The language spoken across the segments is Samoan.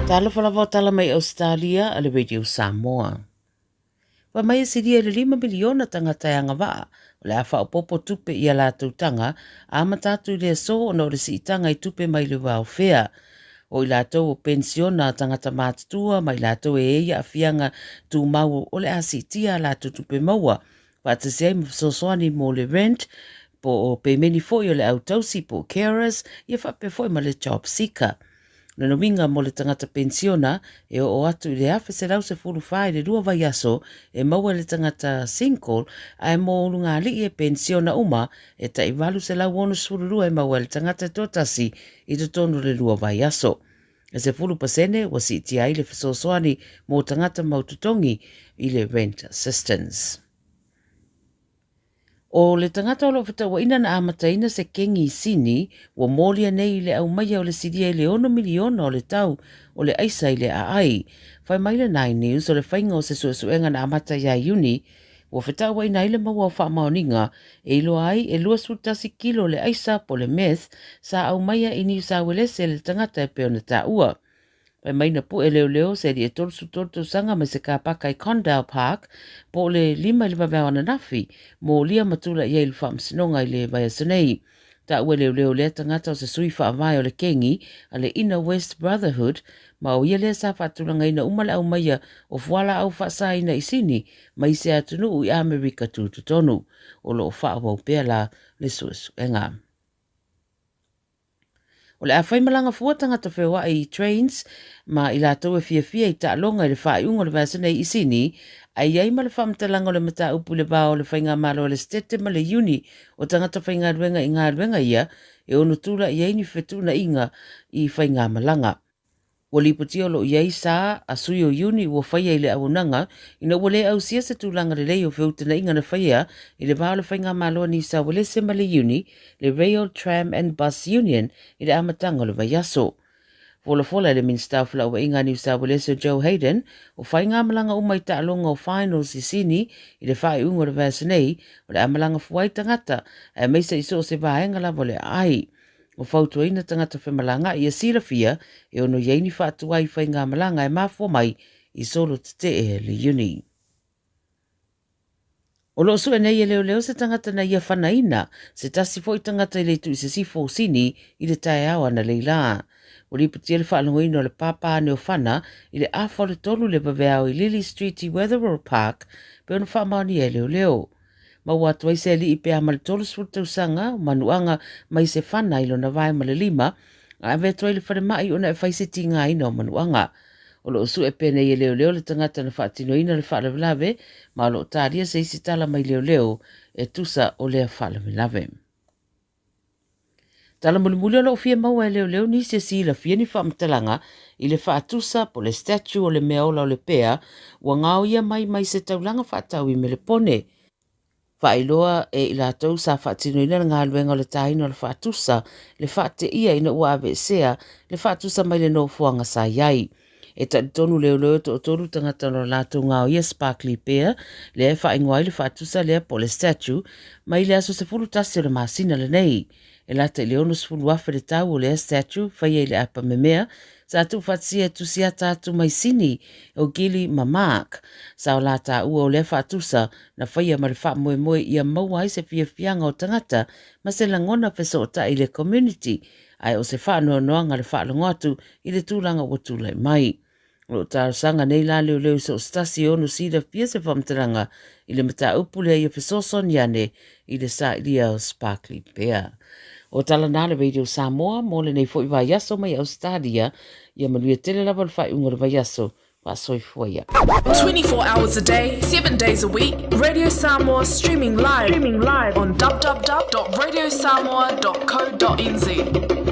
Talofa lava o tala mai Ausetalia a le Radio Samoa. Fai mai e silia i le 5 miliona tagata e agavaa o le a faaopoopo tupe i a latou taga a amata atu i le aso ona o le siitaga i tupe mai le welfare. O i latou o penisiona a tagata matutua ma i latou e i ai aafiaga tumau o le a siitia a latou tupe maua faatasi ai ma fesoasoani mo le rent po o pemeni foi o le au tausi po o carers ia faapea foi ma le job seeker. O lona uiga mo le tagata penisiona e oo atu i le $1,114 i le lua vaiaso e maua e le tagata single ae mo ulugalii e penisiona uma e tai $862 e maua e le tagata e toatasi i totonu o le lua vaiaso. E 10% ua siitia ai le fesoasoani mo tagata mau totogi i le Rent Assistance. O le tagata o lo o fetauaina na amataina se kengi i Sini, ua molia nei i le aumaia o le silia i le 6 miliona o le tau o le aisa i le aai. Fai mai le Nine News o le faiga o se suesuega na amata ia Iuni, ua fetauaina ai le maua o faamaoniga e iloa ai e 21 kilo le aisa po o le meth sa aumaia i Niu Sauelese e le tagata e pei ona taua. Fai mai na pue leoleo se alii e 33 tausaga mai se kāpaka i Condell Park po o le 5 i le vaveao ananafi, molia ma tulai ai i le faamasinoga i le vaiaso nei. Taua e leoleo lea tagata o se sui faavae o le kengi a le Inner West Brotherhood ma o ia lea sa faatulagaina uma le aumaia o fualaau faasaina i Sini ma isi atunuu i Amerika Tutotonu. O lo o faaauau pea la le suesuega. O le a fai malaga fua tagata feoai i trains ma i latou e fiafia i taaloga i le faaiuga o le vaiaso nei i Sini, ae i ai ma le faamatalaga o le mataupu i le va o le Faigamalo a le Setete ma le Iuni o tagata faigaluega i galuega ia e ono tulai ai ni fetuunaiga i faigamalaga. Ua lipotia o lo o i ai sa a sui o Iuni ua faia i le auaunaga ina ua le ausia se tulaga lelei o feutanaʻiga na faia i le va o le Faigamalo a Niu Uelese ma le Iuni, le Rail, Tram and Bus Union i le amataga o le vaiaso. Folafola e le Minisita o Felauaiga a Niu Uelese o Joe Hayden, o faigamalaga uma i taaloga o finals i Sini i le faaiuga o le vaiaso nei, o le a malaga fua ai tagata, aemaise i so o se vaega lava o le aai. Ua fautuaina tagata femalagaai ia silafia e ono i ai ni faatuai faigamalaga e mafua mai i solo tetee a le Iuni. O lo o sue nei e leoleo se tagata na ia whanaina, se tasi foi tagata i le itu i sisifo o Sini i le taeao analeila la. Ua lipotia le faalogoina o le pāpā ane o Whana i le afa o le tolu le vaveao i Lily Street i Wetherill Park pe ona faamaonia e leoleo. Maua atu ai se alii pe a ma le 30 tausaga o manuaga mai se fana i lona vae ma le lima, a ave atu ai i le falemai ona e fai se tigaina o manuaga. O lo o sue pea nei e leoleo le tagata na faatinoina le faalavelave, ma o lo o talia se isi tala mai leoleo e tusa o lea faalavelave. Tala mulimuli o lo o fia maua e leoleo nisi e silafia ni faamatalaga i le faatusa po le statue o le meaola o le pea ua ngaoia mai mai se taulaga faatau i Melepone. Faailoa e i latou sa faatinoina le galuega o le tāina o le faatusa le faateia ina ua aveesea le faatusa mai le nofoaga sa i ai. E talitonu leoleo e toatolu tagata o latou ngaoia Sparkly Bear, lea e faaigoa ai le faatusa lea po o le statue, mai le aso 11 o le masina lenei. E lata i le 60,000 le tau o lea statue faia i le apa memea sa tuufaatasia e tusiata atu mai Sini o Gilly ma Mark. Sa o la taua o lea faatusa na faia ma le faamoemoe ia maua ai se fiafiaga o tagata ma se lagona fesootai i le community ae o se faanoanoaga le faalogo atu i le tulaga ua tulai mai. O lo o talosaga nei la leoleo i so o se tasi e ono silafia se faamatalaga i le mataupu lea ia fesoasoani ane i le sailia o Sparkly Bear. O tala na le Radio Samoa mo lenei foi vaiaso mai Ausetalia, ia manuia tele lava le faaiuga o le vaiaso. Faasoifua ia. 24 hours a day, 7 days a week, Radio Samoa streaming live, streaming live on www.radiosamoa.co.nz.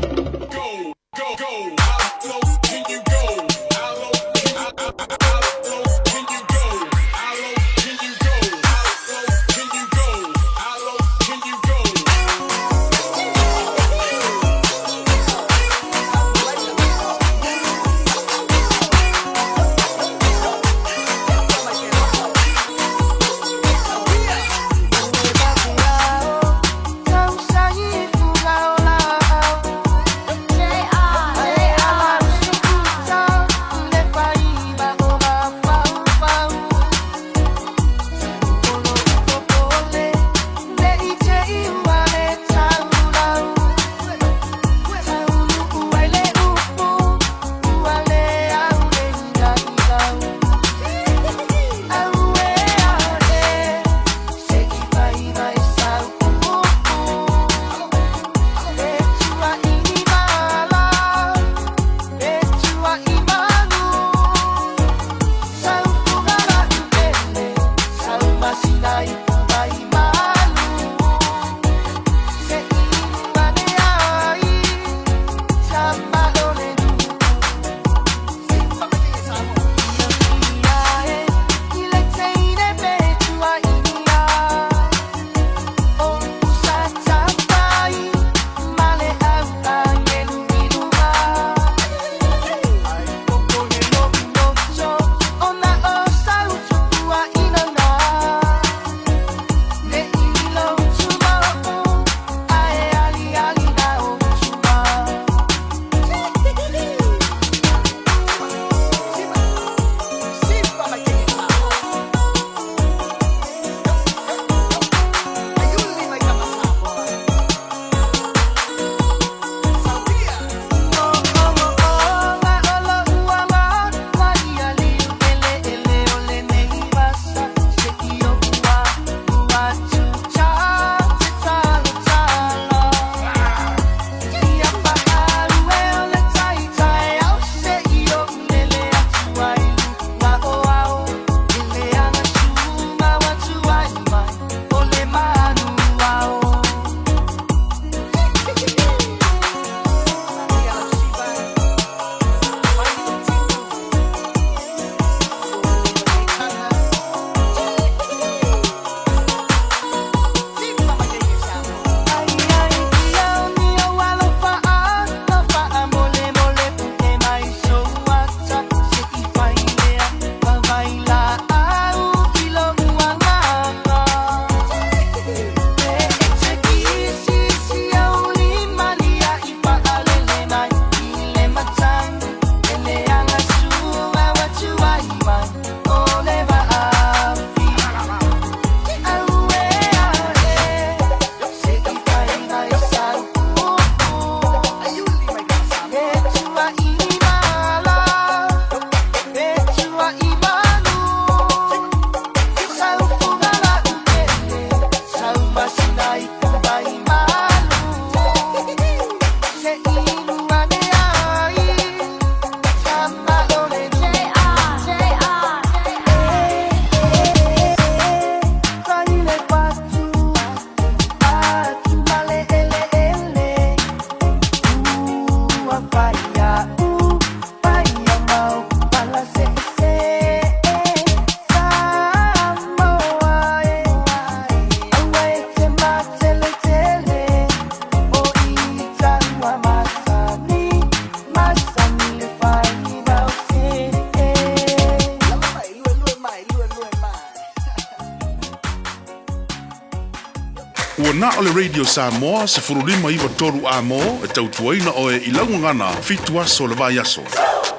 o le Radio Samoa 15 93 Amo e tautuaina oe i lau gagana fitu aso o le vaiaso.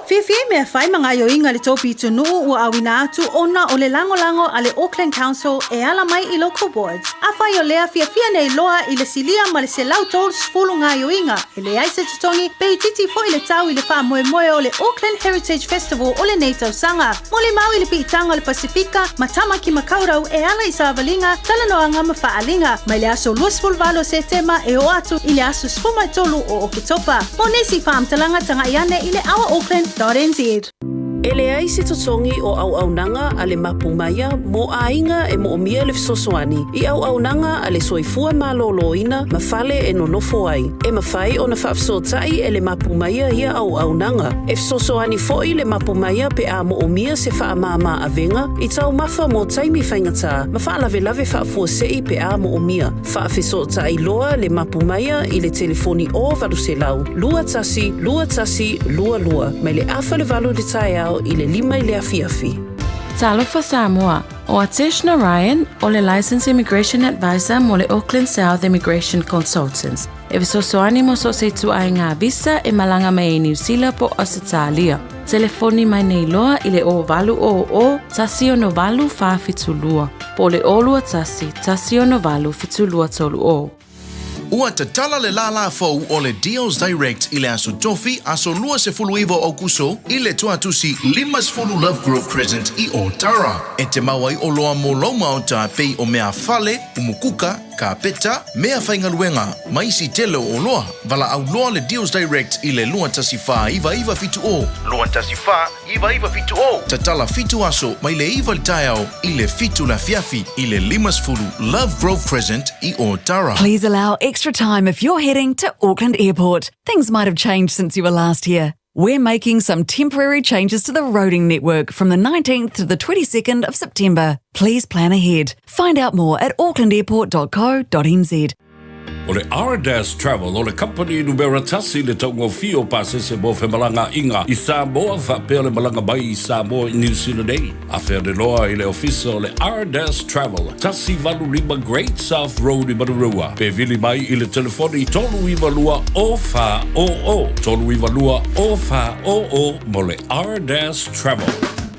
Fiafia i mea fai ma gaoioiga a le tou pitonuu ua auina atu ona o le lagolago a le Auckland Council e ala mai i Local Boards. Afai o lea fiafia nei loa i le silia ma le 130 gaoioiga, e leai se totogi, pe itiiti foi le tau i le faamoemoe o le Auckland Heritage Festival o lenei tausaga. Molimau i le piitaga o le Pasifika ma Tamaki Makaurau e ala i savaliga, talanoaga ma faaaliga, mai le aso 28 o Setema e oo atu i le aso 13 o Oketopa. Mo nisi faamatalaga tagai ane i le ourauckland.nz. E leai se totogi o auaunaga a le Mapu Maia mo aiga e moomia le fesoasoani i auaunaga a le soifua malōlōina ma fale e nonofo ai. E mafai ona faafesootai e le Mapu Maia ia auaunaga. E fesoasoani foi le Mapu Maia pe a moomia se faamāmā avega i taumafa mo taimi faigata ma faalavelave faafuasei pe a moomia. Faafesootai loa le Mapu Maia i le telefoni o 800 21 21 22 mai le 7:30 i le taeao i le 5 i le afiafi. Talofa Samoa. O Atesh Narayan, o le Licensed Immigration Advisor mo le Auckland South Immigration Consultants. E fesoasoani mo so o se ituaiga visa e malaga mai ai Niu Sila po o Ausetalia. Telefoni mai nei loa i le 0 8 0 0 1 6 8 4 7 2 po o le 0 2 1 1 6 8 7 2 3 0. Ua tatala le lālā fou o le Deals Direct i le Aso Tofi, aso 29 o Aokuso, i le Tuatusi 50 Lovegrove Crescent i Ōtara. E te mau ai oloa mo lou maota e pei o mea fale, umukuka, kapeta, mea faigaluega, ma isi tele o oloa. Valaau loa le Deals Direct i le 2149970. 2149970. Tatala fitu aso mai le 9 i le taeao i le 7 le afiafi i le 50 Lovegrove Crescent i Ōtara. Please allow extra time if you're heading to Auckland Airport. Things might have changed since you were last here. We're making some temporary changes to the roading network from the 19th to the 22nd of September. Please plan ahead. Find out more at aucklandairport.co.nz. O le Ardas Travel o le kamupani numera tasi i le taugofie o pasese mo femalagaaiga i Samoa faapea le malaga mai i Samoa i Niu Sila nei. Afea loa i le ofisa o le Ardas Travel, 185 Great South Road i Manurewa. Pe vili mai i le telefoni 392 0400, 392 0400 mo le Ardas Travel.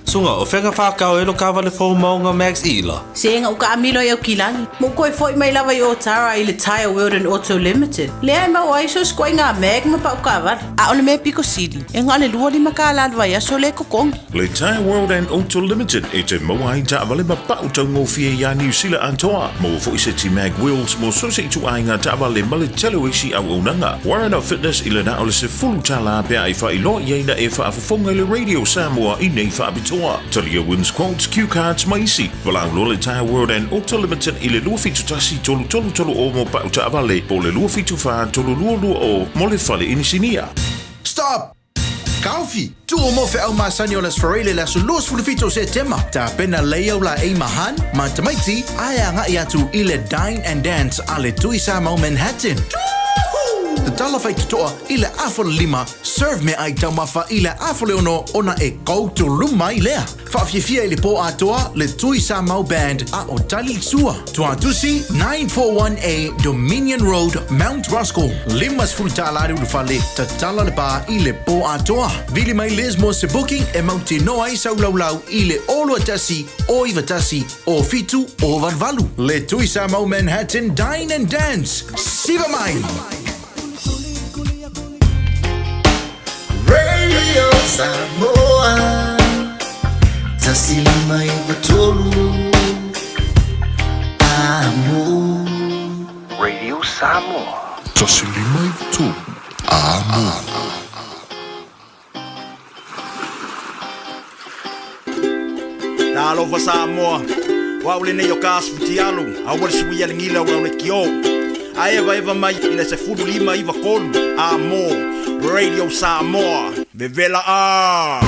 Suga, o fea na whākau e lo kawale fō maunga Max Ila. Se ga uka amilo i Aukilani. Mo koe foi mai lava i Otara i le Tyre World and Auto Limited. Lea e mau ai so skoe ngā mag ma pau kawala. A o le mea piko sili. E ngā le lua lima ka la vai aso le kokongi. Le Tyre World and Auto Limited e te maua ai taavale ma pau taugofie iā Niu Sila atoa. Maua foi seti mag wheels mo so se ituaiga taavale ma le tele o isi auaunaga. Warren Fitness i le na o le $10 pe a e faailoa i ai na e faafofoga i le Radio Samoa i nei faapitoa. Talia wins quotes, cue cards ma isi. Valaau loa le Tyre World and Auto Limited i le 271 333 o mo pau taavale po o le 274 322 mo le fale inisinia. Stop! Kaufi, tu o mo wheau masani o las Farele le aso 27 o Setema. Tapena leiau la e mahan, ma tamaiti, ae anga i atu i le Dine and Dance a le Tui Samoa Manhattan. Tatala whai tutoa i le 4:30, serve me ai taumafa i le 5:30 ona e koutou luma i lea. Whaafiafia i le pō atoa le Tui Samoa Band a o Tali Sua. Tuatusi 941A Dominion Road, Mount Roskill. $50 ulu fale, tatala le pā i le pō atoa. Vili mai les mo se booking e mauti noa i saulaulau i le olua tasi o iwa tasi o fitu o valvalu. Le Tui Samoa Manhattan Dine and Dance. Siva mai! Radio Samoa 159 Amo. Radio Samoa. 153 Amo. Talofa Samoa. Wa ule nei o ka asu futialu. A ua le sui ale gila ua le kio. A eva eva mai i le 1593. Amo. Radio Samoa. Vevela a.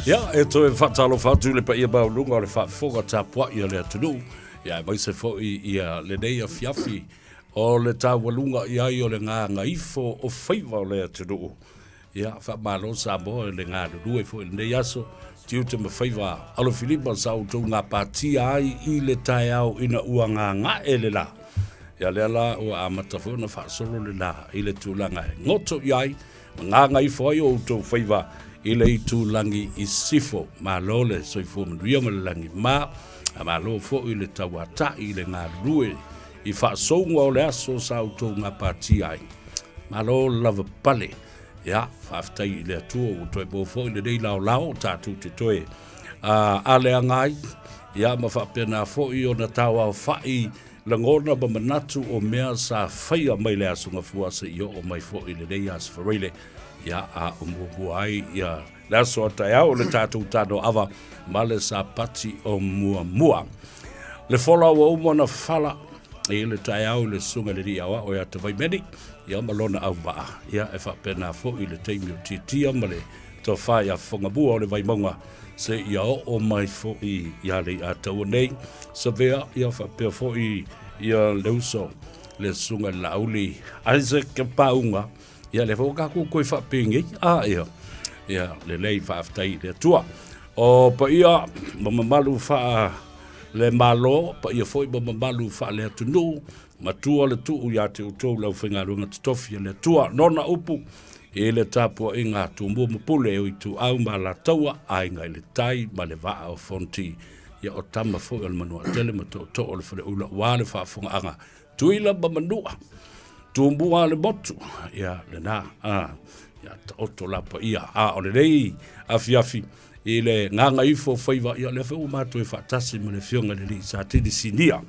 Ia, e toe faatalofa atu i le paia maualuga o le faafofoga tapuai a le atunuu, ia aemaise foi ia lenei afiafi o le taualuga i ai o le gagaifo o faiva o le atunuu. Ia, faamalo Samoa i le galulue foi i lenei aso, tiute ma faiva alofilima sa outou gapatia ai i le taeao ina ua gaga'e le la. Ia lea la ua amata foi ona faasolo le la i le tulaga e goto i ai ma gagaifo ai o outou faiva i le itulagi i sisifo. Malo le soifua manuia ma le lagi ma, a malo foi le tauata'i i le galulue i faasouga o le aso sa outou gapatia ai. Malo le lava pale. Ia, faafetai i le Atua ua toe maua foi lenei laolao tatou te toe aleaga ai, ia ma faapena foi ona tauaofa'i lagona ma manatu o mea sa faia mai le Aso Gafua seia oo mai foi i lenei Aso Faraile, ia, a o muamua ai ia le aso a taeao o le tatou tanoaava ma le Sapati o muamua. Le fola ua uma ona fala i le taeao i le susuga i le alii aoao ia Tavaimeni, ia ma lona auvaa, ia e faapena foi i le taimi o Tiatia ma le tofa ia Fofogamua o le Vaimauga seia oo mai foi ia Leiataua nei, Savea, ia faapea foi ia le uso le susuga i le Laauli Isaac Pauga, ia lea foi ua tatou toe faapengei, a ia, ia lelei faafetai i le Atua. O paia ma mamalu faa le Malo, paia foi ma mamalu faa le atunuu, matua le tuu ia te outou le aufaigaluega totofi a le Atua. Nona upu i le tapuaiga a Tumua ma Pule o Ituau ma Alataua, Aiga i le Tai ma le Vaa o Fonoti. Ia o tama foi o le Manuatele ma Tootoo o le Faleula aua le faafofogaaga Tuila ma Manua, Tumua le motu, ia lena, a, ia taoto la paia. A o lenei afiafi i le gagaifo faiva, ia lea foi ua matou faatasi ma le afioga i le alii Satini Sinia,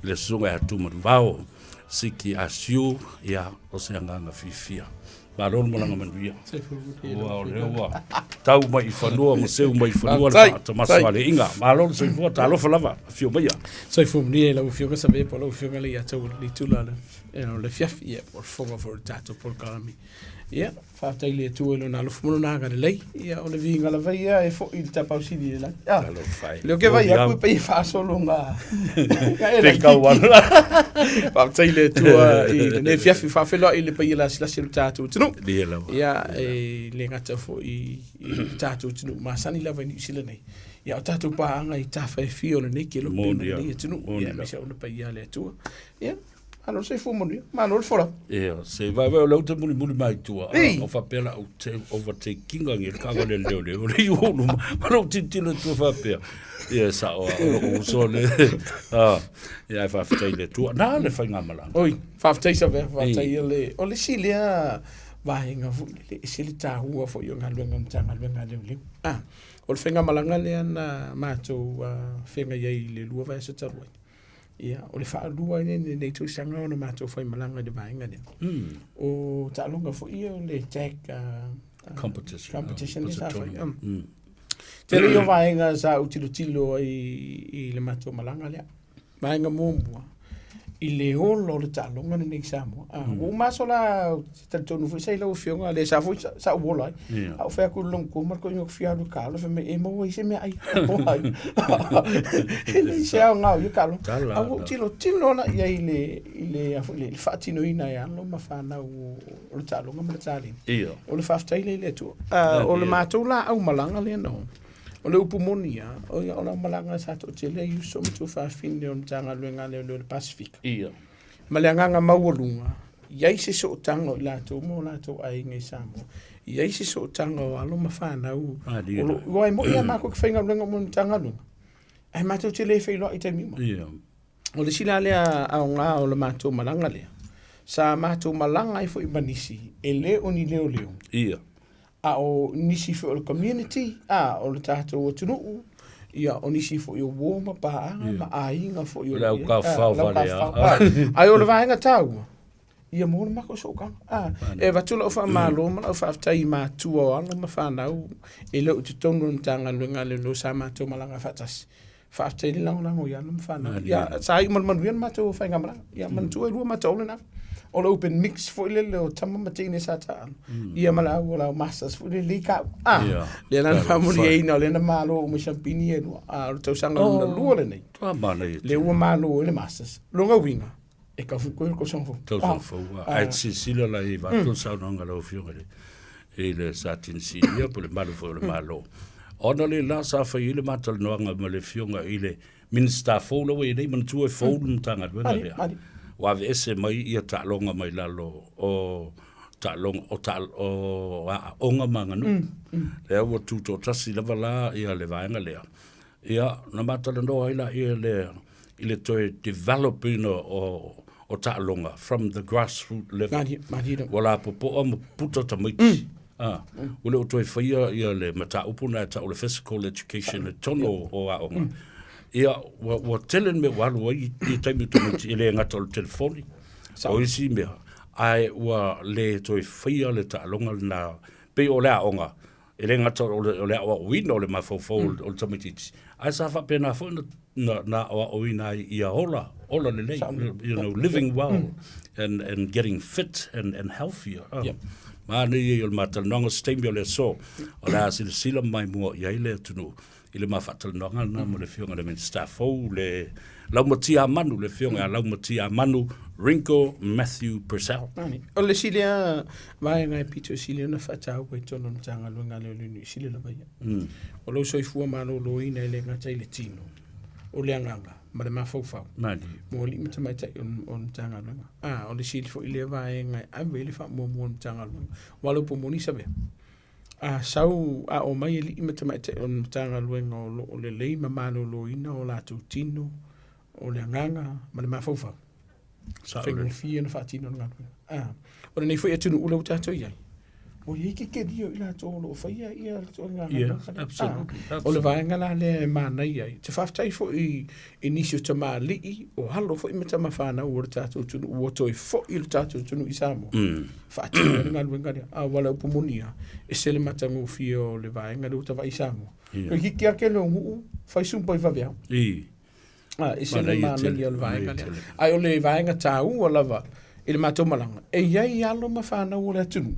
le susuga ia Tumanuvao Siki Asiu, ia o se agaga fiafia. Malo le malaga manuia. Ua o lea ua tau mai i fanua ma seu mai i fanua le faatamaso a le iga. Malo le soifua, talofa lava, afio maia. Soifua manuia i lau Afioga Savea po o lau Afioga Leiataua i lenei itula o le afiafi, ia, po o le fofoga foi o le tatou polokalame. Ia, faafetai i le Atua i Lona alofa ma Lona agalelei. Ia, o le viiga lava ia e foi i le Tapaau Sili i le lagi. Ah, Talofa e. lea ou ke vaai atu e pei e faasolo nga nga e Pe kau ana. Faafetai i le Atua i lenei afiafi faafeiloai i le paia lasilasi o le tatou atunuu. Lia lava. Ia, e le gata foi i le tatou atunuu masani lava i Niu Sila nei. Ia, o tatou paaga i tafa e fia o lenei kelope ma Moni lava. lenei atunuu. Moni Ia, lava. aemaise o le paia a le Atua. Ia, Malo le soifua manuia, malo le folau. Ia, se vaevae o lea ou te mulimuli mai tua, Ei! o faapea la ou te overtaking anga i le taavale a le leoleo, o le iu ou luma, ma lou tilotilo i tua faapea, ia e sao lava, o lou uso lea, ah, ia ae faafetai i le Atua. Na le faigamalaga. Oi, faafetai Savea, faafetai Ei. ia le, o le isi lea vaega foi lele, e ese le taua foi o galuega a le Matagaluega a Leoleo. Ah, o le faigamalaga lea na matou feagai ai i le 2 vaiaso talu ai, Ia, o le faalua ai lenei i lenei tausaga ona matou faimalaga i le vaega lea. O taaloga foi ia o le tag Competition. competition lea sa fai. Tournament. Tele ia o vaega sa ou tilotilo ai i le matou malaga lea. Vaega muamua, i le ola o le taaloga lenei i Samoa. Ah, ua uma aso la, ou te talitonu foi sa i lau Afioga, lea sa foi sa ou ola ai. Ia. A ou fai atu i le longtou ma le toeaina ou te fia alu e kaalo, fai mai, e maua ai se meaai. Ai. E leai se aoga o ia kaaloga. Tala A ua ou ana. tilotilo la i ai i le, i le, a foi le, le faatinoina e alo ma fanau o, o le taaloga ma le taleni. Ia. O le faafetai lea i le Atua. O le matou la aumalaga lea na o, o le upu moni lava, o ia, o le aumalaga sa toatele ai uso ma tuafafine o le Matagaluega a Leoleo i le Pasefika. Ia. Ma le agaga maualuga, i ai se sootaga o i latou ma o latou aiga i Samoa, i ai se sootaga o alo ma fanau, o lo, aua e moni lava matou te faigaluega uma i le Matagaluega, ae matou te le feiloai i taimi uma. O le isi la lea aoga o le matou malaga lea, sa matou malaga ai foi ma nisi e le o ni leoleo, a o nisi foi o le community, a o le tatou atunuu, ia o nisi foi o uo ma paaga ma aiga foi o Le au kaofao vale a. Ae o le vaega taua, ia maua le matou sootaga. A, e avatu lau faamalo ma lau faafetai i matua o alo ma fanau e le o i totonu o le Matagaluega a Leoleo sa matou malaga faatasi. Faafetai le lagolago i alo ma fanau. Ia, sa iu ma le manuia le matou faigamalaga. Ia, manatua e lua matou lena. O le open mix foi lele o tama ma teine sa taalo. Ia ma le au o lau masters foi lele i kau. Ah, lea la na faamuliaina o lea na malo uma i siampini e lua. Ah, o le tausaga lona lua lenei. Lea ua malo ai le masters. Lona uiga, e kau foi koe le tausaga fou. Tausaga fou, ah. Ae silasila la i vaeatu le saunoaga a lau Afioga i le i le Satini Sinia po o le malu foi o le Malo. Ona o le la sa fai ai le ma talanoaga ma le Afioga i le Minisita fou la ua i ai nei, manatua e fou le Matagaluega lea. Ua aveese mai ia taaloga mai lalo o taaloga o ta, o aoga ma aganuu. Lea ua tutoatasi lava la ia le vaega lea. Ia, na ma talanoa ai laia le i le toe develop ina o o taaloga from the grassroot level. Malie, malie lava. Ua lapopoa ma puta tamaiti. Ah, ua le o toe faia ia le mataupu na e tau o le physical education i totonu o, o aoga. Ia, ua, ua tele le mea ua alu ai i taimi o tamaiti e le gata o le telefoni, o isi mea, ae ua le toe faia le taaloga lena, pei o le aoga, E le gata o le, o le aoaoina o le mafaufau mm. o le tamaitiiti, ae sa faapena foi na, na, na aoaoina ai ia ola, ola lelei, you know, living well mm. and, and getting fit and, and healthier. Oh. Yep. Manaia ia o le matalanoaga se taimi o le aso, o le a silasila mai mua i ai le atunuu i le ma faatalanoaga lena ma le Afioga i le Minisita fou, le Laumatia-a-Manu, le Afioga ia Laumatia-a-Manu Rinko Matthew Purcell. Nani. O le isi lea vaega e pito sili ona faataua i totonu o le Matagaluega a Leoleo Niu Sila lava ia. O lou soifua maloloina e le gata i le tino, o le agaga ma le mafaufau. Malie. Mo alii ma tamaitai o le Matagaluega. A, o le isi foi lea vaega e ave i ai le faamuamua a le Matagaluega. Aua o le upu moni Savea, A sau a omai alii ma tamaitai o le Matagaluega o lo o lelei ma maloloina o latou tino, o le agaga ma le mafaufau. Faigofie ona faatino le galuega. A, o lenei foi atunuu lea ua tatou i ai, ua i ai kekelia o i latou o lo o faia ia le ituaiga galuega. Yes, absolutely, absolutely. O le vaega la lea e manaia ai. Te faafetai foi i nisi o tamalii, o alo foi ma tamafanau o le tatou atunuu ua toe foi i le tatou atunuu i Samoa. Faatino ai le galuega lea. A ua le upu moni lava, ese le matagofie o le vaega lea ua tavaai i Samoa. Ia. Toeitiiti lava tele o nuu, fai sumpa i vaveao. I. A, ese le Manaia tele, manaia o le vaega manaia lea. tele. Ae o le vaega taua lava i le matou malaga, e i ai alo ma fanau o le atunuu,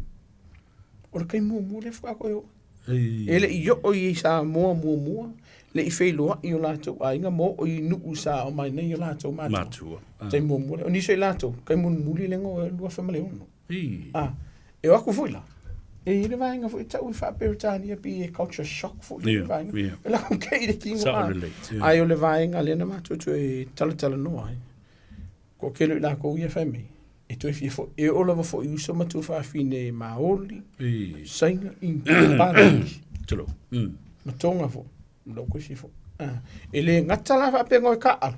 o le taimi muamua lea faatoa toe oo. E le i oo i Samoa muamua, le i feiloai o latou aiga ma oo i nuu sa o mai nei o latou matua. Matua. Ah. Taimi muamua lea. O nisi o i latou, taimi mulimuli lea na o ai 2006. I. Ah, e o atu foi la. E i ai le vaega foi e tau i faa-Peretania pei e culture shock foi le vaega. E lako kei i le tino. Sao lelei. Ai o le vaega lea na matou toe talatalanoa ai. Toatele o i latou ia e fai mai, e toe fia foi, e oo lava foi i uso ma tuafafine Maori, Saina, India, Palagi. Tulou. Ma Tonga foi, ma lou toe fia foi. Ah, e le gata la faapea e taaalo.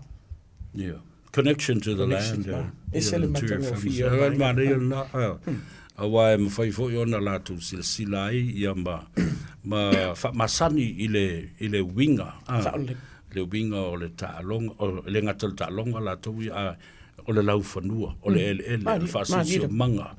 Yeah. Connection to the Connection, land. Yeah. ah. Ese le matagofie o le vaega. Manaia lena. Ah. Aua e mafai foi ona latou silasila ai ia ma, ma faamasani i le, i le uiga. Ah. Sao lelei. Le uiga o le taaloga, o, e le gata o le taaloga latou ia, a o le laufanua, o le eleele, o le faasiosiomaga,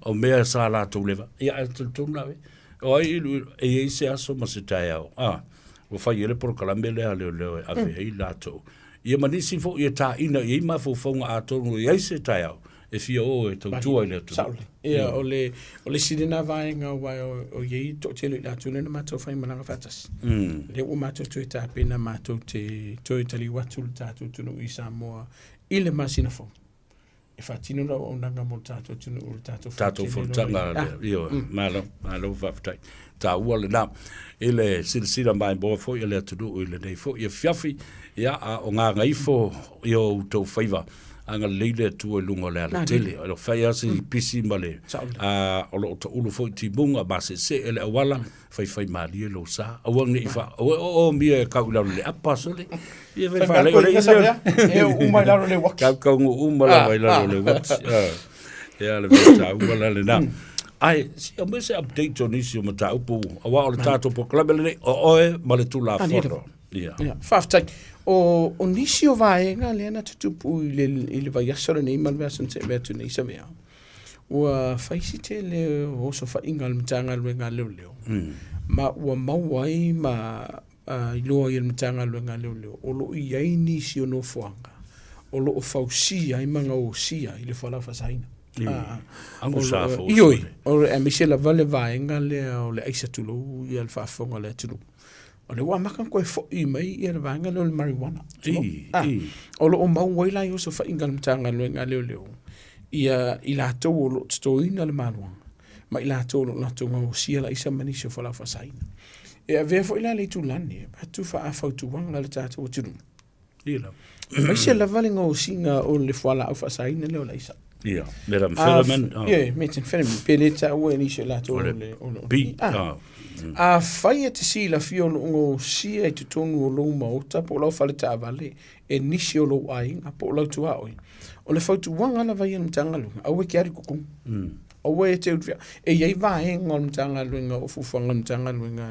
o mea sa latou leva. Ia, ae talitonu la oe, o ai e i ai se aso ma se taeao, a, ua fai ai le polokalame lea a leoleo e ave ai latou. Ia ma nisi foi e taina i ai mafaufauga atonu e i ai se taeao e fia o e tautua i le atunuu. Sao lelei. Ia, o le, o le isi lena vaega aua o i ai toatele o i latou lea na matou faimalaga faatasi. Lea ua matou toe tapena matou te toe taliu atu le tatou atunuu i Samoa i le masina fou. E faatino le auaunaga mo le tatou atunuu, le tatou Tatou fonotaga lea. Ioe, malo, malo faafetai. Taua lena i le silasila maimoa foi a le atunuu i lenei foi afiafi, ia, a o gagaifo i o outou faiva, agalelei le Atua i luga o le alatele. O lo o fai lava si pisi ma le, a, o lo o taulu foi timuga, maseesee le auala, faifaimalie lou sa. Aua ne i fa, aua e oomia e kau i lalo i le apa, sole. Ia fai Fai faalei, o le ina ile. E uma i lalo o le uati. Kaukauga uma lava i lalo o le uati. Ah. Ia le mea taua la lena. Ae, si aumai se update o nisi o mataupu, aua o le tatou polokalame lenei, o oe ma le Tulafono. Ia. Ia, faafetai. O, o nisi o vaega lea na tutupu i le, i le vaiaso lenei ma le vaiaso na tea atu nei Savea, ua fai si tele o osofaiga a le Matagaluega a Leoleo, ma ua maua ai ma iloa ai e le Matagaluega a Leoleo, o lo o i ai nisi o nofoaga o lo o fausia ai ma gaosia ai le fualaau faasaina. Ago sa fo. Ioe, o le aemaise lava le vaega lea o le aisa tulou ia le faafofoga a le atunuu. O lea ua amata ona toe foi mai ia le vaega lea o le marijuana. O lo o mau ai la i osofaiga a le Matagaluega a Leoleo ia i latou o lo o totoina le maluaga ma i latou o lo o latou gaosia le aisa ma nisi o fualaau faasaina. E avea foi la le itula lenei e avatu faafautuaga i le tatou atunuu. Aemaise lava le gaosiga o le fualaau faasaina lea o le aisa. Ia, methamphetamine. Ia, methamphetamine, pe le taua e nisi o latou o le... B. Afai e te silafia o lo o gaosia i totonu o lou maota po o lau fale taavale e nisi o lou aiga po o lau tuaoi, o le fautuaga lava ia a le Matagaluega, aua e te alu i totonu. Aua e te ulufiafia. E i ai vaega o le Matagaluega o fuafuaga a le Matagaluega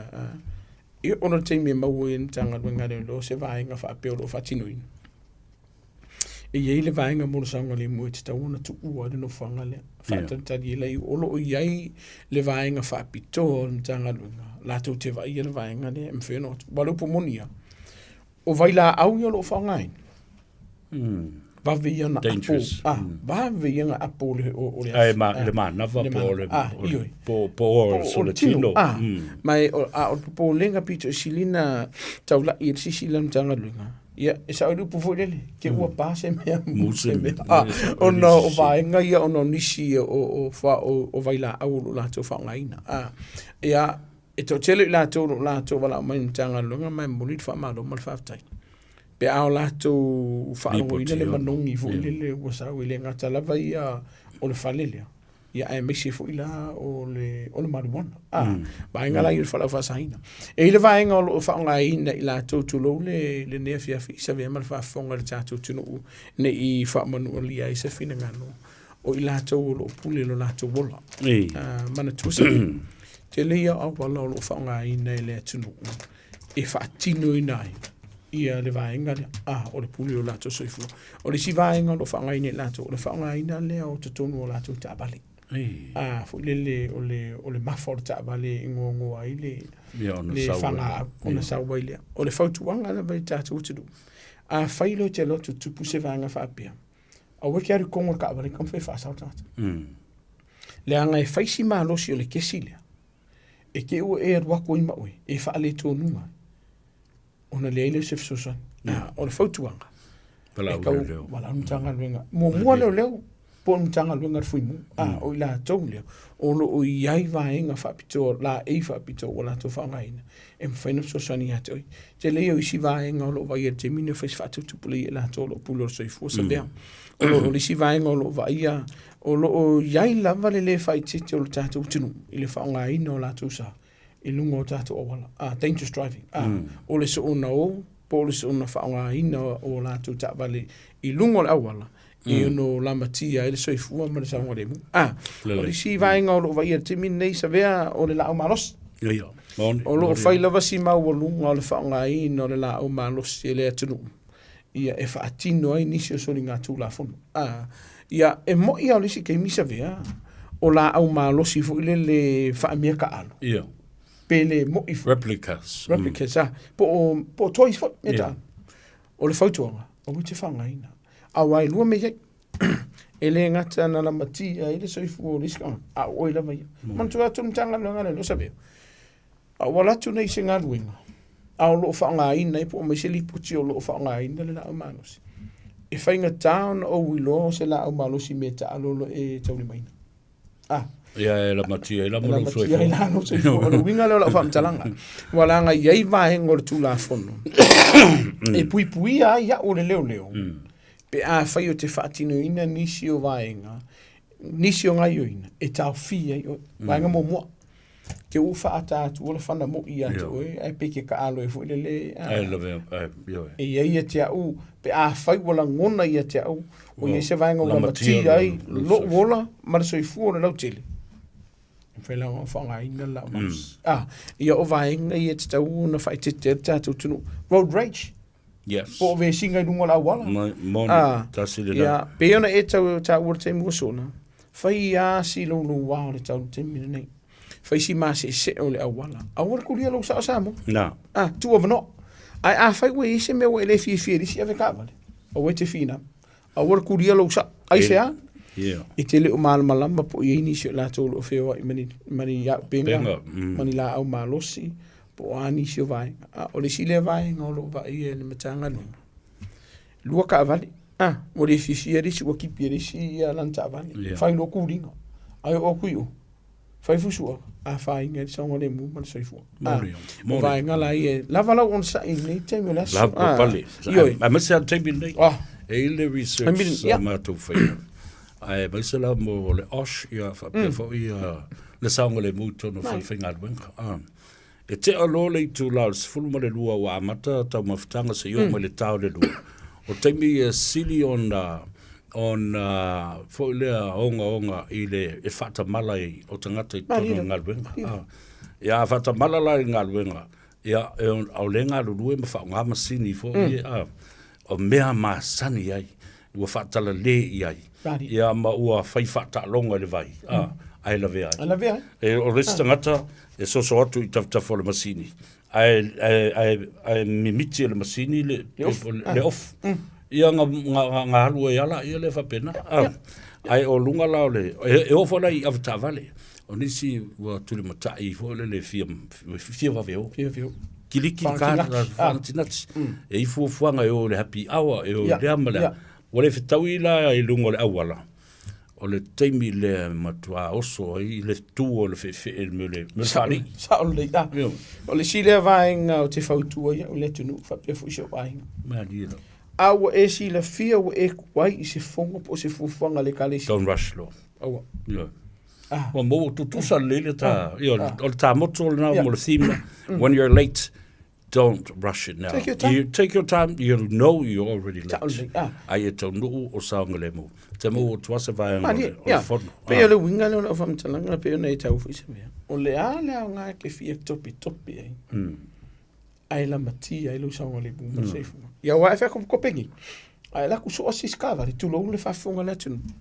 E oo loa i le taimi e maua ai e le Matagaluega a Leoleo se vaega faapea o lo o faatinoina, e i ai le vaega mo le saogalemu e tatau ona tuua ai le nofoaga lea, faatalitali ai laia. O lo o i ai le vaega faapitoa o le Matagaluega latou te vaaia le vaega lea e mafai ona o atu. Aua o le upu moni lava, o vailaau ia o lo o faaaogaina, vave ia ona apo, vave ia ona apo o le o le ae ma le manava po o le po po o le tino. Ma e a o le popolega pito i sili ona taulai i le sisi la Matagaluega. Ia, e sao i le upu foi lele, te ua pa se mea, mu se mea. Ona o vaega ia ona o nisi o o vailaau o lo o latou faaaogaina. Ia, e toatele i latou o lo o latou valaau mai i le Matagaluega ma e momoli le faamalo ma le faafetai. Pe a o latou faalogoina le manogi foi lele ua sau, e le gata lava ia o le fale lea, ia aemaise foi la o le, o le marijuana. Vaega la ia o le fualaau faasaina. E i ai le vaega o lo o faaaogaina i latou, tulou le, lenei afiafi, i savea ma le faafofoga i le tatou atunuu ne i faamanualia ai se finagalo o i latou o lo o pule i lo latou ola. Manatua se tele ia o auala o lo o faaaogaina e le atunuu e faatinoina ai ia le vaega lea, o le pule o latou soifua. O le isi vaega o lo o faaaogaina e latou, o le faaaogaina lea o totonu o latou taavale. Foi lele o le, o le mafa o le taavale e goagoa ai le, le fagaaau, ona sau ai lea. O le fautuaga lava i le tatou atunuu, afai loa e te alu atu tupu se vaega faapea, aua e te alu i totonu o le taavale, taumafai e faasao le tagata. Leaga e fai si malosi o le kesi lea, e te i ua e alu atu ai ma oe, e faaletonuga ai, ona leai lea o se fesoasoani. O le fautuaga, e tau valaau le Matagaluega. Muamua leoleo, po o le Matagaluega a le Fuimu, o i latou lea, o lo o i ai vaega faapitoa, laei faapitoa ua latou faaaogaina, e mafai ona fesoasoani ia te oe. Tele ia o isi vaega o lo o vaaia i le taimi lenei, e fai se faatuputupulaia e latou o lo o pule o le soifua, Savea. O lo o le isi vaega o lo o vaaia, o lo o i ai lava le lē faaeteete o le tatou atunuu i le faaaogaina o latou sa i luga o tatou auala, dangerous driving, o le soona o po o le soona faaaogaina o latou taavale i luga o le auala e ono lamatia ai le soifua ma le saogalemu. O le isi vaega o lo o vaaia i le taimi lenei, Savea, o le laau malosi. O lo o fai lava si maualuga o le faaaogaina o le laau malosi e le atunuu ia e faatino ai nisi o soligatulafono. Ia, e moni lava o le isi taimi Savea, o laau malosi foi lele faamea taaalo. Pe le moni foi. Replicas. Replicas, po o toys foi, mea taaalo. O le fautuaga, aua e te faaaogaina. Aua e lua mea i ai. E le gata na lamatia ai le soifua o le isi tagata, a o oe lava ia. Manatua atu le Matagaluega lea, Savea, a ua alu atu nei i se galuega, a o lo o faaaogaina ai po o aumai se lipoti o lo o faaaogaina le laau malosi, e faigata ona ou iloa o se laau malosi mea taalo o lo o e taulimaina. Ah. Ia e lamatia ai la ma lou soifua. E lamatia ai la lou soifua. O le uiga lea o lau faamatalaga. Ua leaga e i ai vaega o le Tulafono e puipuia ai au o le leoleo pe afai ou te faatinoina nisi o vaega, nisi o gaoioiga e taofia ai oe. Vaega muamua, te ua faata atu le fana moi ia te oe, ae pei ke taalo ai foi lele. Ae lave, ae, ioe. E i ai ia te au, pe afai ua lagona ia te au, ua i ai se vaega ua lamatia ai lou ola ma le soifua o le lautele, e mafai la ona faaaogaina le laau malosi. Ia o vaega ia e tatau ona faaeteete ai le tatou atunuu. Road rage. Yes. Po o vesiga i luga o le auala. Moni, tasi lena. Ia, pei ona e tau taua i le taimi ua sola, fai lava si louloua o le tau i le taimi lenei. Fai si maseesee o le auala. Aua le kulia lou sao Samoa. Na. Tuu avanoa. Ae afai ua i ai se mea ua e le fiafia i le isi ave taavale, aua e te finau. Aua le kulia lou sao. Aisea? E te le o malamalama po o i ai nisi o i latou o lo o feoai ma ni, ma ni auupega, ma ni laau malosi, po o a nisi o vaega. A o le isi lea vaega o lo o vaaia e le Matagaluega, lua taavale, a, ua le fiafia le isi ua tipi e le isi ia lana taavale, yeah. Fai loa kuliga, ae oo atu i o, fai fusuaga, afaina ai le saogalemu ma le soifua. Ah, o vaega la ia, lava lau onosai i lenei taimi o le aso. Lava ah, pale. Ioe. Aemaise lava le taimi lenei. Ah. E i le research sa matou faia. Ae aemaise la mo le OSH, ia faapea foi le saogalemu i totonu o falefaigaluega. Ah. E tea loa le itula o le 12 ua amata taumafataga seia oo mai le ta o le 2. O taimi ia e sili ona ona foi lea ogaoga i le e faatamala ai o tagata i totonu o le galuega. Ah. Ia a faatamala la i le galuega, ia e o lea e galulue ma faaaoga masini foi ia, ah, o mea masani ai, ua faatalale i ai, ia ma ua fai faataaloga i le vai, a, ae lavea ai. Ae lavea ai. E, o le isi tagata e soso atu i tafatafa o le masini, ae, ae, ae, ae mimiti e le masini le, le off, le off. Ia ga, ga, ga, ga alu ai ala ia lea faapena. A, ae o luga la o le, e, e oo foi la i avetaavale, o nisi ua tulimatai foi lele fia, fia vave o. Fia vave o. Kiliki ka faanatinati. E i fuafuaga e o i le happy hour, e o i lea ma lea. Ua le fetaui la i luga o le auala, o le taimi lea e matua oso ai le tu o le feefee i le mea o le faalii. Sao lelei, a. O le isi lea vaega ou te fautua i au i le atunuu faapea foi si ou aiga. Malie lava. A ua e silafia ua e kuai i se fono po o se fuafuaga a le Ekalesia. Don't rush loa. Aua. Ioe. Ua maua tutusa lelei le ta, ia, o le ta moto lena mo le theme, when you're late, don't rush it now. Take your time. You take your time, you know you're already late. Tau lelei, ah. Ai e taunuu o saogalemu. Te maua atu lava se vaega o Malie, le, o le ia. fono. Pei o le uiga lea o lau faamatalaga pei ona e tau foi se mea. O le a le aoga e te fia topetope ai. Ae lamatia ai lou saogalemu ma le soifua. Ia aua e fai atu kope nei. Ae alu atu soo se isi taavale, tulou le faafofoga a le atunuu.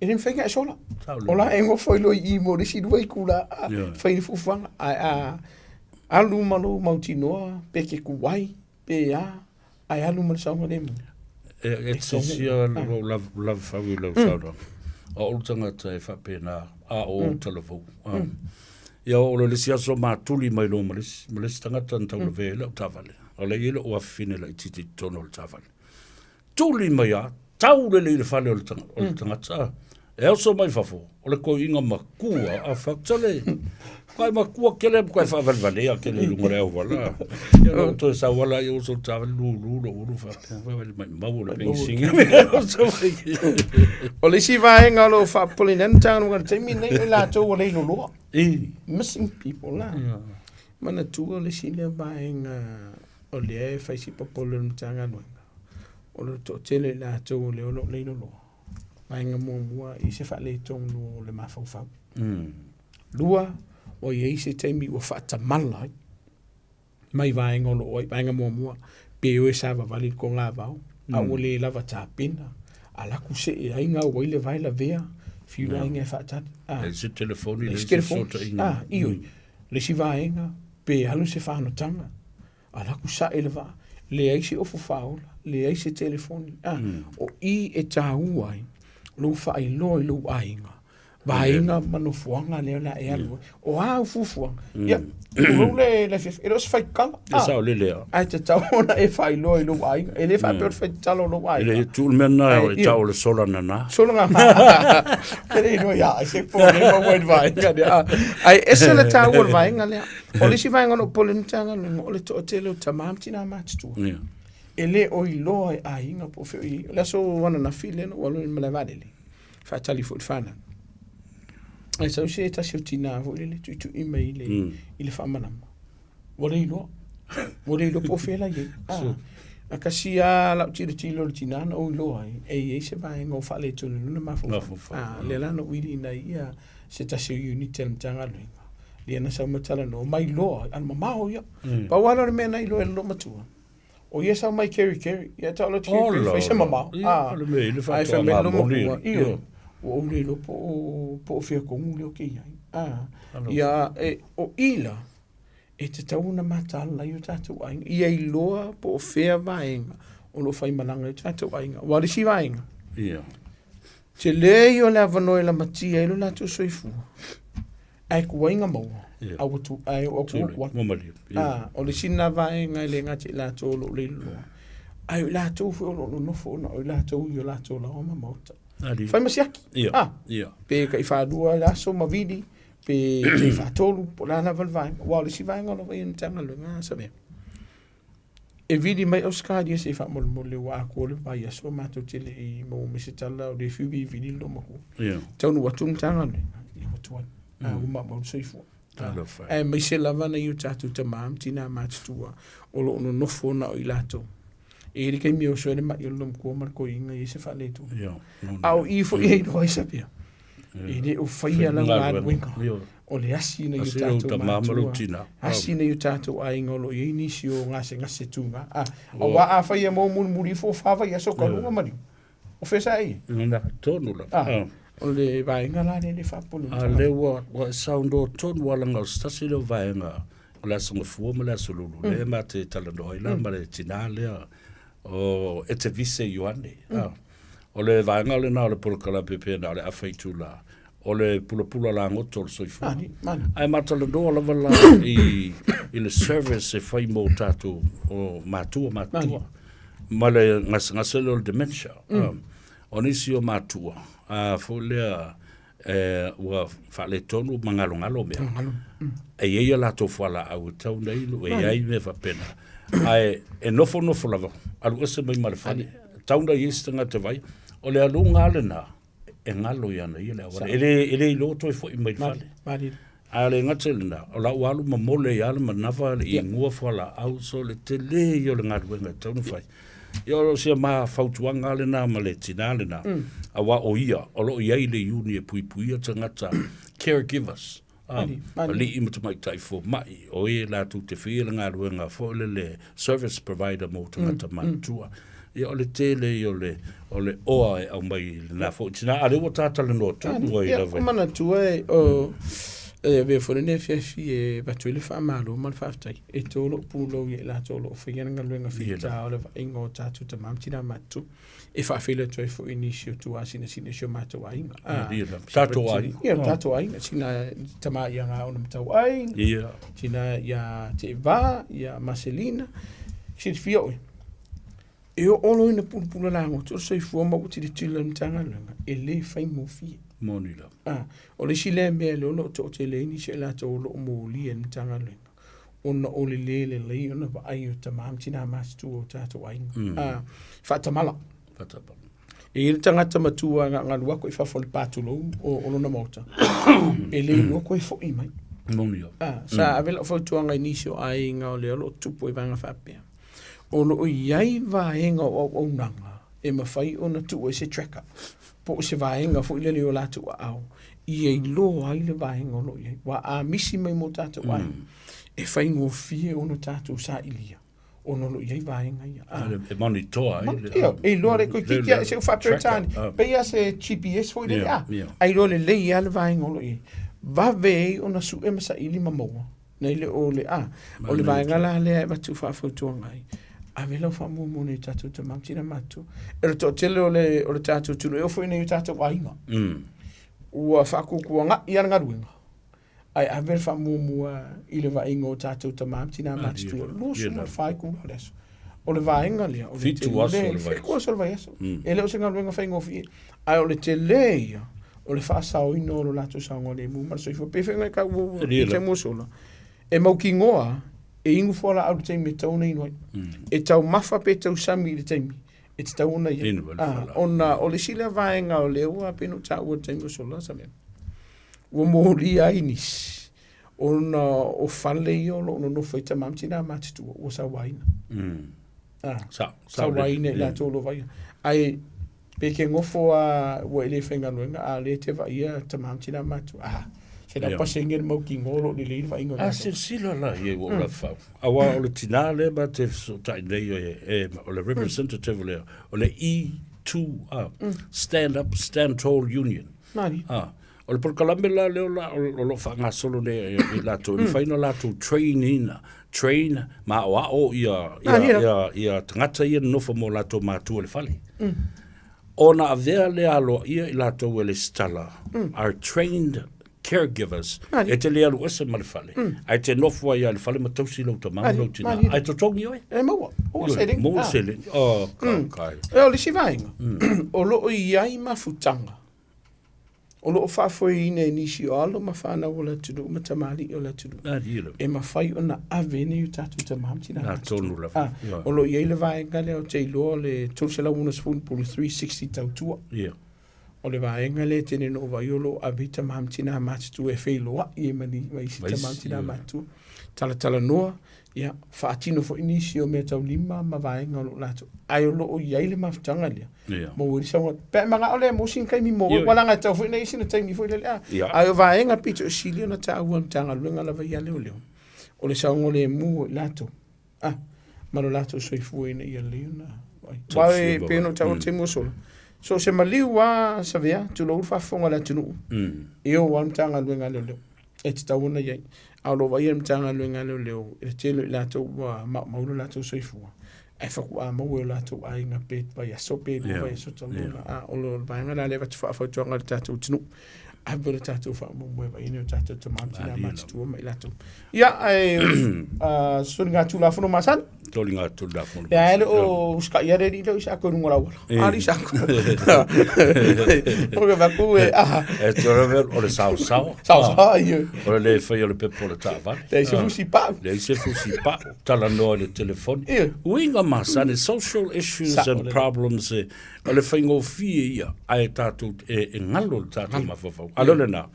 E le mafai ona e sola. O la e nofo ai loa i i mo le isi lua itula a fai le fuafuaga. Ae a alu ma lou mautinoa pe te tuai pe a, ae alu ma le saogalemu. E tisia lou lava fau i lau saunoaga. O ou tagata e faapena, a o ou talavou. Ia oo loa i le isi aso matuli mai loa ma le isi, ma le isi tagata na taulavea ai lau taavale. O lea e i ai lou afafine laitiiti i totonu o le taavale. Tuli mai lava, tau lelei i le fale o le o le tagata. E oso mai fafo, o le toeaina matua, a faatale, kai matua kele ma koe faavalevalea kele i luga o le auala. Ia na ou toe sau ala ia oso le taavale lulu lou ulu faapea, faavale maimau o le penisini. O le isi vaega o lo o faapopoleina ai le Matagaluega i le taimi lenei, o i latou ua leiloloa. Missing people la. Manatua le isi lea vaega o lea e fai si popole o le Matagaluega, o le toatele o i latou o lea o lo o leiloloa. Vaega muamua, i se faaletonu o le mafaufau. Lua, ua i ai se taimi ua faatamala ai mai vaega o lo o ai. Vaega muamua, pe o e savavali i le togavao, a ua le lava tapena, alu atu see ai gau ai le vae lavea, fiu aiga e faatali. Leai se telefoni, leai se fesootaiga. Ah, ioe. Le isi vaega, pe alu se fanotaga, alu atu sae le vaa, leai se ofu faaola, leai se telefoni. Ah, o i e taua ai lou faailoa i lou aiga, vaega ma nofoaga lea o le a e alu ai. O a au fuafuaga? Ia, tulou le afiafi, e le o se faitala. E saolele lava. Ae tatau ona e faailoa i lou aiga. E le faapea o le faitala o lou aiga. E le tuu le mea lena e tau o le sola nana. Sola nana. E le iloa ia ai se problema ua i le vaega lea. Ae ese le taua o le vaega lea. O le isi vaega o lo o popole ai le Matagaluega, o le toatele o tama ma tina matutua. E le o iloa e aiga po o fea o i ai. O le aso ananafi lea na ou alu ai i le malae vaalele, faatali foi i le fanau. Ae sau se tasi o tina foi lele tuitui mai i le, i le faamalama. Ua le iloa. Ua le iloa po o fea la i ai. Ah, a kasi lava lau tilotilo i le tina na ou iloa ai, e i ai se vaega o faaletonu i lona mafaufau. Ah, lea la na ou iliina ai ia se tasi o unit a le Matagaluega. Lea na sau ma talanoa, mai loa, a mamao ia. Pau lava lea o le mea na iloa e le loomatua. O ia sau mai Kerikeri. Ia tau loa Kerikeri fai se mamao. Ah, o le mea i le Ai fai mai loomatua. Ioe. Ua ou le iloa po o po o fea tonu lea ou te i ai. Ah, ia e o i la e tatau ona mataala ai o tatou aiga. Ia iloa po o fea vaega o lo o faimalaga ai o tatou aiga. Aua o le isi vaega. Ia. Tele ia o le avanoa e lamatia ai lo latou soifua, ae tuaiga maua, a ua tu, ae oo atu ua Ua malie. Ah, o le isi lena vaega e le gata i latou o lo o leiloa, ae o i latou foi o lo o nonofo ona o i latou i o latou laoa ma maota. Fai ma siaki. Ah, pe tai faalua le aso ma vili, pe tai faatolu, po o le a lava le vaega. Aua o le isi vaega o lo o vaai e le Matagaluega, Samea, e vili mai Ausetalia se i faamolemole ua atoa le vaiaso matou te le i maua mai se tala o le fiu vilivili le loomatua. Taunuu atu le Matagaluega, ia ua tuai. A ua maumau le soifua. Aemaise lava nai o tatou tama ma tina matutua o lo o nonofo na o i latou. E i ai le taimi e oso ai le mai o le loomatua ma le toeaina e i ai se faaletonu. A o i foi e iloa ai Samea, e le o faia lau galuega o le asi nai o tatou matua, asi nai o tatou aiga o lo o i ai nisi o gasegase tuga. Aua a fai e maua mulimuli ifo o fa vaiaso talu ona maliu, o fea sa e i ai? Na tonu lava. O le vaega la lea e le faapolo. A lea ua e saunoa tonu lava leaga o se tasi lea o vaega o le Aso Gafua ma le Aso Lulu lea ma te talanoa ai la ma le tina lea o Etevise Ioane. O le vaega lena o le polokalame pe na o le afa itula o le pulapula lagoto o le soifua. Ae ma talanoa lava la i, i le service e fai mo tatou o matua matutua ma le gasegase lea o le dementia. O nisi o matua, a foi lea e, ua faaletonu ma galogalo mea. E i ai a latou fualaau e tatau ona inu, e i ai mea faapena. Ae e nofonofo lava, alu ese mai ma le fale, tatau ona i ai se tagata e vaai. O le aluga lava lena, e galo ia ia le auala. E le, e le iloa toe foi mai le fale. A le gata i lena, o la ua alu momole ai lava le manava le inua fualaau, so le tele ia o le galuega e tatau ona fai. Ia o sia ma fautuaga lava lena ma le tina lena, aua o ia o lo o i ai le iuni e puipuia tagata, caregivers, alii ma tamaitai fomai, o e latou te faia le galuega foi lele service provider mo tagata matutua. Ia o le tele ia o le, o le oa e aumai i lena foi tina, a o lea ua ta talanoa tonu ai lava. Ia, manatua e, o, e avea foi lenei afiafi e avatu ai le faamalo ma le faafetai e to lou pulou ia i latou o lo o faia le galuega fita o le vaaiga o tatou tama ma tina matutua. E faafeiloai atu ai foi i nisi o tuasinasina i si o matou aiga. Ah, tatou aiga. Ia, tatou aiga, sina tama ia ngā ona matau ai, sina ia Te Eva, ia Marcelina, silafia oe. E oo loa ina pulapula lagoto le soifua ma ua tilotilo le Matagaluega, e le faigofie. Moni lava. Ah, o le isi lea mea lea o lo o toatele ai nisi o i latou o lo o molia e le Matagaluega, ona o le le lelei ona vaai o tama ma tina matutua o tatou aiga. Ah, faatamala. Faatamala. E i ai le tagata matua na na alu atu i fafo o le pa tulou o, o lona maota, e le iloa toe foi mai. Moni lava. Ah, sa ave lau fautuaga i nisi o aiga o lea o lo o tupu i vaega faapea. O lo o i ai vaega o auaunaga e mafai ona tuu ai se tracker po o se vaega foi lele i o latou aao ia iloa ai le vaega o lo o i ai. Aua a misi mai mo tatou aiga, e faigofie ona tatou sailia ona o lo o i ai vaega ia. Ah. E monitor ai. Ia, e iloa le toeitiiti lava se faa-Peretani, pei lava se GPS foi lele, ah, a iloa lelei lava le vaega o lo o i ai. Vave ai ona sue ma saili ma maua. Nei le o le a. O le vaega la lea e avatu faafautuaga ai, ave lau faamuamua nei tatou tama ma tina matutua. E le toatele o le, o le tatou atunuu, e oo foi nei o tatou aiga. Ua faatuatuanai lava le galuega, ae ave le faamuamua i le vaaiga o tatou tama ma tina matutua, 24 itula o le aso. O le vaega lea, o le 7 aso o le vaiaso. 7 aso o le vaiaso. E le o se galuega faigofie, ae o le tele ia o le faasaoina o lo latou saogalemu ma le soifua. Pei foi ona e taua i le taimi ua sola, e mautinoa e inu fualaau i le taimi e tatau ona inu ai. E taumafa pe tausami i le taimi e tatau ona i ai. Ona o le isi lea vaega o lea ua pei ona ou taua i le taimi ua sola, Samea, ua molia ai nisi ona o fale ia o lo o nonofo ai tama ma tina matutua ua sauaina. Ah, sauaina i latou o lo o vaaia. Ae pe ke nofo a ua e le faigaluega a o lea e te vaaia tama ma tina matutua. Ah, 100% le mautinoa o lo o lelei le vaaiga o A latou. silasila la i ai ua ou lafau. Aua o le tina lea ma te fesootai nei e, o le representative lea, o le E2A, Stand Up, Stand Tall Union. Malie. Ah, o le polokalame la lea o la, o lo o faagasolo nei e latou, e mafai ona latou train ina, train ma aoao ia, ia, Malie lava. ia, ia tagata ia nonofo mo latou matua i le fale. Ona avea lea aloaia i latou e lesitala are trained caregivers e te le alu ese ma le fale, ae te nofo ai lava i le fale ma tausi lou tama ma lou tina, ae totogi oe. E maua, maua seleni. Maua seleni. Oh, ka, kai. E o le isi vaega, o lo o i ai mafutaga o lo o faafoeina e nisi o alo ma fanau o le atunuu ma tamalii o le atunuu e mafai ona ave nei o tatou tama ma tina tonu lava. Ah, o lo o i ai le vaega lea ou te iloa o le 360 po o le 360 tautua. Yeah. O le vaega lea e tele ona ou vaai o lo o ave ai tama ma tina matutua e feiloai ai ma ni ma isi tama ma tina matutua. Talatalanoa, ia, faatino foi nisi o meataulima ma vaega o lo o latou. Ae o lo o i ai le mafutaga lea. Yeah. Maua ai le saunoaga. Pe a e manao lea mo sina taimi mo oe, Ioe. ua leaga e tatau foi ona i ai sina taimi foi lele, a. Yeah. Ae o vaega pito i sili ona taua i le Matagaluega lava ia leoleo, o le saogalemu o i latou, a, ma lo latou soifua ina ia lelei ona vaai. Aua e pei ona ou taua i le taimi ua sola, so o se maliu lava Savea, tulou le faafofoga a le atunuu, e o lava le Matagaluega a Leoleo. E tatau ona i ai. A o lo o vaaia le Matagaluega a Leoleo i le tele o i latou ua maumau lo latou soifua, ae faatoa maua e o latou aiga pe vaiaso pe lua vaiaso talu ona. A o le vaega la lea e avatu faafautuaga i le tatou atunuu, ave le tatou faamoemoe e vaai ni o tatou tama ma tina matutua ma i latou. Ia, ae soligatulafono masani. Soligatulafono. Ia, e le o usitaia le alii lea o Isako i luga o le auala. Eh. Ali Isako. O ke vaku e, aha. E te ora o le saosao. Saosao, ioe. O le le faia o le pepa o le taavale. Leai se fusi pau. Leai se fusi pau. Talanoa i le telefoni. Ioe. Uiga masani, social issues Sao and lelei. problems e, o le faigofie ia, ae tatou, e, e galo le tatou mafaufau. A le o lena,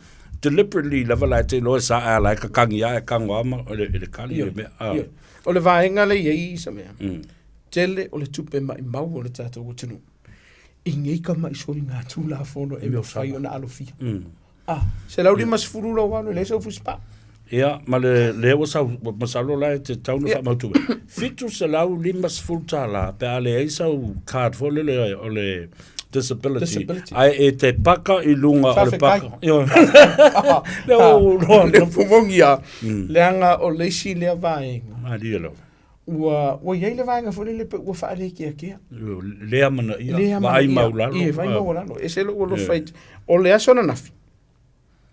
deliberately lava la e te iloa e sa ae ala e kakangi a e kago a ma, i le kali Ioe, le mea. Ah. ioe. O le vaega lea e i ai sa mea, tele o le tupe maimau o le tatou atunuu i nei tama'i soligatulafono e mafai ona alofia. Ah, 150 lou alu e leai sau fusi pau. Ia, ma le lea ua sau, masalo la e te tau na faamautu mai. $750 pe a leai sau card foi lele o le disability. Disability. Ae e te paka i luga o le Faafetai. paka. Ioe. Lea ua ou iloa. Le upu moni lava, leaga o le isi lea vaega. Malie lava. Ua, ua i ai le vaega foi lele pe ua faalekeakea. Le amanaia, Le amanaia. vaai maualalo. Ie, vaai maualalo. E ese lou alofa i... O le aso ananafi,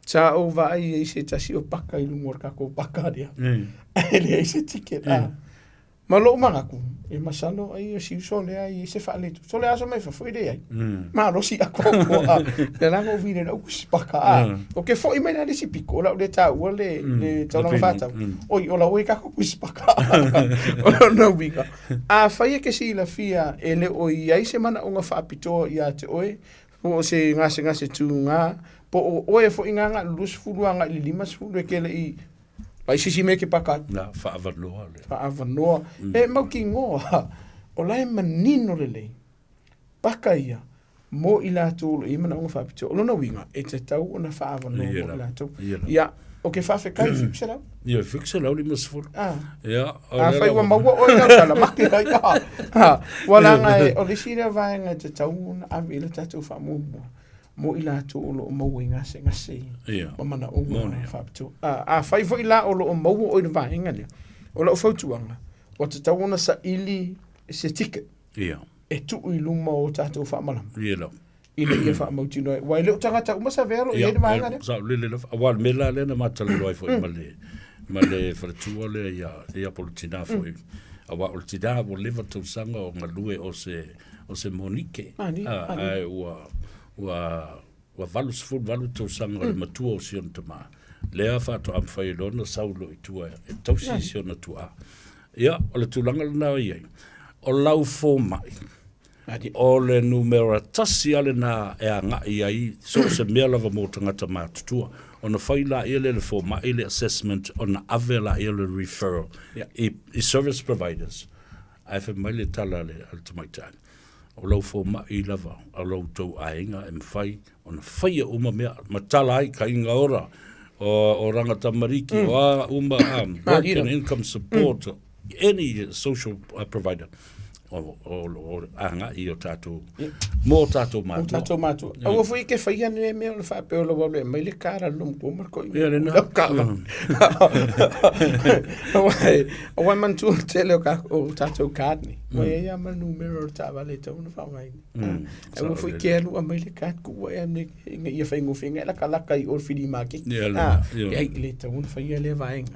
sa ou vaai ai i se tasi o paka i luga o le tatou paka lea. Ae leai se ticket. Ah. Ma lou manatu, e masalo ai o si uso lea e i ai se faaletonu. So le aso mai fafo e leai. Malosi atoatoa. Ah. Lea la na ou vili ai lau kusi paka. Ah. Ou te foi mai la i le isi pito, o le a ou le taua le, le taulaga faatau. Oi, o la ua i tatou kusi paka. O lona uiga, afai e te silafia e le o i ai se manaoga faapitoa ia te oe, po o se gasegase tūgā, po o oe foi gagaʻu i le 20 agai i le 50 e te le i vaai se isi mea e te paka ai. Na, faaavanoa le. Faaavanoa. E mautinoa, o la e manino lelei, paka ia mo i latou o lo o i ai manaoga faapitoa. O lona uiga, e tatau ona faaavanoa mo i latou. Ia, o ke faafetai, 700. Ia, 750. Ah. Ia, o A lea fai ua lava. maua oe i lau tala, mate ai. Ah, ah, ua leaga e, o le isi lea vaega e tatau ona ave i ai le tatou faamuamua, mo i latou o lo o maua i gasegase Ia. ma manaoga Moni, ia. faapitoa. Ah, afai foi la o lo o maua oe i le vaega lea, o lau fautuaga, ua tatau ona saili se ticket Ia. e tuu i luma o tatou faamalama. Ia lava. Ina ia faamautinoa ai. Aua e le o tagata uma Savea o lo o i ai le vaega lea. Saolele lava. Aua o le mea la lea na matalanoa ai foi ma le, ma le faletua lea ia, ia po o le tina foi. Aua o le tina ua leva tausaga o galue o se, o se monike. Mani, mani. Ae ua, ua, ua 88 tausaga o le matua o si ona tama. Lea faatoa mafai ai loa ona sau loa i tua e tausi i si ona tuaa. Ia, o le tulaga lena o i ai. O lau fomai, O le numera tasi lava lena e agai ai so o se mea lava mo tagata matutua. Ona fai laia lea e le fomai le assessment ona ave laia le referral i, i service providers. Ae fai mai le tala a le, a le tamaitai, o lau fomai lava a lo outou aiga e mafai ona faia uma mea ma tala ai kaiga ora o, o ranga tamariki, o a uma, work and income support, any social provider. O agai i o tatou mo tatou Mo matua. tatou matua. Aua foi ke faia ne mea o le faapea o lau alu e aumai le kara le matua ma le koina. Ia, lena. Lau kava. Aua e manatua le tele o o tatou card nei. Ua i ai lava ma le numera o le taavale e tatau ona faaaogaina. Aua foi ke alu aumai le card kuua ea me ina ia faigofie ina ia lakalaka i o i le fili maketi. Ia, lena. Ia. Leai, e le tatau ona faia lea vaega.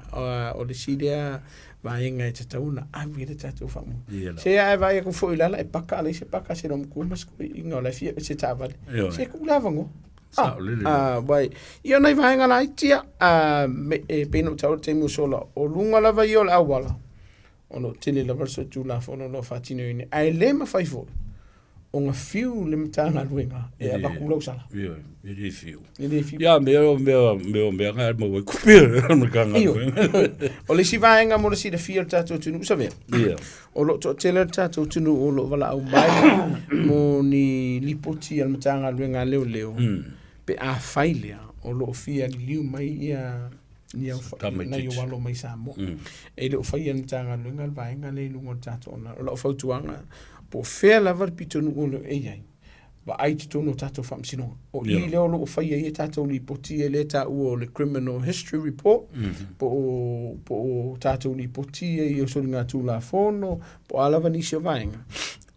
O le isi lea vaega e tatau ona ave i ai le tatou faamoemoe. Ia lava. Se a e vaai atu foi i lala e paka a leai se paka a se loomatua ma se toeaina o la e fia se taavale. Ioe. Se tuu le avanoa. Sao lelei. Ah, wai, ia nai vaega laiti ia, ah, me, e pei ona ou taua i le taimi ua sola, o luga lava ia o le auala, o lo o tele lava le solitulafono o lo o faatinoina, ae le mafai foi ona fiu le Matagaluega e avatu lau sala. Ioe, e le fiu. E le fiu. Ia, mea o mea, mea o mea nga e maua ai kupe o le Matagaluega. O le isi vaega mo le silafia o le tatou atunuu, Savea, Ia. o lo o toatele le tatou atunuu o lo o valaau mai mo ni lipoti a le Matagaluega a Leoleo, pe afai lea o lo o fia liliu mai ia ni au nai o alo mai Samoa. E le o faia e le Matagaluega le vaega lea i luga o le tatou ona. O lau fautuaga, po o fea lava le pitonuu o lo o e i ai, vaai i totonu o tatou faamasinoga. O i lea o lo o faia ai a tatou lipoti ia lea e taua o le Criminal History Report, po o, po o tatou lipoti ia i o soligatulafono, po o a lava nisi o vaega.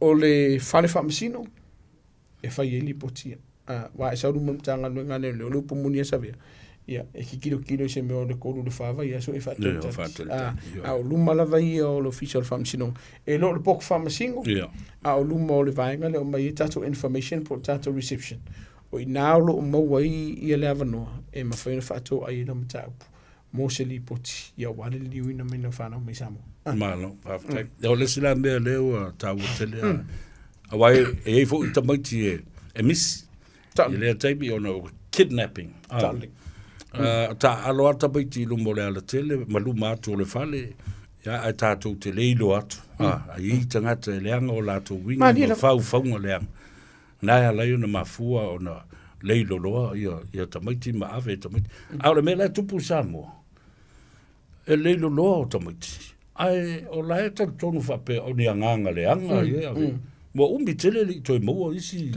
O le fale faamasino, e fai ai lipoti ia. Aua e sau luma o le Matagaluega a Leoleo, o le upu moni lava Savea, ia, e te tilotilo i se mea o le 3 i le 4 vaiaso e faatalitali. A o luma lava ia o le Ofisa o le Faamasinoga. E le o le poko faamasino, a o luma o le vaega lea e aumai ai tatou information po o tatou reception. O i ina o lo o maua ai ia le avanoa e mafai ona faatoai ai lau mataupu mo se lipoti, ia aua le liliuina mai o fanau mai Samoa. Malo, faafetai. O le isi la mea lea ua taua tele lava, aua e i ai foi tamaiti e misi i lea taimi ona o kidnapping. Taaalo lava tamaiti i luma o le alatele ma luma atu o le fale, ia, ae tatou te le iloa atu. A i ai tagata e leaga o latou uiga ma faufauga leaga, na e ala ai ona mafua ona leiloloa ia tamaiti ma ave tamaiti. A o le mea la e tupu i Samoa, e leiloloa o tamaiti, ae o la e talitonu faapea o ni agaga leaga ia e ave. Ua umi tele le i toe maua isi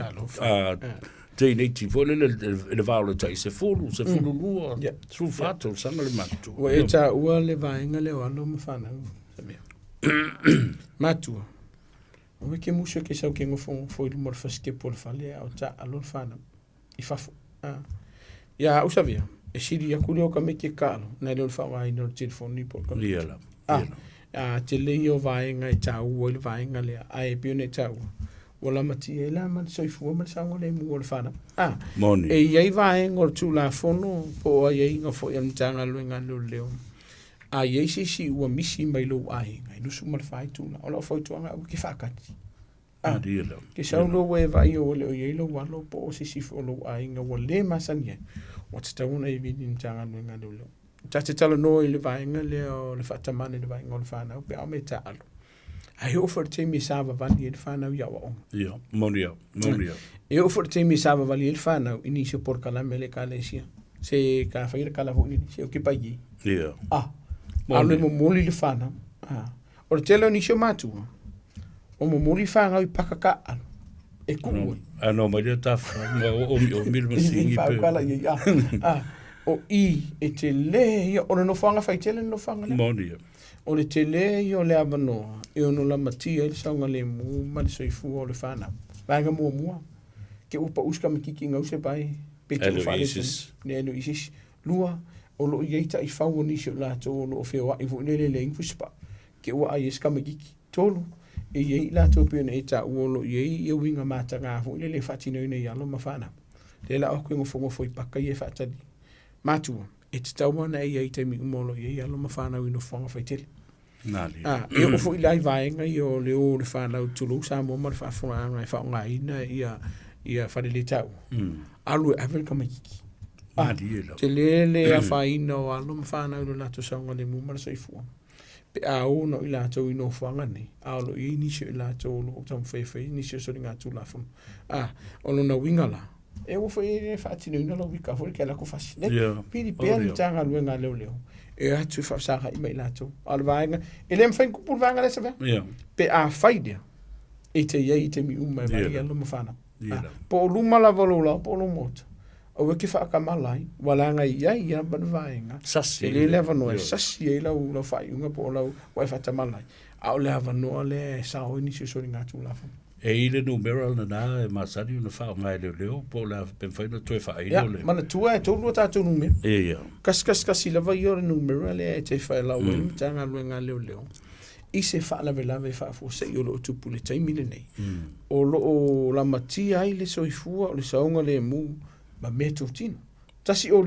teineiti foi lele i le va o le tai 10, 12, 14 tausaga le matutua. Ua e taua le vaega lea o alo ma fanau, Samia. Matua, Aua e te musu e te sau ke nofonofo i luma o le fasitepu o le fale a o taaalo le fanau i fafo. Ia au Savea, e sili atu lea o tamaiti e taalo nai lo le faaaogaina o le telefoni po o le computer. Ia lava, ia lava. A tele ia o vaega e taua ai le vaega lea, ae pei ona e taua, ua lamatia ai la ma le soifua ma le saogalemu o le fanau. Moni. E i ai vaega o le Tulafono po o aiaiga foi a le Matagaluega a Leoleo A i ai se isi ua misi mai lou aiga e 24 itula, o lau fautuaga aua e te faatali. A, ke sau loa ua e vaai ua le o i ai lou alo po o se isi foi o lou aiga ua le masani ai, ua tatau ona e vili i le Matagaluega a Leoleo. Ta te talanoa i le vaega lea o le faatamala i le vaaiga o le fanau pe a o mea taaalo. Ae oo foi i le taimi e savavali ai le fanau i aoaoga. Ia, moni au, moni au. E oo foi i le taimi e savavali ai le fanau i nisi o polokalame a le Ekalesia. Se ka fai le kala foi lele, se o ke pai i. Ia. Ah, alu e momoli le fanau. Ah. O le tele o nisi o matua, o momoli fanau i paka kaaalo, e kuu ai. A no mai lea tawha, nga o omi omi le masingi pe. Whaukala i ah, ah. O i, e te le ia, o le nofoanga whaitele le nofoanga lea. Moni ia. O le tele ia o le avanoa e ono lamatia ai le saogalemu ma le soifua o le fanau. Vaega muamua, ke ua pau se kamakiki gause pai pe te ua faaletonu. Ne elo i se isi. Lua, o lo o i ai taifau o nisi o latou o lo o feoai foi lele e leai ni fusipaa, ke ua ai ai se kamakiki. Tolu, e i ai i latou pei ona e taua o lo o i ai ia uiga mataga foi lele e faatinoina i alo ma fanau. Lea la o atu e nofonofo i paka ia e faatali. Matua, e tatau ona e i ai i taimi uma o lo o i ai alo ma fanau i nofoaga faitele. A, e oo foi la i vaega ia o le o o le fanau tulou Samoa ma le faafofogaaga e faaaogaina ia ia faleletaua, alu e ave le tamaititi. A, tele le afaina o alo ma fanau i lo latou saogalemu ma le soifua. Pe a o ona o i latou i nofoaga nei, a o lo o i ai nisi o i latou o lo o taumafai e fai nisi o soligatulafono. A, o lona uiga la, E ua foi e faatinoina lou wika foi ke lako fasi. Ne, Yeah. pili pea Oh, le yeah. Matagaluega a Leoleo e o atu e faafesaga'i ma i latou. A o le vaega, e le mafai ona kupu le vaega lea Savea. Yeah. Pe afai lea, E te i ai i taimi uma e vaai alo ma whanau. Po o luma lava o lou lao po o lou maota. Aua e te whaakamala ai, ua leaga i ai ia ma le vaega. Sasi. E le le avanoa e sasi ai lau, lau faaiuga po o lau, ua e faatamala ai. A o le avanoa lea e sao ai nisi o soligatulafono. E i le numera lena e masani ona faaaoga e leoleo po o le a pe mafai ona toe faailo le. Ia, manatua e tolu a tatou numera. Ia. 111 lava ia o le numera lea e te faelau ai le Matagaluega a Leoleo i se faalavelave faafuasei o lo o tupu i le taimi lenei. O lo o lamatia ai le soifua o le saogalemu ma meatotino. 105, o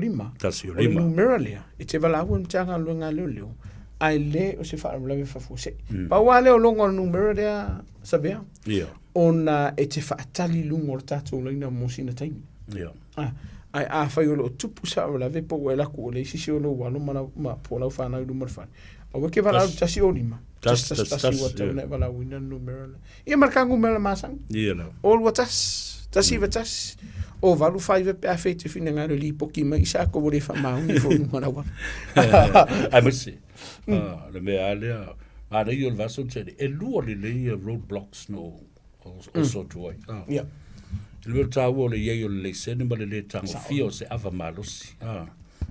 le numera lea e te valaau ai le Matagaluega a Leoleo, ae le o se faalavelave faafuasei. Pau lava lea o logo o le numera lea, Savea, ona e te faatali i luga o le tatou laina mo sina taimi. Ae afai o lo o tupu se faalavelave po ua e alu atu ua leai se isi o lou alo ma lau, ma, po o lau fanau i luma o le fale, aua e te valaau i le 105, 111 ua tatau ona e valaauina le numera lea. Ia ma le ta numera masani. Ia lava. O 21, 191, o 85 pe afai e te finagalo e lipoti mai i sa kou ua le faamaoni foi i luga o le auala. Aemaise, le mea lava lea, manaia o le vaiaso na tea nei, e lua lelei road blocks na ou oso atu ai. Ia. I le mea o le taua o le i ai o le laisene ma le lē tagofia o se ava malosi.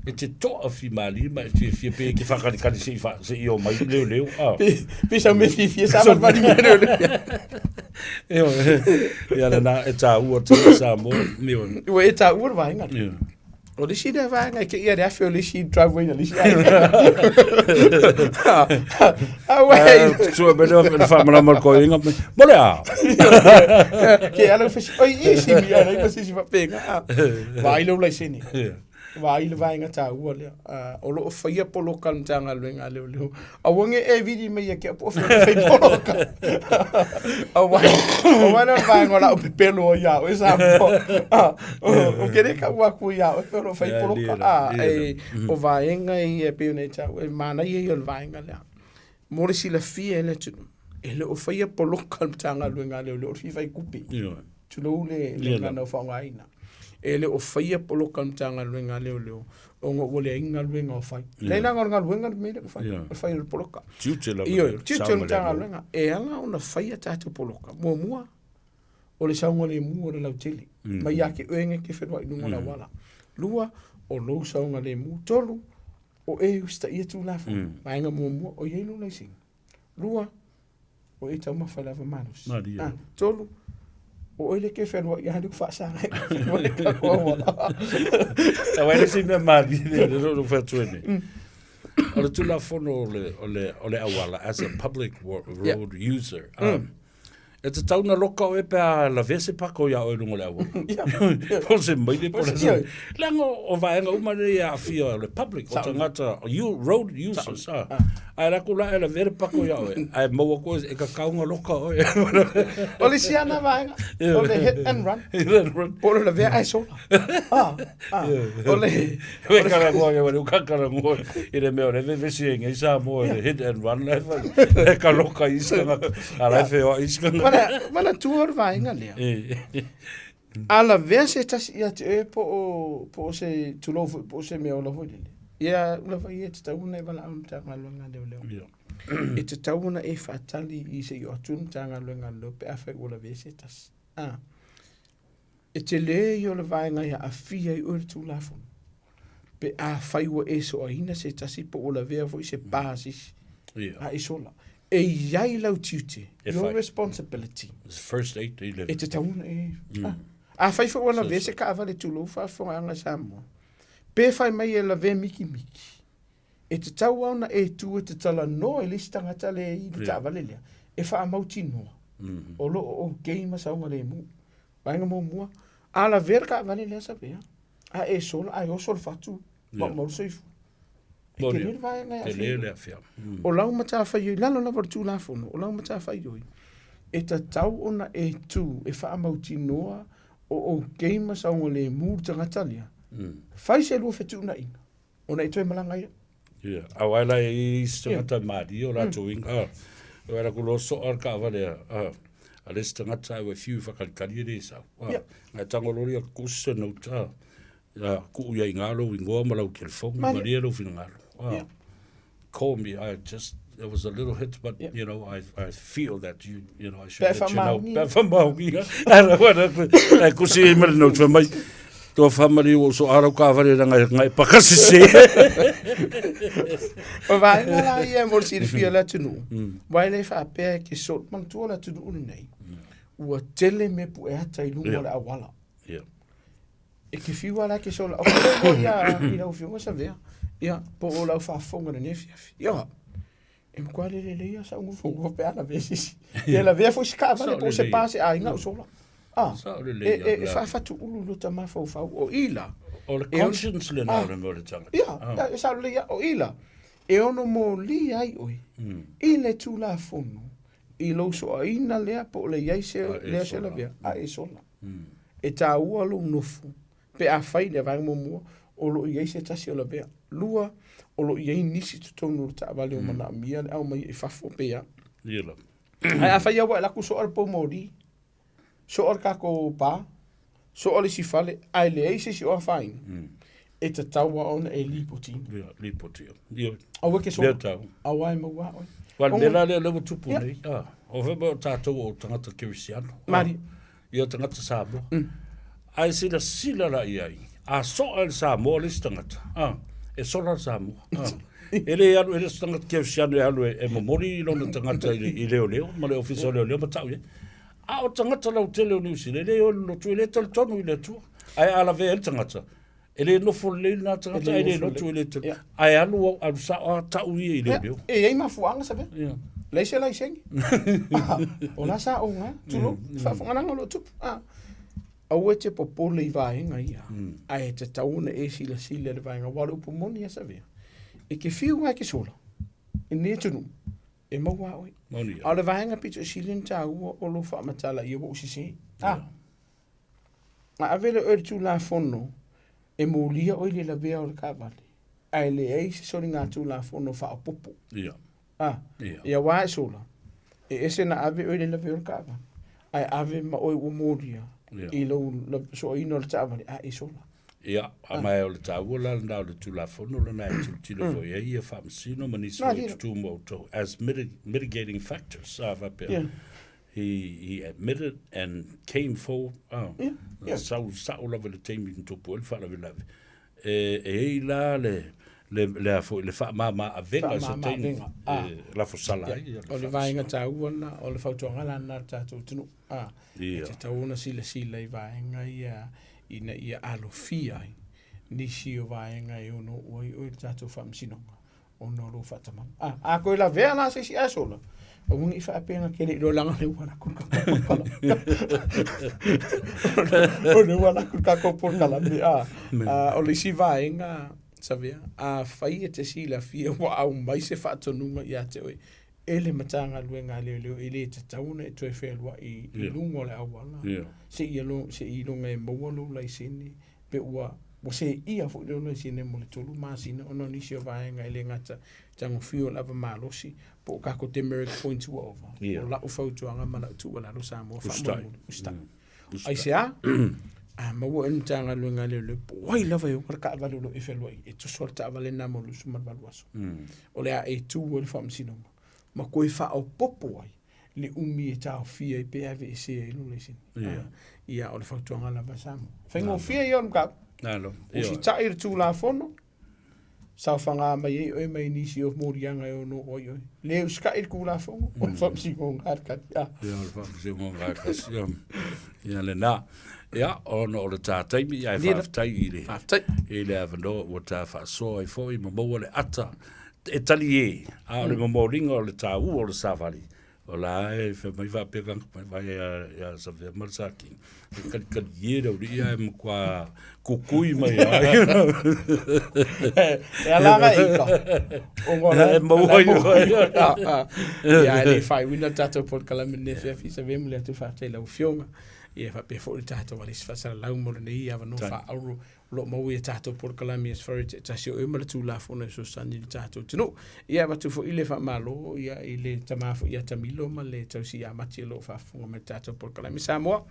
E te toafimalie ma e fiafia pe e te whakanikani se i, wha, se i o mai leo leo. Ah. Pe, pe sau me fiafia sa valivali mea leo leo. Io, ia le nā e tāua te Samoa. Ua e tāua le vaenga. Yeah. O le isi lea vaega e kei a le afe o le isi driveway a le isi aiga. Auē. Tua me leo le whaamarama le koinga. Mo le a? Ke ala fesi, oi isi mi ala i masisi whapenga. Vaai lou laisene. Vaai le vaega taua lea. O lo o faia poloka le Matagaluega a Leoleo. Aua ne i e vili mai ia te au po o fea o fai poloka. Aua, aua lea o le vaega o lau pepelo ai ia oe Samoa. Ou te le tau atu ia oe pe o lo o fai poloka. E, o vaega ia e pei ona e taua, e manaia ia o le vaega lea. Mo le silafia e le atunuu, e le o faia poloka le Matagaluega a Leoleo, o le fia fai tupe. Tulou le gagana ua faaaogaina. E le o faia poloka a le Matagaluega a Leoleo ona ua leai ni galuega o fai. Leai leaga o le galuega le mea lea ua fai, o le fai o le poloka. Tiute lava. Ioe, o le tiute o le Matagaluega. E ala ona faia tatou poloka, muamua, o le saogalemu o le lautele, mai ia te oe e te feloai i luga o le auala. Lua, o lou saogalemu. Tolu, o e usitaia Tulafono. Vaega muamua, o i ai lou laisene. Lua, o e taumafa i le ava malosi. Malie. Ah, tolu, o oe le ke whenua i ahali ku whaasanga e whenua le kako awa. Ta wai le si mea malie le le lo whatu ene. O le tulafono o le, o le, o le auala as a public road user. E tatau na loka oe pe a lavea se pako iā oe i luga o le auala. Po o se maile po o le a. Leaga o vaega uma nei e aafia o le public, o tagata, road users. Ae alu atu la e lavea le pako iā oe, ae maua atu oe e kakau loka oe. O le isi lava na vaega, o le hit and run. Hit and run. Po o le lavea ae sola. O le... Ue karagoa ke wale, uka karagoa i le mea o le vevesi e ngei Samoa i le hit and run la e whai. E ka loka i iskanga, a la e wheoa i iskanga. Mana, manatua o le vaega lea. A lavea se tasi ia te oe po o, po o se tulou foi, po o se mea ola foi lele. Ia, ula fai e tatau ona e valaau i le Matagaluega a Leoleo. E tatau ona e faatali i se i oo atu le Matagaluega a Leoleo pe afai ua lavea se tasi. A. E tele ia o le vaega e aafia ai oe i le Tulafono, pe afai ua e soaina se tasi po ua lavea foi se pa a se isi, a e sola. E i ai lau tiute, your responsibility. First aid i le... E tatau ona e... Afai foi ua lavea se taavale tulou faafofogaaga a Samoa, pe fai mai e lavea mikimiki, e tatau lava ona e tu e te talanoa i le isi tagata lea i le taavale lea, e faamautinoa o lo o okay ma saogalemu. Vaega muamua, a lavea le taavale lea Savea, a e sola ae oso le fatu, maumau le soifua. E tele le vaega e aafia. Tele le aafia. O lau matafaioi, lalo lava o le Tulafono, o lau matafaioi, e tatau ona e tu e faamautinoa o okay ma saogalemu le tagata lea. Fai se lua fetuunaiga, ona e toe malaga ai. Ia, aua e la e i isi tagata malie o latou inga. Ah, o la ku lo soa le taavale a, a, a le isi tagata ai ua fiu i whakalikali e le sau. Ah, Ia. Ngai tango lori a kusi se note, ah, ah, kuu ia i ngā lou ingoa ma lau telefoni, Malie. malie lou finagalo. Ah, Ia. Call me, I just, It was a little hit, but yeah. you know, I, I feel that you, you know, I should let you know. Pe whamaongia. Ara, wara, e kusi e mare no te mai. Toa whamari o so arau ka whare ranga ngai pakasi se. O vaenga la ia mo le silafia le atunuu. Wai le faapea e ke so manatua le atunuu lenei. Ua tele mea pueata i luga o le auala. Yeah. E ke fiu ala ke sola. O ke ia i lau fioga Savea. Ia, po o lau faafofoga i lenei afiafi. Ia, e matua lelelei lava sau nofonofo pe a lavea se isi. Pe lavea foi se taavale po o se pa a se aiga o sola. Ah, e, e, e faafatuulu i lota mafaufau. O i la. O le conscience lena o le mea o le tagata. Ia, e sao lelei lava. O i la, e ono molia ai oe i le Tulafono i lou soaina lea po o le i ai se lea se lavea, a e sola. E taua lou nofo pe afai le vaega muamua o lo o i ai se tasi o lavea. Lua, o lo o i ai nisi i totonu o le taavale o manaomia le aumai i fafo pe a. Ia lava. Ae afai lava ua e alu atu soa le poumoli, soa le tatou pa, soa le isi fale ae leai se isi o afaina, e tatau lava ona e lipotiina. Ia, lipotia. Ia. Aua e te sola. Aua e maua oe. Aua o le mea la lea ua tupu nei, o fea mai o tatou o tagata kerisiano. Malie. Ia tagata Samoa. Ae silasila la i ai, a soa e le Samoa le isi tagata, e sola le Samoa. E le alu, e le o se tagata kerisiano e alu e momoli lona tagata i leoleo ma le ofisa o leoleo ma tau i ai. A o tagata lautele o Niu Sila, e le o i le lotu, e le talitonu i le Atua. Ae a lavea ai le tagata, e le nofo lelei lena tagata, e le lotu, e le talitonu. Ae alu, alu sao lava tau ia i leoleo. E i ai mafuaaga Savea. Leai se laisene. O la sa oga, tulou, faafofoganaga o lo o tupu. Aua e te popole i vaega ia, ae tatau ona e silasila i le vaega, aua o le upu moni lava Savea, e te fiu lava e te sola i lenei atunuu, e maua lava oe. Moni A o le vaega pito i sili ona taua o lou faamatala ia ua ou sese. A, a ave lea oe i le Tulafono e molia oe i le lavea o le taavale, ae leai se soligatulafono faaopoopo. Ia. A, Ia. ia wā e sola, e ese na ave oe i le lavea o le taavale, ae ave ma oe ua molia Ia. i lou soaina o le taavale, a e sola. Ia, a mae o le taua la lena o le Tulafono lena e tilotilo foi ai ia Faamasino ma nisi Nā, foi ia. tutū mo outou as mitigating factors, a faapea. Ia. He admitted and came forward, a, Ia, ia. sau sao lava i le taimi na tupu ai le faalavelave. E, e ai la le, le, le a foi, le faamama avega i se taimi, Faamama avega, a. e lafosala ai ia le O le vaega taua lena, o le fautuaga la lena a le tatou atunuu. A, e tatau ona silasila i vaega ia ina ia alofia ai nisi o vaega e ono oo ai oe i le tatou faamasinoga ona o lou faatamala. A, a toe lavea la se isi ae sola, aua ne i faapea na te le i iloa leaga o lea ua alu atu le tatou polokalame. O lea ua alu atu le tatou polokalame, a, a, o le isi vaega, Savea, afai e te silafia ua aumai se faatonuga ia te oe e le Matagaluega a Leoleo e le tatau ona e toe fealuai i luga o le auala seia iloga e maua lou laisene pe ua ua seia foi lou laisene mo le 3 masina ona o nisi o vaega e le gata tagofia o le ava malosi po o tatou demerit points ua ova. O lau fautuaga ma lau tuualalo Samoa faamolemole, usitai. Aisea? A maua e le Matagaluega a Leoleo po o ai lava e ona le taavale o lo o e fealuai ai, e toso le taavale lena mo le 28 aso. O le a e tu ai le faamasinoga ma toe faaopoopo ai le umi e taofia ai pe aveesea ai lou laisene. Ia, o le fautuaga lava Samoa. Faigofie ia o le mataupu. Usitai i le Tulafono, saofaga mai ai oe mai nisi o moliaga e ono oo ai oe. Le usitai i le Tulafono, o le faamasinoga a le tali. Ia, o le faamasinoga a le tasi. Ia, ia lena. Ia, ona o le ta taimi, ae faafetai i le, i le avanoa ua ta faasoa ai foi ma maua le ata e tali e, a o le momoliga o le taua o le savali, O la e fai mai faapea tagata mai vai ia Savea ma le Saki. E kalikali e le aualii ae matua kukui mai ai. E ala aga ika. E maua ai oe. Ia, e le faaiuina le tatou polokalame i lenei afiafi, Savea momoli atu le faafetai i lau Afioga. Ia faapea foi le tatou alisi faasalalau mo lenei avanoa faaauuro O lo o maua i a tatou polokalame as far as tasi o ma le Tulafono e fesoasoani i le tatou atunuu. Ia e avatu foi le faamalo ia i le tama foi ia Tamilo ma le tausi ia Mati o lo o faafofoga mai i le tatou polokalame. Samoa,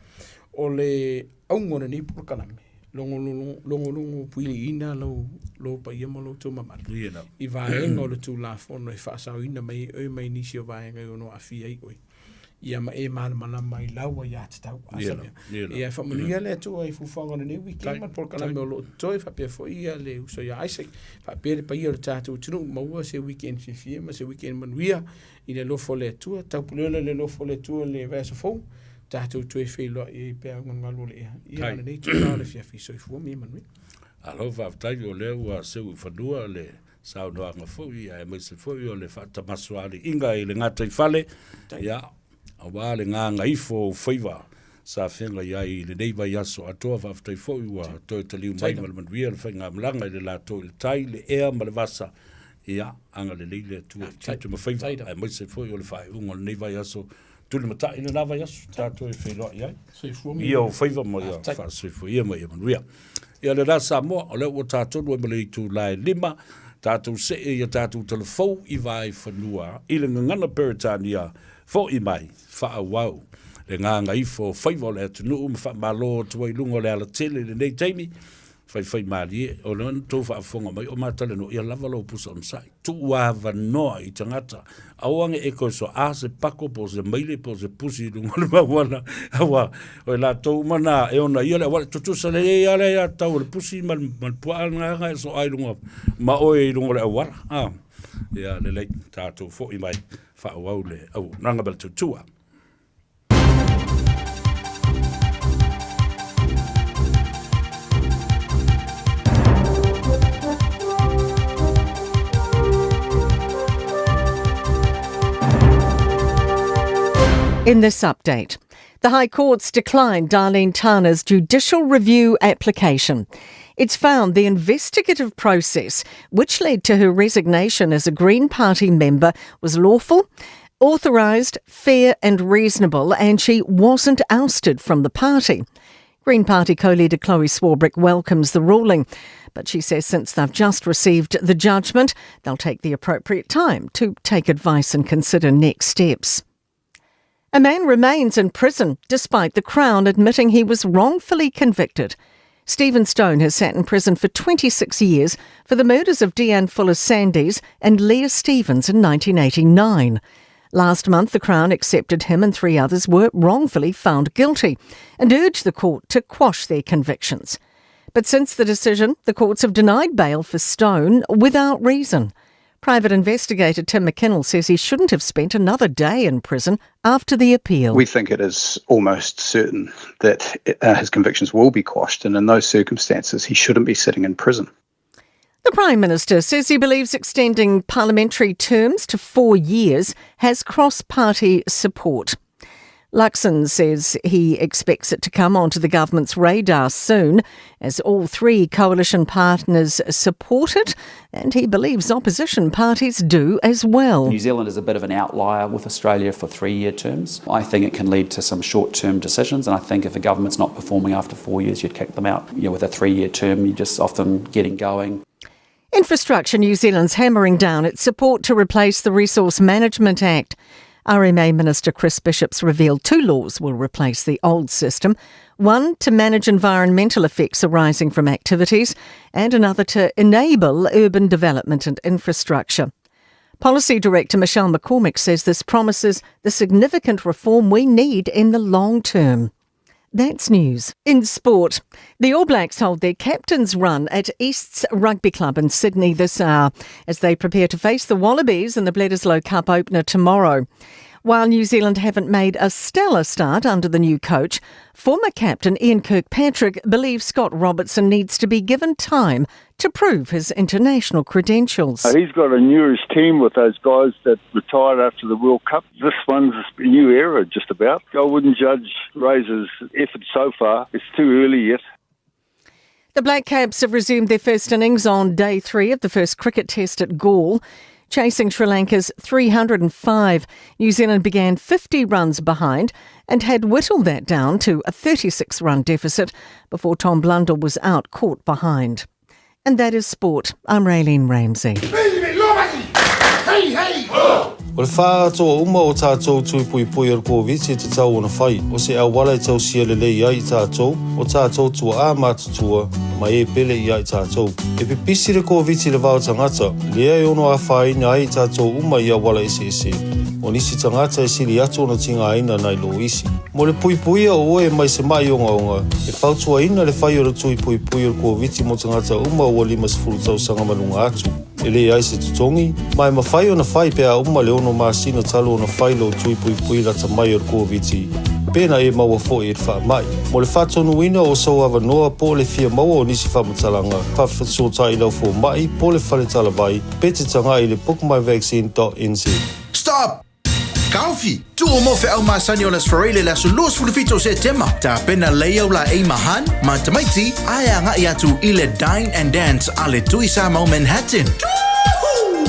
o le auga o lenei polokalame, Logologo puiliina lou lou paia ma lo outou mamalu i vaega o le Tulafono e faasaoina mai ai oe mai nisi o vaega e ono aafia ai oe. Ia ma e malamalama i lau aiatatau. A sa mea. Ia e faamanuia le Atua i fuafuaga o lenei weekend ma le polokalame o lo o totoe faapea foi ia le uso ia Isaac, faapea le paia o le tatou atunuu, maua se weekend fiafia ma se weekend manuia i le alofa o le Atua. Taupulega le alofa o le Atua i le vaiaso fou. Tatou toe feiloai ai pe a galugalu o le ea. Ia lenei itula o le afiafi, soifua ma ia manuia. Malo faafetai o lea ua seu i fanua le saunoaga foi aemaise foi o le faatamasoaliiga i le gataifale, ia, aua le gagaifo o ou faiva sa feagai ai i lenei vaiaso atoa. Faafetai foi ua toe taliu mai ma le manuia le faigamalaga i le latou i le tai, le ea ma le vasa. Ia, agalelei le Atua i tiute ma faiva, aemaise foi o le faaiuga o lenei vaiaso. Tulimatai lena vaiaso, tatou e feiloai ai. Ia o faiva ma ia faasoifua ia ma ia manuia. Ia lena Samoa, o lea ua tatonu ai ma le itula e 5, tatou see ia tatou talafou i Vaaifanua i le gagana Peretania, fo'i mai, faaauau le gagaifo o faiva o le atunuu ma faamalo atu ai i luga o le alatele i lenei taimi, Faifaimalie, o lea na outou faafofoga mai o ma talanoa, ia lava lou pusa onosai. Tuu avanoa i tagata. Aua ne i e toe soa se pako po o se maile po o se pusi i luga o le mauala, aua o i latou uma na e ona ia le auala. Tutusa lelei lava le aiatatau a le pusi ma le puaa lena e soa i luga ma oe i luga o le auala. A, ia lelei, tatou foi mai, faaauau le auaunaga ma le tautua. In this update, the High Court's declined Darlene Tana's judicial review application. It's found the investigative process, which led to her resignation as a Green Party member, was lawful authorised, fair and reasonable, and she wasn't ousted from the party. Green Party co-leader Chloe Swarbrick welcomes the ruling, but she says since they've just received the judgment, they'll take the appropriate time to take advice and consider next steps. A man remains in prison despite the Crown admitting he was wrongfully convicted. Stephen Stone has sat in prison for 26 years for the murders of Deanne Fuller Sandys and Leah Stevens in 1989. Last month, the Crown accepted him and three others were wrongfully found guilty and urged the court to quash their convictions. But since the decision, the courts have denied bail for Stone without reason. Private investigator Tim McKinnell says he shouldn't have spent another day in prison after the appeal. We think it is almost certain that his convictions will be quashed, and in those circumstances, he shouldn't be sitting in prison. The Prime Minister says he believes extending parliamentary terms to 4 years has cross-party support. Luxon says he expects it to come onto the government's radar soon, as all three coalition partners support it, and he believes opposition parties do as well. New Zealand is a bit of an outlier with Australia for 3-year terms. I think it can lead to some short-term decisions, and I think if a government's not performing after 4 years, you'd kick them out. With a 3-year term, you're just often getting going. Infrastructure New Zealand's hammering down its support to replace the Resource Management Act. RMA Minister Chris Bishop's revealed two laws will replace the old system, one to manage environmental effects arising from activities and another to enable urban development and infrastructure. Policy Director Michelle McCormick says this promises the significant reform we need in the long term. That's news. In sport, the All Blacks hold their captain's run at East's Rugby Club in Sydney this hour as they prepare to face the Wallabies in the Bledisloe Cup opener tomorrow. While New Zealand haven't made a stellar start under the new coach, former captain Ian Kirkpatrick believes Scott Robertson needs to be given time to prove his international credentials. He's got a newish team with those guys that retired after the World Cup. This one's a new era, just about. I wouldn't judge Razor's effort so far. It's too early yet. The Black Caps have resumed their first innings on day 3 of the first cricket test at Galle. Chasing Sri Lanka's 305, New Zealand began 50 runs behind and had whittled that down to a 36-run deficit before Tom Blundell was out caught behind. And that is sport. I'm Raylene Ramsey. Hey, hey, ho! O le faaatoa uma o tatou tui puipui o le Koviti e tatau ona fai, o se auala e tausia lelei ai i tatou, o tatou tuaa matutua, ma e pele ia i tatou. E pipisi le Koviti i le va o tagata, lea e ono afaina ai i tatou uma i auala eseese. O nisi tagata e sili atu ona tigaina nai lo isi. Mo le puipuia o oe mai se ma'i ogaoga, e fautuaina le fai o le tui puipui o le Koviti mo tagata uma ua 50 tausaga ma luga atu. E leai se totogi, ma e mafai ona fai pe a uma le 6 masina talu ona fai lou tui puipui lata mai o le Koviti, pe na e maua foi i le faamai. Mo le faatonuina o sou avanoa po o le fia maua o nisi faamatalaga, faafesootai i lau fomai po o le fale talavai pe te tagai i le bookmyvaccine.nz. Stop! Taofi! Tuu mo feau masani o le Aso Faraile i le aso 27 o Setema, tapena lei au laei ma Han ma tamaiti ae agai atu i le Dine and Dance a le Tui Samoa Manhattan.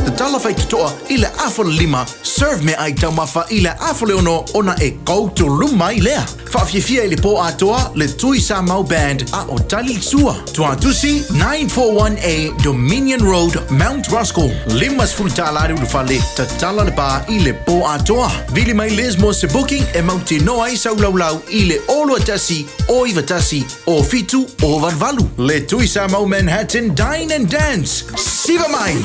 Tatala faitotoa i le 4:30, serve meaai taumafa i le 5:30 ona e koutou mai lea. Faafiafia i le pō atoa le Tui Samoa Band a o Tali Sua. Tuatusi 941A Dominion Road, Mount Roskill. $50 le ulufale, tatala le bar i le pō atoa. Vili mai Liz mo se booking e mautinoa ai sau laulau i le 021 091 07 088. Le Tui Samoa Manhattan Dine and Dance. Siva mai!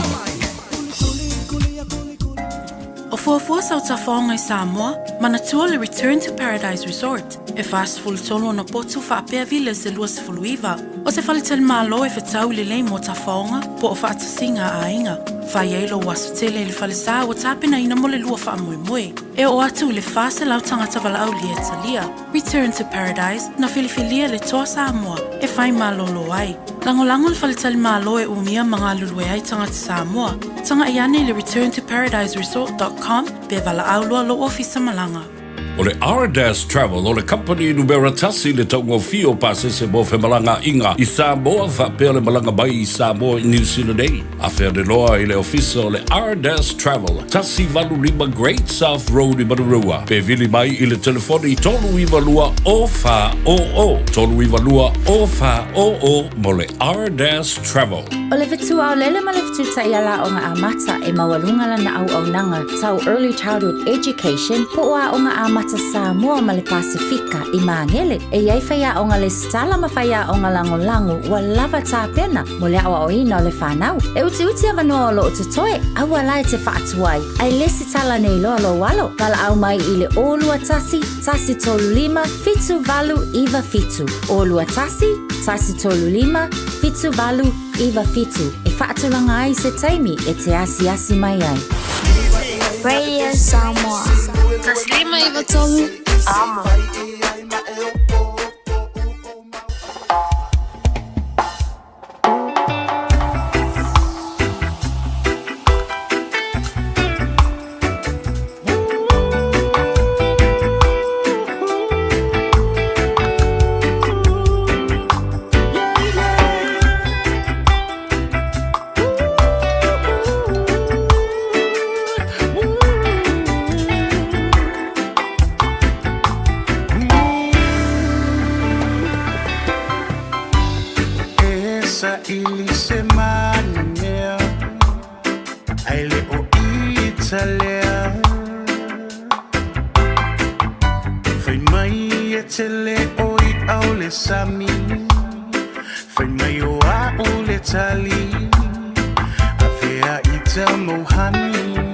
O fuafua sau tafaoga i Samoa, manatua le Return to Paradise Resort, e 43 ona potu faapea villas e 29. O se faletalimalo e fetau lelei mo tafaoga po o faatasiga a aiga. Fai ai lou aso tele i le falesa ua tapenaina mo le lua faamoemoe. E oo atu i le 400 tagata valaaulia e talia. Return to Paradise, na filifilia le Toa Samoa e fai malolo ai. Lagolago le faletalimalo e umia ma galulue ai tagata Samoa. Tagai ane i le returntoparadiseresort.com pe valaau loa lou ofisa malaga. O le Ardas Travel o le kamupani numera tasi i le taugofie o pasese mo femalagaaiga i Samoa faapea le malaga mai i Samoa i Niu Sila nei. Afea le loa i le ofisa o le Ardas Travel, 185 Great South Road i Manurewa, pe vili mai i le telefoni 392 0400, 392 0400 mo le Ardas Travel. O le fetuaolele ma le fetutai-ala-aoga amata e maualuga lana auaunaga tau Early Childhood Education po o Aoga Amata Samoa ma le Pasefika i Magele. E i ai faiaoga lesitala ma faiaoga lagolago ua lava tapena mo le aoaoina o le fanau. E utiuti avanoa o loo totoe, aua la e te faatuai, ae lesitala nei loa lou alo. Valaau mai i le 021 135 7897. 021 135 7897 e faatulaga ai se taimi e te asiasi mai ai. Radio Samoa. 153 Amo. E saili se manumea Ae le o Italia Fai mai e te le o i au le sami Fai mai o a'u le tali Avea i ta mauhani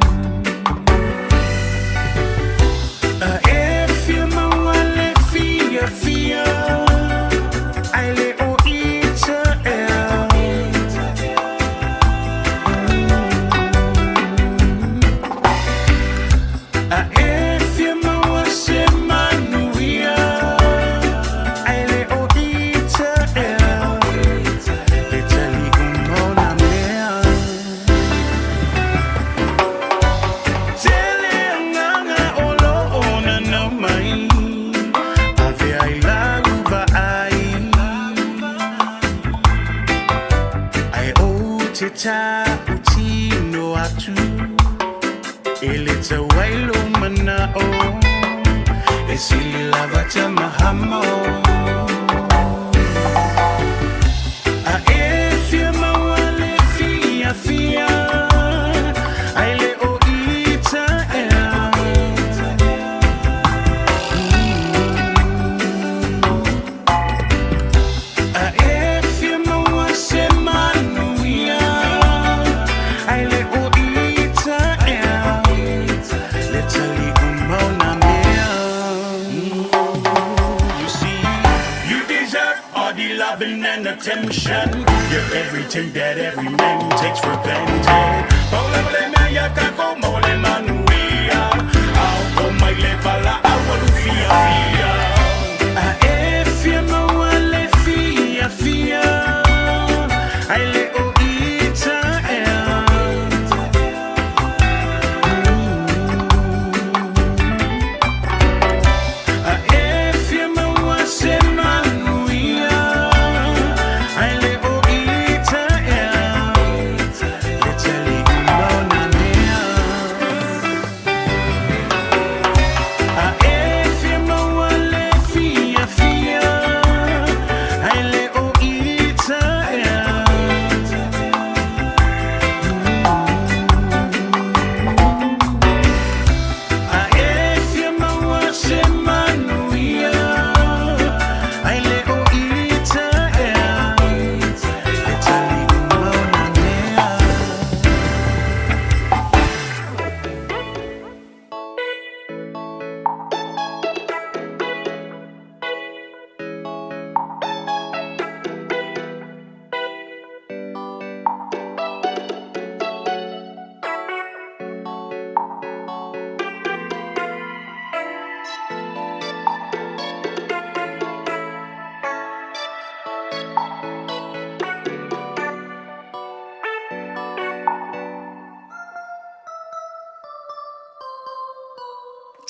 A e fia maua le fiafia Ae le o ita ea A e fia maua se manuia Ae le o ita ea Le tali uma o nā mea Tele agaga o loo nanau mai Avea i lau vaai Ae ou te tautino atu E le tau ai lou manao E sili lava Tamahamo A e fia maua le fiafia Ae le o ita ea loving and attention. You're everything that every man takes for granted.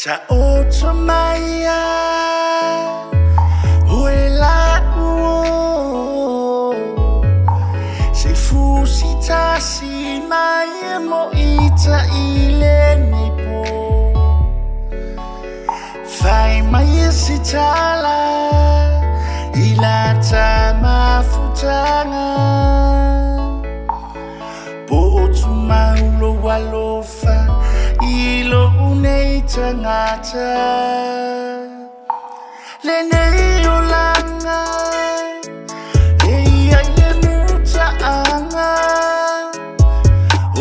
Taoto mai a oe la'u o Se fusi tasi mai e mo'i ta'i lenei po Fai mai e se tala i lata mafutaga Po o tumau lou alofa i lo'u nei tagata Lenei olaga e i ai le muta'aga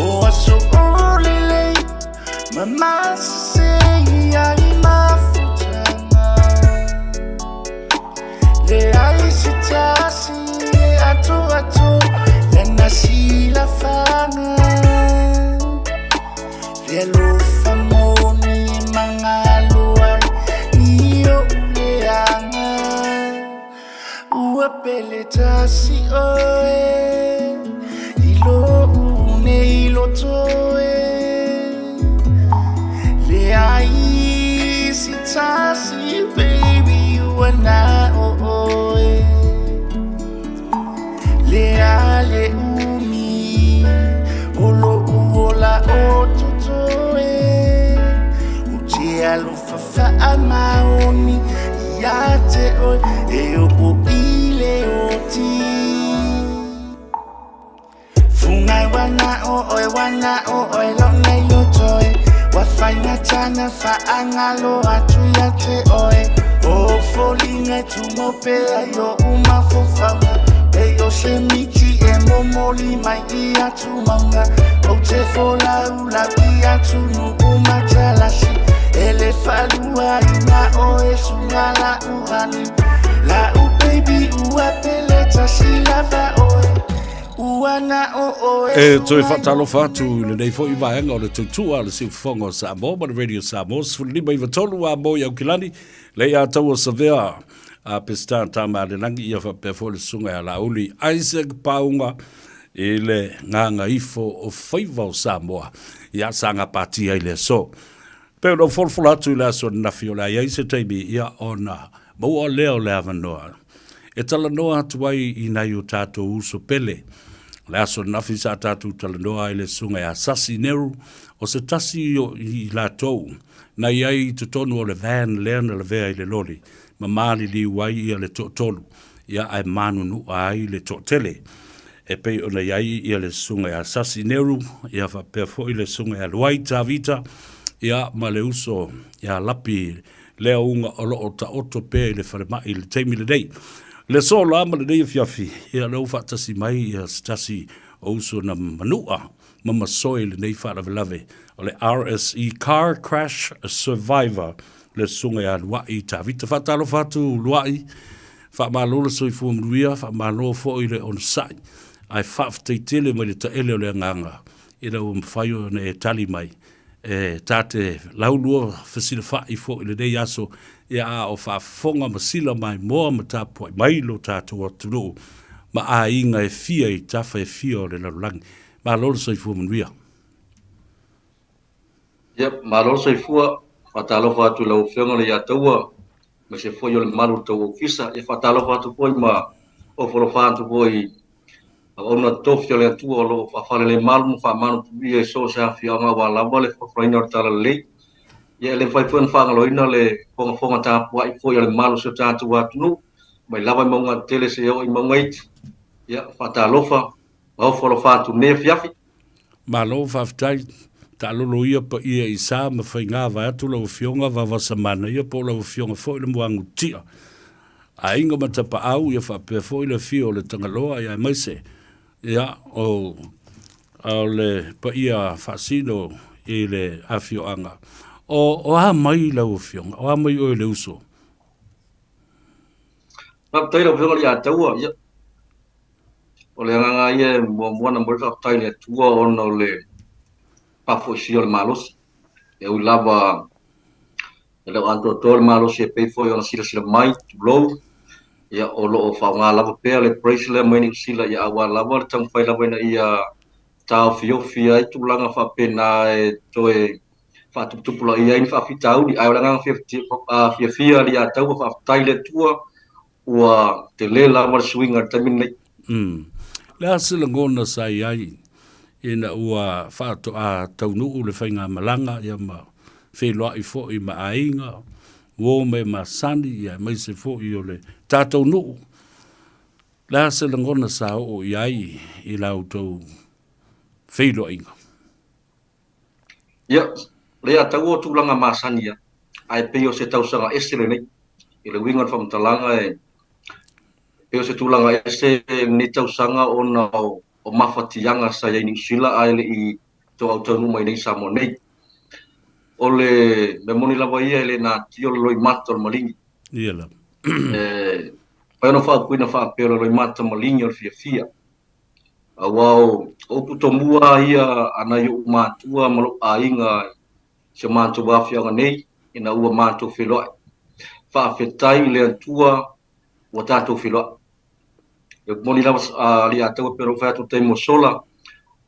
O aso o lelei ma masese ai mafutaga Leai se tasi e atoato lana silafaga Le alofa moni e magalo ai i o'u leaga Ua pele tasi oe i lo'u nei loto e Leai se tasi baby ua na o oe Le a le umi o lo'u ola o totoe Ou te alofa fa'amaoni ia te oe e o'o i le oti Fugai ua na o oe ua na o oe lo'u nei loto e Ua faigatana fa'agalo atu ia te oe O foliga e tumau pea i o'u mafofauga Pei o se miti e momoli mai i atumauga Ou te folaulaui atunu'u matalasi E le faaluaina oe suga la'u hani La'u baby ua pele tasi lava oe Ua na o oe E toe faatalofa atu i lenei foi vaega o le tautua a le Siufofoga o Samoa ma le Radio Samoa 15 93 a mo i Aukilani le ia taua savea a Pesita Tamaalelagi ia faapea foi le susuga ia Laauli Isaac Pauga i le gagaifo o faiva o Samoa ia sa gapatia i le aso. Pei ona ou folafola atu i le aso ananafi o le a i ai se taimi ia ona maua lea o le avanoa e talanoa atu ai i nai o tatou uso pele. O le aso ananafi sa tatou talanoa ai le susuga ia Sasi Neru, o se tasi o i latou na i ai i totonu o le van lea na lavea i le loli ma maliliu ai ia le toatolu ia ae manunua ai le toatele. E pei ona i ai ia le susuga ia Sasi Neru, ia faapea foi le susuga ia Luai Tavita, ia ma le uso ia Lapi Leauga o lo o taoto pea i le falemai i le taimi lenei. Le aso la ma lenei afiafi, ia lea ua faatasi mai ia se tasi o uso na manua ma masoe i lenei faalavelave o le RSE Car Crash Survivor, le susuga ia Luai Tavita. Faatalofa atu Luai. Faamalo le soifua manuia, faamalo foi le onosai, ae faafetai tele mai le taele o le agaga ina ua mafai ona e tali mai e ta te laulua fesilafai foi i lenei aso, ia a o faafofoga ma sila maimoa ma tapuai mai lo tatou atunuu ma aiga e fia i tafa e fia o le lalolagi. Malo le soifua manuia. Ia, malo le soifua. Faatalofa atu i lau Afioga le Iataua, aemaise foi o le mamalu o le tou Ofisa. Ia faatalofa atu foi ma ofo alofa atu foi i auauna totofi a le Atua o lo o faafalelemalu ma faamanutuia i so o se afioaga aua lava le folaforaina o le Talalelei. Ia e le mafai foi ona faagaloina le fogafoga tapuai foi a le mamalu o si o tatou atunuu, mai lava i mauga tetele seia oo i mauga iti. Ia faatalofa ma ofo alofa atu i lenei afiafi. Malo faafetai. Taalolo ia paia i sa ma faiga vaeatu lau Afioga Vavasamanaia po o lau Afioga foi le Muagututia. Aiga ma Tapaau ia faapea foi le afio o le Tagaloa ia aemaise ia o o le paia faasino i le afioaga. O o a mai lau Afioga? O a mai oe le uso? Faafetai lau Afioga i le Ataua. Ia, o le agaga ia e muamua ona momoli faafetai i le Atua ona o le faafoisia o le malosi. E ui lava e le o atoatoa le malosi e pei foi ona silasila mai, tulou, ia o lo o faaaoga lava pea le brace lea mai Niu Sila ia aua lava le taumafai lava ina ia taofiofi ai tulaga faapena e toe faatuputupulaia ai ni faafitauli. Ae o le agaga fiafia ia Taua, faafetai i le Atua ua tele lava le suiga i le taimi lenei. Le a se lagona sa i ai ina ua faatoa taunuu le faigamalaga ia ma feiloai foi ma aiga, uo ma e masani ia aemaise foi o le tatou nuu. Le a se lagona sa oo i ai i la outou feiloaiga? Ia, lea taua o tulaga masani ia, ae pei o se tausaga ese lenei. I le uiga o le faamatalaga e pei o se tulaga ese lenei tausaga ona o, o mafatiaga sa i ai Niu Sila ae le i toautaunuu mai nei i Samoa nei. O le mea moni lava ia e le natia o le loimata o le maligi. Ia lava. E mafai ona faaupuina faapea o le loimata maligi o le fiafia. Aua o upu tomua ia a nai ou matua ma lou aiga i si o matou afioaga nei ina ua matou feiloai. Faafetai i le Atua ua tatou feiloai. E moni lava alii Ataua pei ona ou fai atu i le taimi ua sola,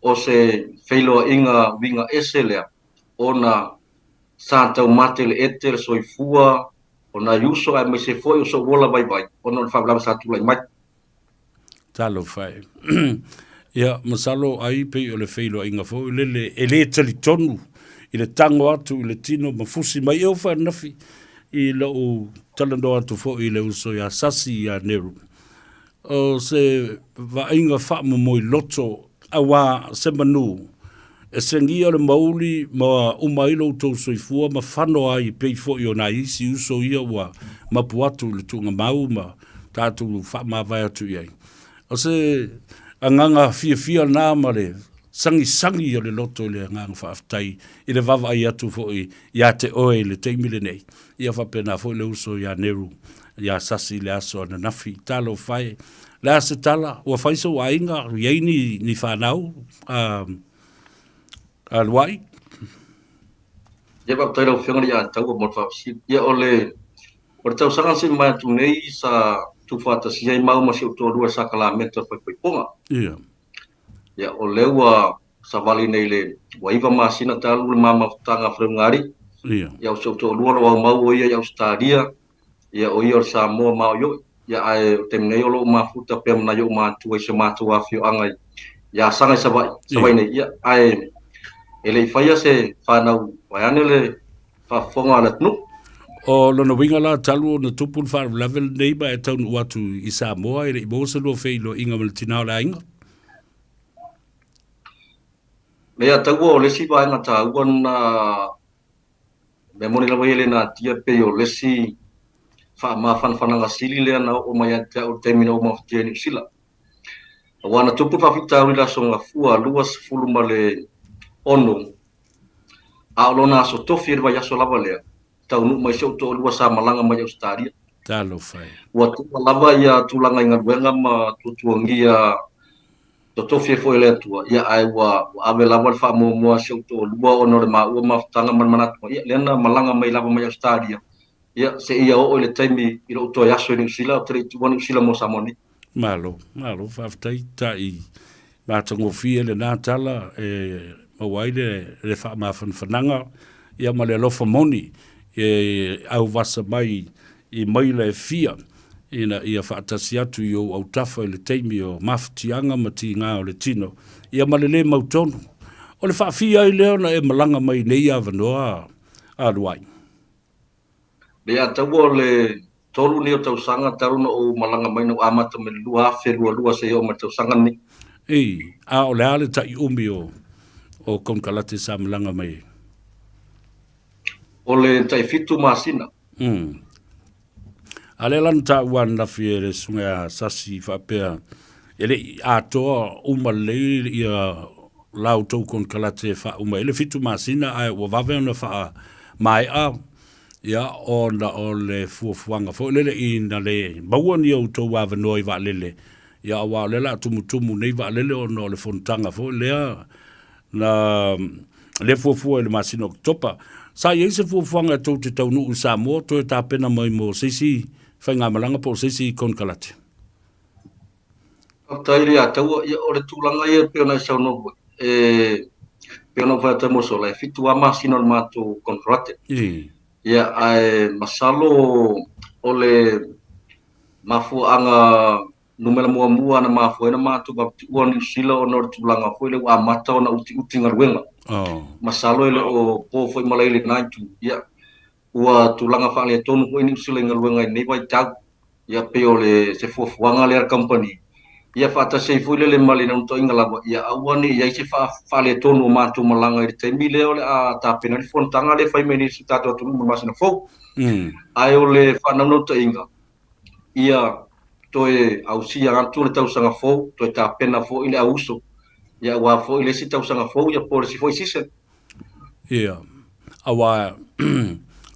o se feiloaiga uiga ese lea ona sa taumate le ete le soifua o nai uso aemaise foi o sou ola vaivai ona o le faalavelave sa tulai mai. Talofa e. Ia, masalo ai pei o le feiloaiga foi lele e le talitonu i le tago atu i le tino ma fusi mai. E oo foi ananafi i lou talanoa atu foi i le uso ia Sasi ia Neru, o se vaaiga faamomoi loto auā se manu e segia le mauli ma uma ai lo outou soifua ma fano ai pei foi o nai isi uso ia ua mapu atu i le tuugamau ma tatou faamavae atu i ai. O se agaga fiafia lena ma le sagisagi o le loto i le agaga faafetai i le vaavaai atu foi ia te oe i le taimi lenei. Ia faapena foi le uso ia Neru, ia Sasi i le aso ananafi. Talofa e, le a se tala, ua fai sou aiga, i ai ni, ni fanau a, a Luai? Ia faafetai lau Afioga ia Taua mo le faafesili. Ia o le o le tausaga na sei mai atu nei sa tuufaatasia ai maua ma si ou toalua i sakalameta o le faipaipoga. Ia. Ia o lea ua savali nei le ua 9 masina talu le mamafutaga a Faleulugalii. Ia. Ia o si ou toalua o lo o aumau o ia i Ausetalia, ia o ia o le Samoa maoioi. Ia ae o le taimi nei o lo o mafuta pea ma nai ou matua i si o matou afioaga i Asaga i Savaii, Savaii nei. Ia ae e le i faia se fanau vaeane le faafofoga a le atunuu. O lona uiga la, talu ona tupu le faalavelave lenei ma e taunuu atu i Samoa, e le i maua se lua feiloaiga ma le tina o le aiga? Lea taua o le isi vaega taua lena mea moni lava ia le natia pei o le isi faamafanafanaga sili lea na oo mai ia te au i le taimi na ou mafatia i Niu Sila. Aua na tupu le faafitauli i le Aso Gafua 26, a o lona aso tofi o le vaiaso lava lea, taunuu mai si ou toalua sa malaga mai Ausetalia. Talofa e. Ua tuua lava ia tulaga i galuega ma tuatuagia totofi ai foi e le Atua, ia ae ua ave lava le faamuamua a si ou toalua ona o le maua mafutaga ma le manatu, ia lea na malaga mai lava mai Ausetalia, ia seia oo i le taimi i lou toe aso i Niu Sila, ou te le i tuua Niu Sila mo Samoa nei. Malo, malo, faafetai ta'i matagofie lena tala e maua ai le, le faamafanafanaga ia ma le alofa moni e auvasa mai i maila e fia ina ia faatasi atu i ou autafa i le taimi o mafatiaga ma tiga o le tino ia ma le lē mautonu. O le faafia ai lea ona e malaga mai i nei avanoa a Luai. Le ataua o le tolu nei o tausaga talu ona ou malaga mai na ou amata mai le 2022 seia oo mai le tausaga lenei. Ei, a o le a le taʻi umi o o konekarate sa malaga mai ai? O le taʻi fitu masina. A lea la na taua ananafi e le susuga ia Sasi faapea e le i atoa uma lelei ia la outou konekarate e faauma ai le fitu masina ae ua vave ona faamaea ia ona o le fuafuaga foi lele ina le maua ni outou avanoa i vaalele ia aua o lea o le a tumutumu nei vaalele ona o le fonotaga foi lea na lea fuafua i le masina o Oketopa. Sa i ai se fuafuaga e tou te taunuu i Samoa toe tapena mai mo se isi faigamalaga po o se isi konekarate? Faafetai i le Ataua. Ia, o le tulaga ia e pei ona e saunoa foi, e pei ona ou fai atu ai mo sola, e fitu lava masina o le matou konekarate. Ia, ae masalo o le mafuaaga numera muamua na mafua ai ona matou vavatuua Niu Sila ona o le tulaga foi lea ua amata ona utiuti galuega. Oh. Masalo e le o po foi malae i lena itu. Ia, ua tulaga faaletonu foi Niu Sila i galuega i lenei vaitau. Ia, pei o le se fuafuaga lea a le kamupani. Ia, faatasi ai foi lele ma le naunautaiga lava, ia aua ne i i ai se faaletonu o matou malaga i le taimi lea o le a tapena ai le fonotaga lea e fai mai nei i si o tatou atunuu mo le masina fou. Ae o le faanaunautaiga, ia toe ausia atu le tausaga fou, toe tapena foi le auuso, ia aua foi le isi tausaga fou, ia po o le isi foi season. Ia, aua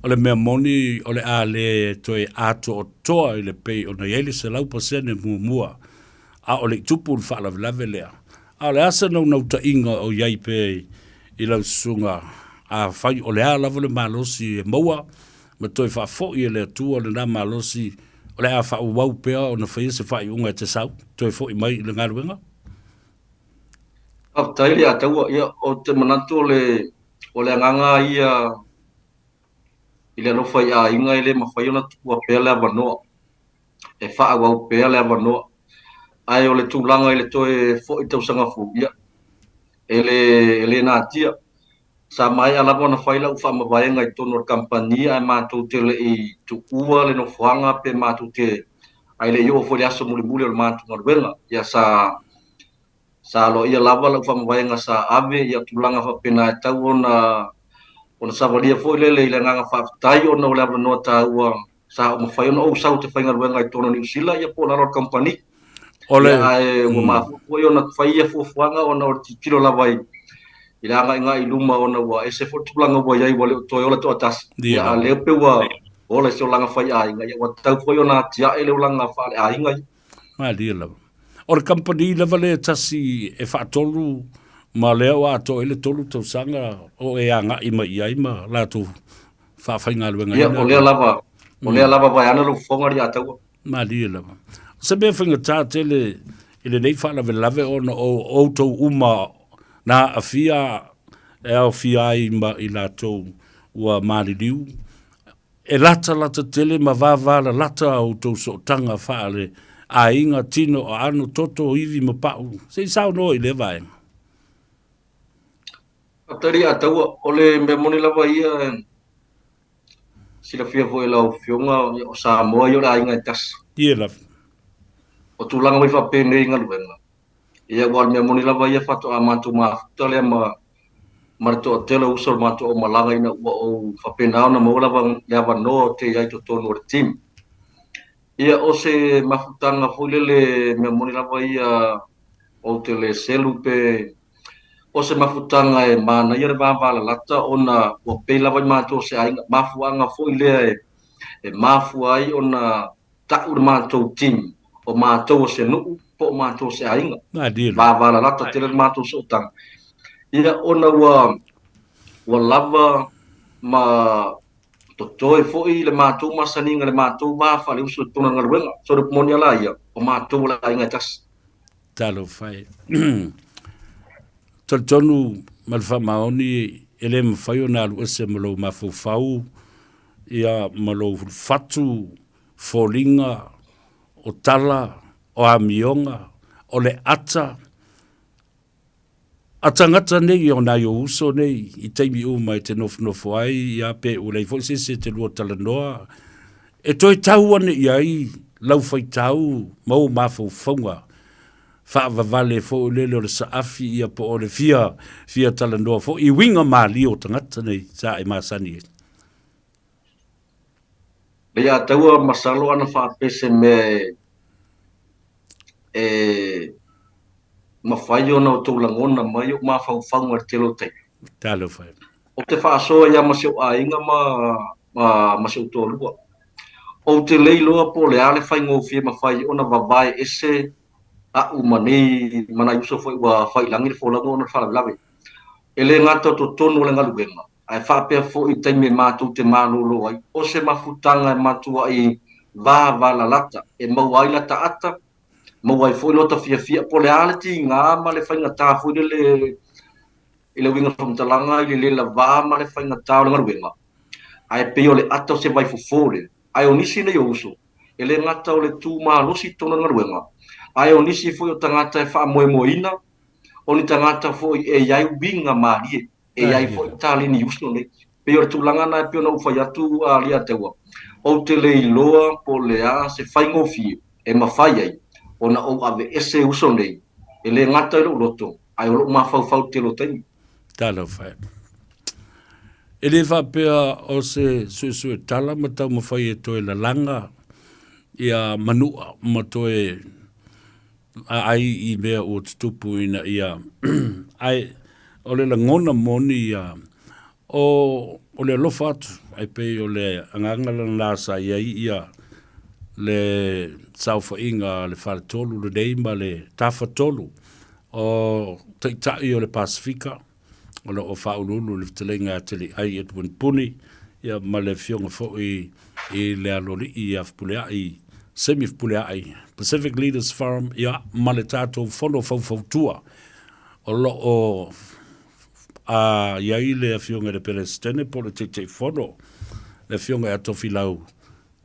o le mea moni o le a le toe atoatoa i le pei ona i ai le 100% muamua, a o le i tupu le faalavelave lea. A o le a se naunautaiga o i ai pea i lau susuga, afai o le a lava le malosi e maua ma toe faafoi e le Atua lena malosi o le a faaauau pea ona faia se faaiuga e te sau, toe foi mai i le galuega? Faafetai le Ataua. Ia, ou te manatu o le, o le agaga ia i le alofa i aiga e le mafai ona tuua pea le avanoa, e faaauau pea le avanoa. Ae o le tulaga i le toe foi tausaga fou, ia, e le, e le natia. Sa maea lava ona fai lau faamavaega i totonu o le kamupani ae matou te le i tuua le nofoaga pe matou te ae le i oo foi i le aso mulimuli o le matou galuega. Ia sa sa aloaia lava lau faamavaega sa ave ia tulaga faapena e tau ona ona savalia foi lele i le agaga faafetai ona o le avanoa taua sa ou mafai ona ou sau ou te faigaluega i totonu o Niu Sila ia po o lalo o le kamupani. O le... Ia, ae ua mafua foi ona fai ia fuafuaga ona o le tilotilo lava i i le agaigai i luma ona ua ese foi le tulaga ua i ai ua le o toe ola toatasi. Ia, a o lea pei ua ola i se olaga faiaiga, ia ua tatau foi ona atiae le olaga faaleaiga ia. Malie lava. O le kamupani lava lea e tasi e faatolu ma lea ua atoa ai le tolu tausaga o e agai mai i ai ma latou faafaigaluegaina. Ia, o lea lava, o lea lava vaeane lou fofoga alii Ataua. Malie lava. O se mea faigata tele i lenei faalavelave ona o outou uma na aafia e aofia ai ma i latou ua maliliu, e latalata tele ma vavalalata a outou sootaga faale aiga, tino, aano, toto, ivi ma pa'u. Se i saunoa i lea vaega. Faafetai Ataua, o le mea moni lava ia, silafia foi e lau Afioga, o Samoa ia o le aiga e tasi. Ia lava. O tulaga mai faapenei i galuega, ia aua o le mea moni lava ia faatoa matou mafuta lea ma ma le toatele o uso o le matou aumalaga ina ua ou faapena ona maua lava le avanoa ou te i ai i totonu o le team. Ia o se mafutaga foi lele mea moni lava ia ou te le selu pe O se mafutaga e manaia le vavalalata ona ua pei lava i matou o se aiga. Mafuaaga foi lea e E mafua ai ona ta'u le matou team, o matou o se nu'u po o matou o se aiga. Vavalalata tele le matou sootaga. Ia, ona ua ua lava ma totoe foi le matou masaniga i le matou va faaleuso i totonu o le galuega. So, o le upu moni lava la ia, o matou o le aiga e tasi. Talofa e. Talitonu ma le faamaoni e le mafai ona alu ese ma lou mafaufau ia ma lou fatu foliga o tala o amioga o le ata a tagata nei o nai ou uso nei i taimi uma e te nofonofo ai ia pe ua leai foi se isi e te lua talanoa e toe tau ane i ai lau faitau ma ou mafaufauga faavavale foi lele o le saafi ia po o le fia fia talanoa foi i uiga malie o tagata nei sa e masani ai. Lei a taua masalo ana faapea se mea e mafai ona outou lagona mai ou mafaufauga i le tele o taimi. Talofa e. Ou te faasoa ia ma si ou aiga ma si ou toalua. Ou te le iloa po o le a le faigofie mafai ona vavae ese a'u ma nei ma nai uso foi ua faiilagi le folauga ona o le faalavelave. E le gata o totonu o le galuega, ae faapea foi i taimi e matou te malolo ai, o se mafutaga e matuai vavalalata e maua ai lata ata, maua ai foi lota fiafia, po o le a le tiga ma le faigata foi lele i le uiga o le faamatalaga i le le lava ma le faigata o le galuega, ae pei o le ata o se vaifofo lea. Ae o nisi nei o uso, e le gata o le tu malosi i totonu o le galuega, ae o nisi foi o tagata e faamoemoeina, o ni tagata foi e i ai uiga malie, e i ai foi taleni uso nei. Pei o le tulaga lena e pei ona ou fai atu a Leiataua, ou te le iloa po o le a se faigofie e mafai ai ona ou aveese uso nei, e le gata i lou loto, ae o lou mafaufau i le tele o taimi. Talofa e. E le faapea o se suesue tala ma taumafai e toe lalaga ia manua ma toe aai i mea ua tutupu ina ia ae o le lagona moni ia o o le alofa atu ai pei o le agaga lena sa i ai ia le saofaiga a le faletolu lenei ma le tafatolu o Taitai o le Pasefika o lo o faauluulu i le fetalaiga ia Teliai Edwin Puni ia ma le afioga foi i le aloalii ia Fepuleai Semi Fepuleai Pacific Leaders Forum ia ma le tatou fono faufautua o lo o a i ai le afioga i le Peresetene po o le Taitaifono le afioga ia Tofilau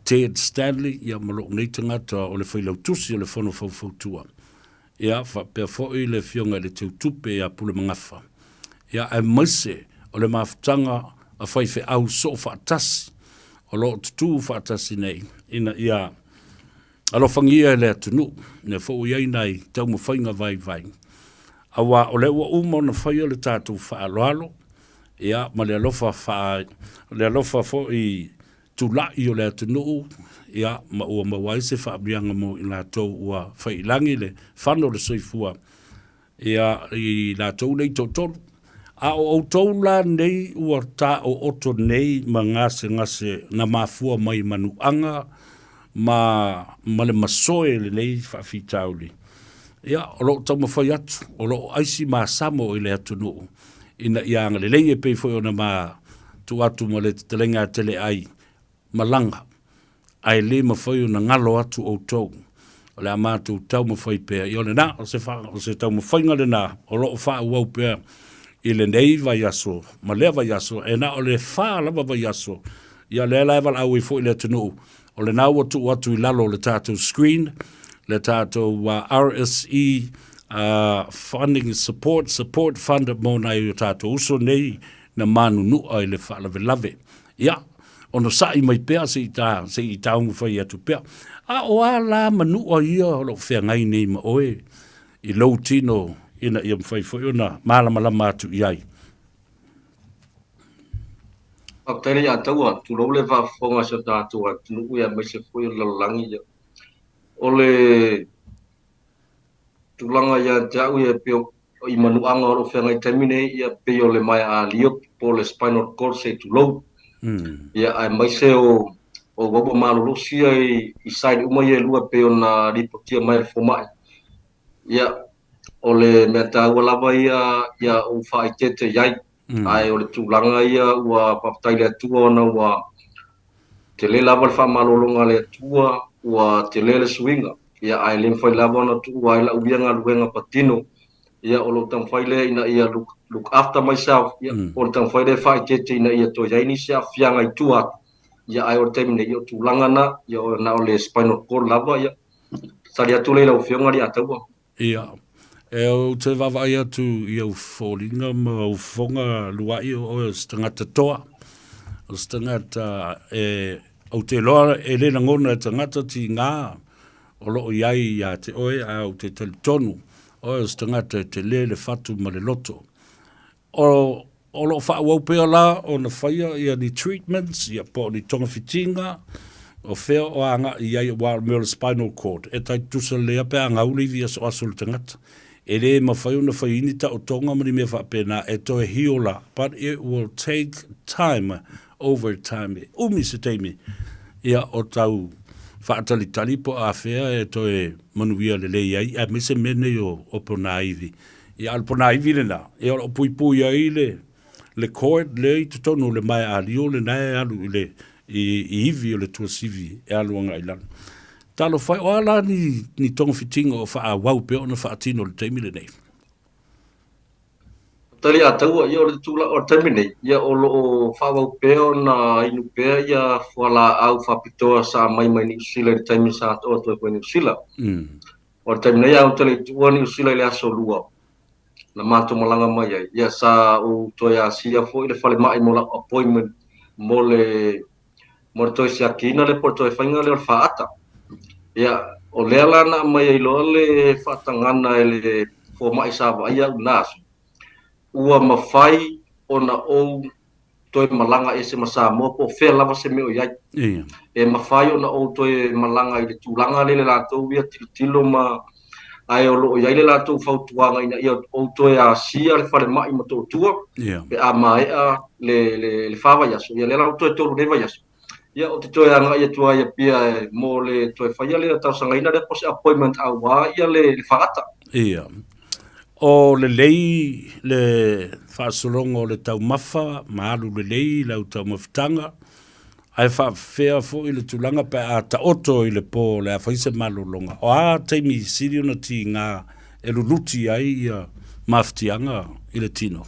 Ted Stanley ia ma lou nei tagata o le Failautusi o le Fono Faufautua. Ia, faapea foi le Afioga i le Teutupe ia Pulemagafa, ia, aemaise o le mafutaga a faifeau soofaatasi o lo o tutū faatasi nei ina ia alofagia e le atunuu, lea foi ua i ai nai taumafaiga vaivai, aua o lea ua uma ona faia le tatou faaaloalo, ia, ma le alofa faa, le alofa foi tula'i o le atunuu, ia, ma ua maua ai se faamanuiaga mo i latou ua faiilagi le fano o le soifua, ia, i latou nei toatolu. A o outou la nei ua taooto nei ma gasegase na mafua mai manuaga ma, ma le masoe i lenei faafitauli, ia, o lo o taumafai atu, o lo o aisi masamo i le atunuu, ina ia agalelei e pei foi ona ma tuu atu ma le tetelega a tele ai malaga, ae le mafai ona galo atu outou. O le a matou taumafai pea. Ia o lena, o se, fa, o se taumafaiga lena o lo o faaauau pea i lenei vaiaso ma lea vaiaso, e na o le fa lava vaiaso. Ia lea la e valaau ai foi le atunuu, o lena ua tuu atu i lalo o le tatou screen, le tatou uh, RSE uh, funding support, support fund mo nai o tatou uso nei na manunua i le faalavelave. Ia, ona sa'i mai pea se i tā, se i taumafai atu pea. A o a la manua ia o lo o feagai nei ma oe i lou tino ina ia mafai foi ona malamalama atu i ai? Faafetai le ia taua, tulou le faafofoga a si o tatou atunuu ia aemaise foi o le lalolagi ia. O le tulaga ia te au ia pei o i manuaga o lo o feagai i taimi nei ia pei o le maea alio po o le spinal cord se i tulou. Ia aemaise o O ua ua malolosi ia i side uma ia e lua e pei ona lipotia mai e le fomai. Ia, o le mea taua lava ia ia ou faaeteete i ai. Ae o le tulaga ia ua faafetai i le Atua ona ua tele lava le faamalologa a le Atua, ua tele le suiga. Ia ae le mafai lava ona tuua ai lau ia galuega patino. Ia o lou taumafai lea ina ia look, look after myself, ia o le taumafai lea e faaeteete ina ia toe i ai nisi aafiaga i tua atu. Ia ae o le taimi nei, ia o tulaga na, ia o na o le spinal cord lava, ia tali atu lea i lau Afioga Alii-Ataua. Ia, e ou te vaavaai atu i ou foliga ma ou fofoga lua'i o oe o se tagata toa, o se tagata e, ou te iloa e le lagona e tagata tigā o lo o i ai ia te oe, ae ou te talitonu oe o se tagata e tele le fatu ma le loto. O, o lo o faaauau pea la ona faia ia ni treatments, ia po o ni togafitiga, o fea o agai i ai aua o le mea o le spinal cord, e tai tutusa lelei lava pe a gau le ivi asoaso o le tagata. E le mafai ona fai ai ni taotoga ma ni mea faapena e toe heal la, but it will take time, over time, e umi se taimi ia o tau faatalitali po o afea e toe manuia lelei ai, aemaise mea nei o ponaivi. Ia, a o le ponaivi lena, ia o lo o puipui ai le, le cord lea i totonu o le maea alio lena e alu i le, i, i ivi o le tuasivi e alu agai i lalo. Talofa e, o a la ni, ni togafitiga o faaauau pea ona faatino i le taimi lenei? Tali a taua, ia o le tulaga o le taimi nei, ia o lo o faaauau pea ona inu pea ia fualaau faapitoa sa aumai mai Niu Sila i le taimi sa taoto ai foi i Niu Sila. O le taimi nei a ou te le i tuua Niu Sila i le aso Lua na matou malaga mai ai, ia sa ou toe asia foi le falemai mo lau appointment mo le mo le toe siakiina lea po o le toe faiga lea o le faata. Ia, o lea la na aumai ai loa le faatagana e le fomai sa vaaia au i na aso, ua mafai ona ou toe malaga ese ma Samoa po o fea lava se mea o i ai. E mafai ona ou toe malaga i le tulaga lea le latou ia tilotilo ma ae o lo o i ai le latou fautuaga ina ia ou toe asia le falemai i Motootua pe a maea le, le, le fa vaiaso. Ia lea la ua toe tolu nei vaiaso. Ia ou te toe agai atu ai i Apia mo le toe faia lea talosagaina lea po o se appointment aua ia le, le faata. Ia. O lelei le faasologa o le taumafa ma alu lelei lau taumafataga, ae faapefea foi le tulaga pe a taoto i le po o le a fai se malologa? O a taimi sili ona tiga e luluti ai ia mafatiaga i le tino?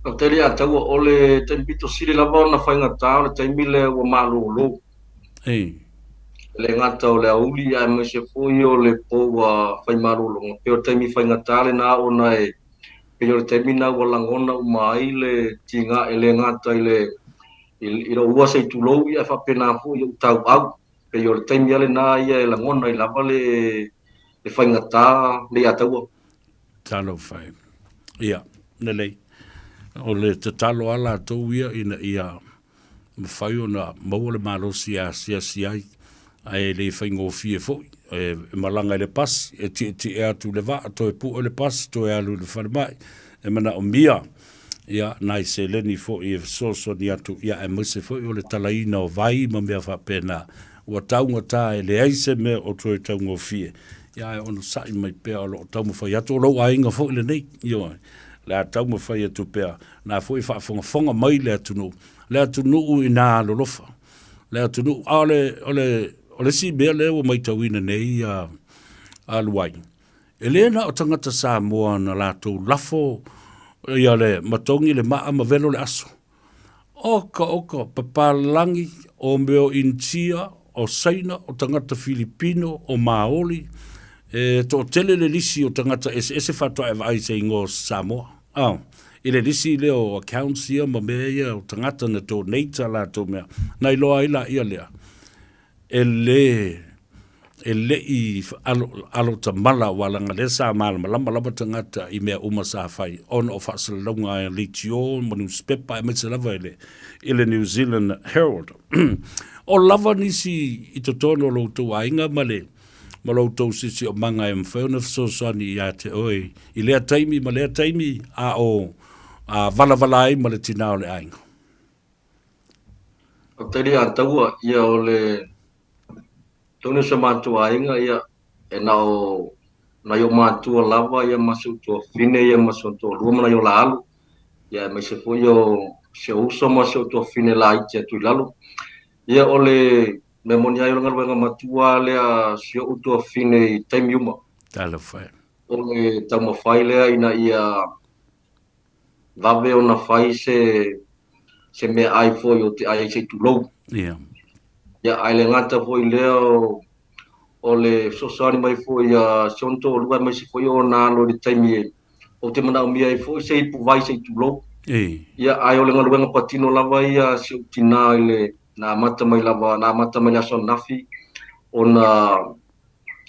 Faafetai ia Taua, o le taimi pito sili lava ona faigata o le taimi lea ua malolo. Ei. E le gata o le aoauli aemaise foi o le po ua fai malologa. Pei o le taimi faigata lena ona e pei o le taimi lena ua lagona uma ai le tiga e le gata i le i lou ua se i tulou ia ae faapena foi i ou tauau. Pei o le taimi lava lena ia e lagona ai lava le le faigata le ia taua. Talofa e. Ia, lelei. O le tatalo a latou ia ina ia mafai ona maua le malosi e asiasi ai, ae le faigofie foi. E malaga i le pasi, e tietie atu i le vaa, toe pue le pasi, toe alu i le falemai. E manaomia ia nai seleni foi e fesoasoani atu, ia aemaise foi o le talaina o vai ma mea faapena. Ua taugata e leai se mea o toe taugofie, ia ae onosai mai pea o lo o taumafai atu. O lou aiga foi lenei, ioe, o le a taumafai atu pea Na foi faafogafoga mai le atunuu, le atunuu ina alolofa, le atunuu, a o le, o le, o le isi mea lea ua matauina nei a, a Luai, e le na o tagata Samoa na latou lafo ia le matogi le maa ma velo le aso. Oka, oka, papalagi, o mea o Initia, o Saina, o tagata Filipino, o Maoli, e toatele le lisi o tagata eseese faatoa e vaai i se igoa o Samoa. Oh, i le lisi lea o accounts ia ma mea ia o tagata na donate a latou mea, na iloa ai laia lea, e le, e le i alo, alo tamala aua leaga lea sa malamalama lava tagata i mea uma sa fai ona o faasalalauga a leitio ma nusipepa aemaise lava i le, i le New Zealand Herald. O lava nisi i totonu o lo outou aiga ma le, ma lo outou siosiomaga e mafai ona fesoasoani ia te oe i lea taimi ma lea taimi a o a valavala ai ma le tinā o le aiga. Faafetai le ia taua, ia o le tonu o si o matou aiga, ia e na o nai ou matua lava ia ma si ou tuafafine ia ma si ou toalua ma nai o la alo, ia aemaise foi o si ou uso ma si ou tuafafine laiti atu i lalo. Ia o le mea moni ai o le galuega matua lea a si ou tuafafine i taimi uma. Talofa e. O le taumafai lea ina ia vave ona fai se se meaai foi o te ai ai se i tulou. Ia. Ia, ae le gata foi i lea o, o le fesoasoani mai foi a si ona toalua aemaise foi o ona alo i le taimi e ou te manaomia ai foi se ipuvai se i tulou. E. Ia, ae o le galuega patino lava ia a si ou tinā i le, na amata mai lava, na amata mai le aso ananafi ona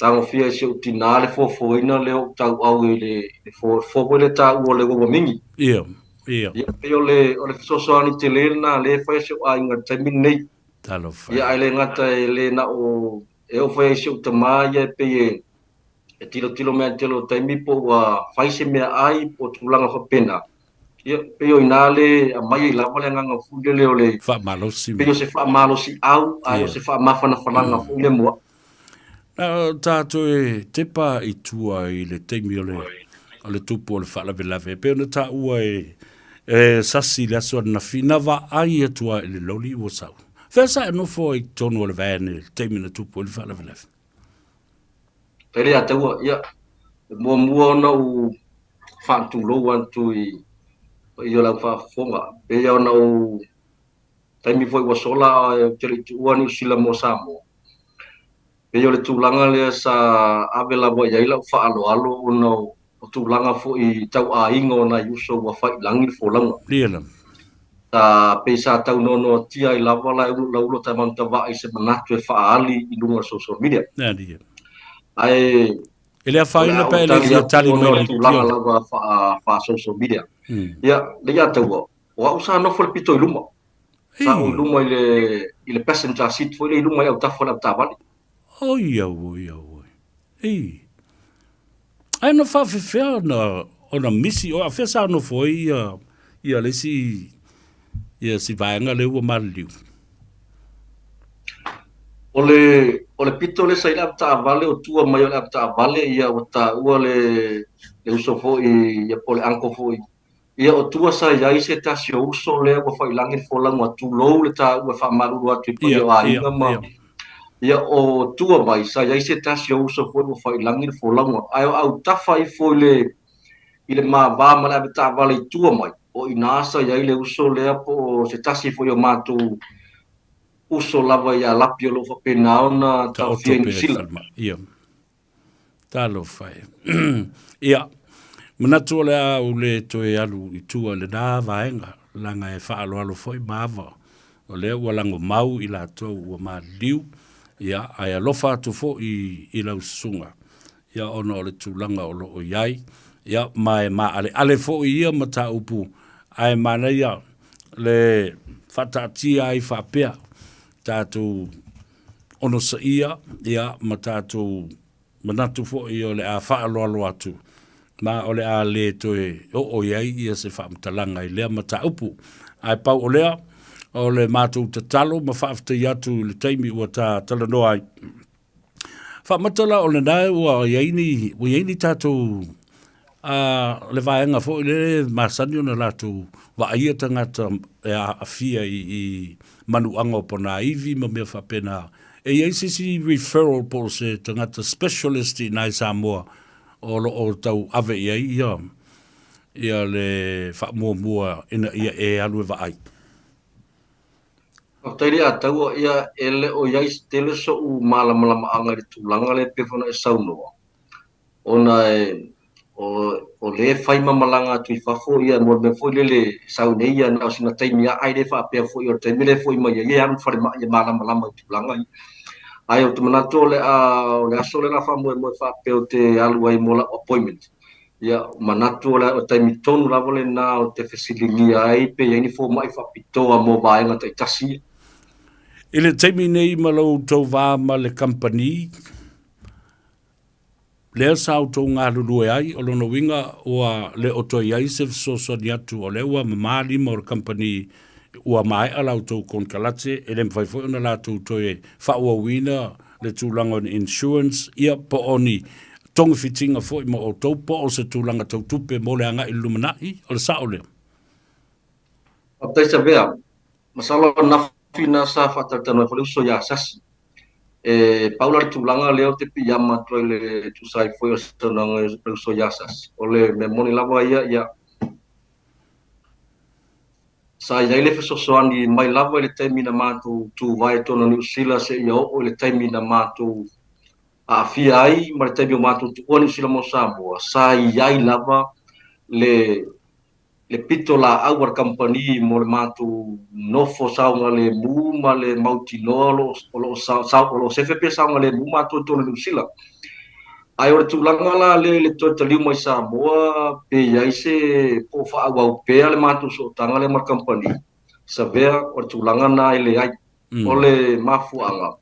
tagofia e si ou tinā le foafoaina lea o ou tauau i le, le fo, fo foi le taua o le uaua mingi. Ia, ia. Ia, pei o le, o le fesoasoani tele lena lea e fai a si ou aiga i le taimi lenei. Talofa. Ia, ae le gata e le na o, e oo foi i si ou tamā ia e pei e, e tilotilo mai i le tele o taimi po ua fai se meaai po o tulaga faapena. Ia, pei o i ina le aumai ai lava le agaga foi lele o le Faamalosi. Pei o se faamalosiau, ae o se faamafanafanaga foi lea mo au. Na tatou e tepa i tua i le taimi o le, o le tupu o le faalavelave, e pei ona taua e, e sasi i le aso ananafi, na vaai atu lava i le loli ua sau. Fea sa e nofo ai i totonu o le van i le taimi na tupu ai le faalavelave? Pele ia taua, ia, e muamua ona ou faatulou atu i paia o le au faafofoga, pei ona ou taimi foi ua sola ae ou te le i tuua Niu Sila mo Samoa. Pei o le tulaga lea sa ave lava i ai lau faaaloalo ona o tulaga foi tau aiga o nai uso ua fai i lagi le folauga. Ia lava. Sa pei sa tau noanoatia ai lava la lau Taemanutava'a i se manatu e faaali i luga o le social media. Ia. Ae E le afaina pe le fia tali mai le tulaga lava faa social media. Ia, le ia taua, o au sa nofo i le pito i luma. Sa ou i luma i le, i le passenger seat foi lea i luma i autafa o le avetaavale. Oi au, oi au, oi. Ei. Ae na faafefea ona, ona misi, o afea sa nofo ai ia, ia le isi, ia si vaega lea ua maliliu? O le, o le pito lea sa i le avetaavale, o tua mai o le avetaavale, ia ua taua le, le uso foi, ia po o le uncle foi Ia o tua sa i ai se tasi o uso lea ua faiilagi le folauga, tulou le taua e faamalulu atu i paia o aiga ma Ia o tua mai sa i ai se tasi o uso foi ua faiilagi le folauga, ae o autafa ifo i le i le mava ma le avetaavale i tua mai, o i ina sa i ai le uso lea po o se tasi foi o matou uso lava ia Lapi o lo o faapena ona taofia i Niu Sila. Ia. Talofa e. Ia, manatu o le a ou le toe alu i tua i lena vaega, leaga e faaaloalo foi ma ava, o lea ua lagomau i latou ua maliliu, ia, ae alofa atu foi i lau susuga, ia, ona o le tulaga o lo o i ai, ia, ma e maaleale foi ia mataupu, ae manaia le faataatia ai faapea tatou onosaia, ia, ma tatou manatu foi o le a faaaloalo atu, ma o le a le toe oo i ai ia se faamatalaga i lea mataupu. Ae pau o lea, o le matou tatalo ma faafetai atu i le taimi ua ta talanoa ai. Faamata la o lena ua i ai ni, ua i ai ni tatou a le vaega foi lele masani ona latou vaaia tagata e aafia i, i manuaga o ponaivi ma mea faapena. E i ai se isi referral po o se tagata specialist i ina i Samoa o lo o tau ave i ai ia, ia le faamuamua ina ia e alu e vaai. Faafetai le Ataua, ia e le o i ai tele so'u malamalamaaga i le tulaga lea pei foi ona e saunoa, ona e o, o lea e fai ma malaga atu i fafo ia mo le mea foi lele e sau nei ia na o sina taimi lava ae le faapea foi o le taimi lea e foi mai ai e alu i le falemai e malamalama i tulaga ia. Ae ou te manatu o le a o le aso lea o le a faamoemoe faapea ou te alu ai mo lau appointment. Ia, manatu o le taimi tonu lava lena ou te fesiligia ai pe i ai ni fomai faapitoa mo vaega taitasi ia. I le taimi nei ma lo outou va ma le kamupani, lea sa outou galulue ai, o lona uiga ua le o toe i ai se fesoasoani atu, o lea ua mamā lima o le kamupani Ua maea la outou konekarate, e le mafai foi ona latou toe faaauauina le tulaga o ni insurance, ia, po o ni togafitiga foi mo outou, po o se tulaga tau tupe mo le agai i le lumanai, o le sao lea? Faafetai Savea. Masalo ananafi na sa faatalatalanoa ai foi le uso ia Sasi. E pau la le tulaga lea ou te piiama atu ai i le tusa ai foi o le saunoaga a le uso ia Sasi, o le mea moni lava ia, ia, Sa i ai le fesoasoani mai lava i le taimi na matou tuvae i totonu o Niu Sila seia oo i le taimi na matou aafia ai ma le taimi o matou tuua Niu Sila mo Samoa, sa i ai lava le le pitolaau a le kamupani mo le matou nofo saogalemu ma le mautinoa o lo o lo o sefe pea saogalemu matou i totonu o Niu Sila. Ae o le tulaga la lea i le toe taliu mai Samoa pe i ai se po o faaauau pea le matou sootaga lea ma le kamupani, Savea, o le tulaga lena e leai. O le mafuaaga,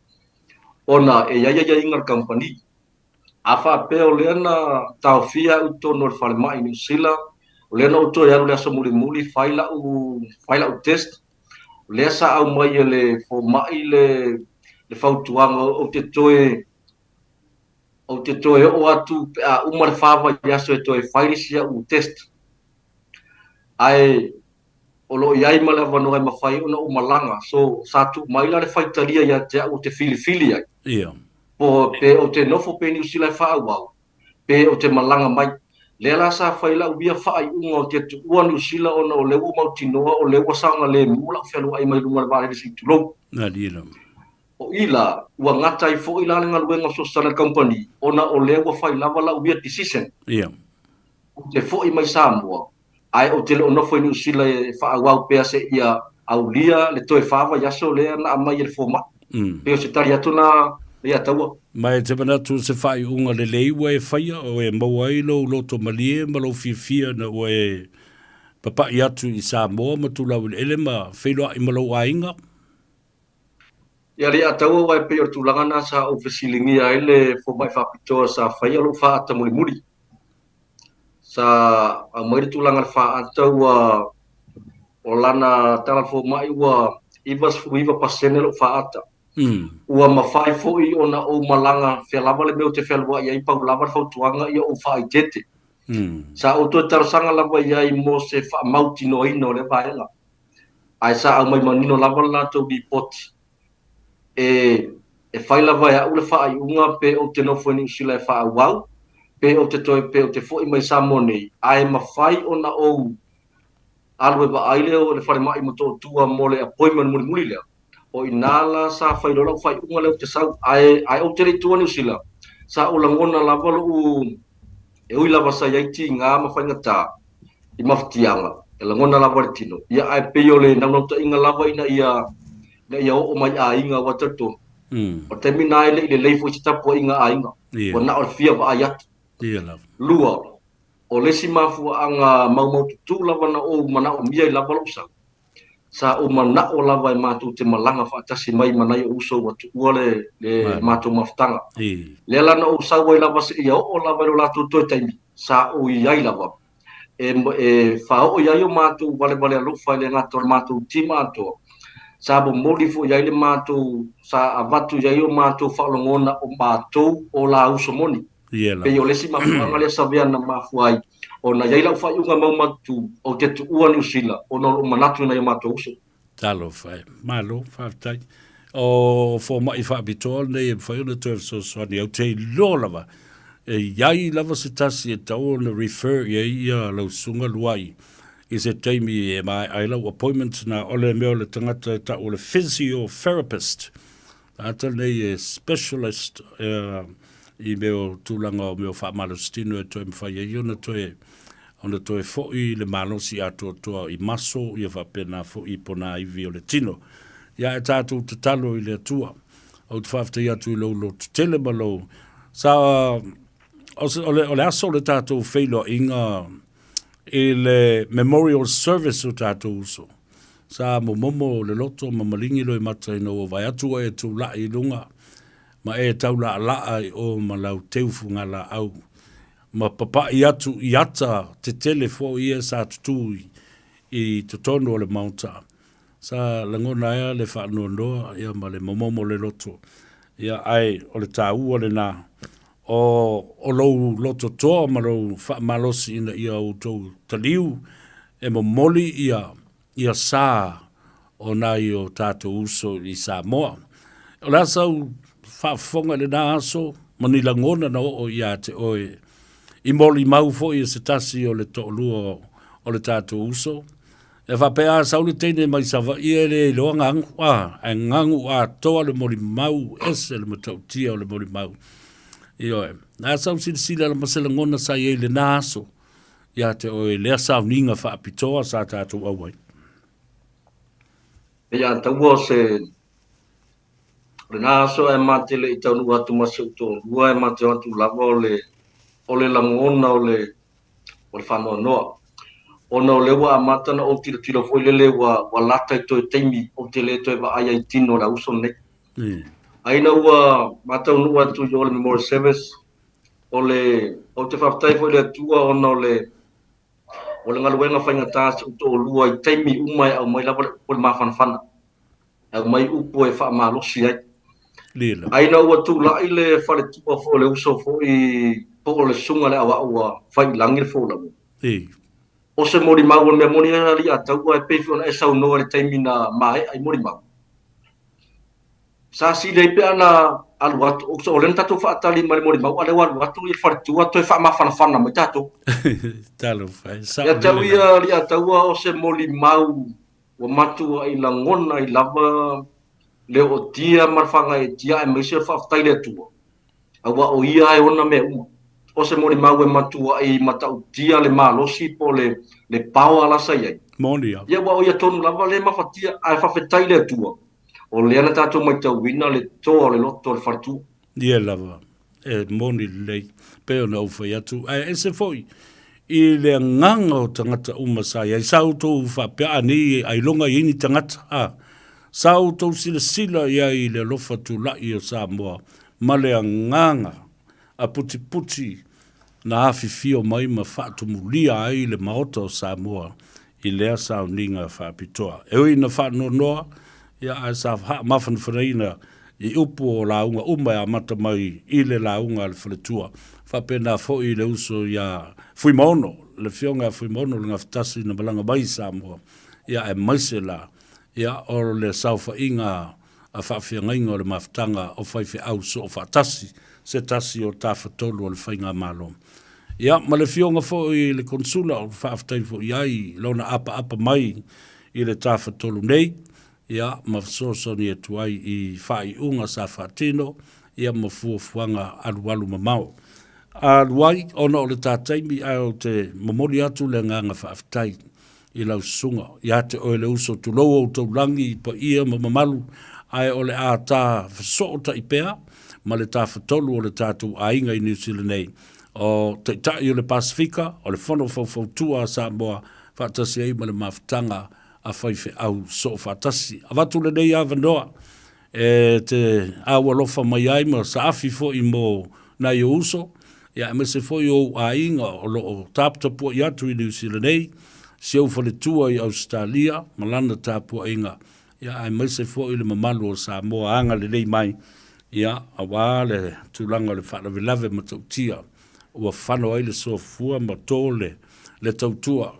ona e i ai aiaiga a le kamupani. A faapea o lea na taofia au i totonu o le falemai i Niu Sila, o lea na ou toe alu i le aso mulimuli fai lau, fai lau test, o lea sa aumai e le fomai le, le fautuaga ou te toe Ou te toe oo atu pe a uma le fa vaiaso e toe fai le isi au test. Ae o lo o i ai ma le avanoa e mafai ona ou malaga. So, sa tuu mai la le faitalia ia te au ou te filifili ai. Ia. Po, pe ou te nofo pea i Niu Sila e faaauau, pe ou te malaga mai. Lea la sa fai lau ia faaiuga ou te tuua Niu Sila ona o lea ua ou mautinoa o lea ua saogalemu lau fealuai mai luga o le vaalele se i tulou. Malie lava. O i la, ua gata ai foi la le galuega o Social Company ona o lea ua fai lava lau ia decision. Ia. Ou te foi mai Samoa, ae ou te le o nofo i Niu Sila e faaauau pea seia aulia le toe fa vaiaso lea na aumai e le fomai. Pei o se tali atu na ia Taua. Ma e te manatu se faaiuga lelei ua e faia o e maua ai lou loto malie ma lou fiafia ina ua e papai atu i Samoa ma Tulaueleele ma feiloai ma lou aiga? Ia alii Ataua aua e pei o le tulaga lena sa ou fesiligia ai le fomai faapitoa sa faia lou faata mulimuli. Sa aumai le tulaga le faata ua o lana tala fomai ua 99% lou faata. Ua mafai foi ona ou malaga fea lava le mea ou te fealuai ai pau lava le fautuaga ia ou faaeteete. Sa ou toe talosaga lava i ai mo se faamautinoaina o lea vaega. Ae sa aumai manino lava le latou lipoti e e fai lava e au le faaiuga pe ou te nofo i Niu Sila e faaauau, pe ou te toe pe ou te foi mai Samoa nei, ae mafai ona ou alu e vaai le le falemai i Motootua mo le appointment mulimuli lea. O i ina la sa fai loa lau faaiuga lea ou te sau, ae ae ou te le i tuua Niu Sila, sa ou lagona lava lou e ui lava sa i ai tiga ma faigata i mafatiaga, e lagona lava le tino. Ia, ae pei o le naunautaiga lava ina ia, ina ia oo mai aiga aua talitonu. O le taimi lena e le i lelei foi se tapuaiga a aiga. Ua na o le fia vaai atu. Lua, o le isi mafuaaga maumaututu lava na ou manaomia ai lava lou sau, Sa ou manao lava e matou te malaga faatasi mai ma nai ou uso ua tuua le, le matou mafutaga. Lea la na ou sau ai lava seia oo lava i lo latou toe taimi, sa ou i ai lava. E, e faaoo i ai o matou valevale alofa e le gata o le matou team atoa, sa momoli foi i ai le matou, sa avatu i ai o matou faalogona o matou o la uso moni. Pei o le isi mafuaaga lea Savea na mafua ai ona i ai lau faaiuga maumatutu ou te tuua Niu Sila ona o lou manatu i nai o matou uso. Talofa e. Malo, faafetai. O fomai faapitoa lenei e mafai ona toe fesoasoani au te iloa lava e i ai lava se tasi e tatau ona refer i ai ia lau susuga Luai i se taimi e maea ai lau appointment na o le mea o le tagata e tau o le physiotherapist. Tagata lenei e specialist i mea o tulaga o mea o faamalositino e toe mafai ai ona toe ona toe foi le malosi atoatoa i maso ia faapena foi i ponaivi o le tino. Ia e tatou tatalo i le Atua. Ou te faafetai atu i lou loto tele ma lou sa o le, o le aso o le tatou feiloaiga i le memorial service o tatou uso. Sa momomo le loto ma maligi loimata ina ua vaai atu ua e tulai i luga ma e taulaalaa i o ma lau teu fugalaau ma papai atu i ata tetele foi ia sa tutū i totonu o le maota. Sa lagona ai le faanoanoa ia ma le momomo o le loto. Ia ae o le taua lena o o lou loto toa ma lou faamalosi ina ia outou taliu e momoli ia ia sa o nai o tatou uso i Samoa. O le a sau faafofoga i lena aso ma ni lagona na oo ia te oe i molimau foi e se tasi o le toalua o le tatou uso. E faapea a sau le teine mai Savaii e le iloa gagu, a, ae gagu atoa le molimau, ese le matautia o le molimau. Ioe, a sau silasila ma se lagona sa i ai i lena aso ia te oe i lea sauniga faapitoa sa tatou auai. Ia taua o se o lena aso ae ma te le i taunuu atu ma si ou toalua e ma te o atu lava o le o le lagona o le o le faanoanoa. Ona o lea ua amata ona ou tilotilo foi lele ua ua lata i toe taimi ou te le toe vaai ai i tino o le auso lenei. Ae ina ua ma taunuu atu i o le Memorial Service, o le, ou te faafetai foi i le Atua ona o le, o le galuega faigata a si ou toalua i taimi uma e aumai lava le upu o le mafanafana, e aumai upu e faamalosi ai. Lila. Ae ina ua tulai le faletua foi o le uso foi po o le susuga i le aoao ua fai i lagi le folauga. O se molimau, o le mea moni lava alii a taua e pei foi ona e saunoa i le taimi na maea i molimau. Sa sili ai pe ana alu atu, o lea na tatou faatali mai le molimau, a o lea ua alu atu le faletua toe faamafanafana mai tatou. Talofa e, sao Ia te au lele ia alii a taua o se molimau ua matuai lagona ai lava le ootia ma le fagaeetia aemaise o le faafetai i le Atua, aua o Ia e ona mea uma. O se molimau e matuai matautia le malosi po o le, le power la sa i ai. Moni lava. Ia aua o Ia tonu lava lea e mafatia, ae faafetai i le Atua, o lea na tatou matauina le toa o le loto o le faletua. Ia lava. E moni lelei, pei ona ou fai atu, ae ese foi i le agaga o tagata uma sa i ai. Sa outou faapea, a nei ailoga i ai ni tagata, a. Sa outou silasila i ai i le alofa tulai o Samoa ma le agaga a putiputi na afifio mai ma faatumulia ai le Maota o Samoa i lea sauniga faapitoa. E ui ina faanoanoa, ia, ae sa mafanafanaina i upu o lauga uma e amata mai i le lauga a le faletua. Faapena foi i le uso ia Fuimaono, le Afioga ia Fuimaono le Gafatasi na malaga mai i Samoa, ia, aemaise la, ia, o le saofaiga a faafeagaiga o le mafutaga o faifeau soofaatasi, se tasi o Tafatolu o le Faigamalo. Ia, ma le Afioga foi i le Konesula, ou te faafetai foi i ai i lona apaapa mai i le Tafatolu nei, ia, ma fesoasoani atu ai i faaiuga sa faatino, ia, ma fuafuaga alualu mamao. Alu ai, ona o le ta taimi, ae ou te momoli atu le agaga faafetai i lau susuga, ia te oe le uso, tulou outou lagi i paia ma mamalu, ae o le a ta fesootai pea ma le Tafatolu o le tatou aiga i Niu Sila nei, o Taitai o le Pasefika, o le Fono Faufautua a Samoa, faatasi ai ma le mafutaga a faifeau soofaatasi. Avatu lenei avanoa e te aualofa mai ai ma saafi foi mo nai ou uso, ia aemaise foi o ou aiga o lo o taputapuai atu i Niu Sila nei, si ou faletua i Ausetalia ma lana tapuaiga, ia aemaise foi le mamalu o Samoa agalelei mai, ia aua le tulaga o le faalavelave matautia ua fano ai le soifua ma to le, le tautua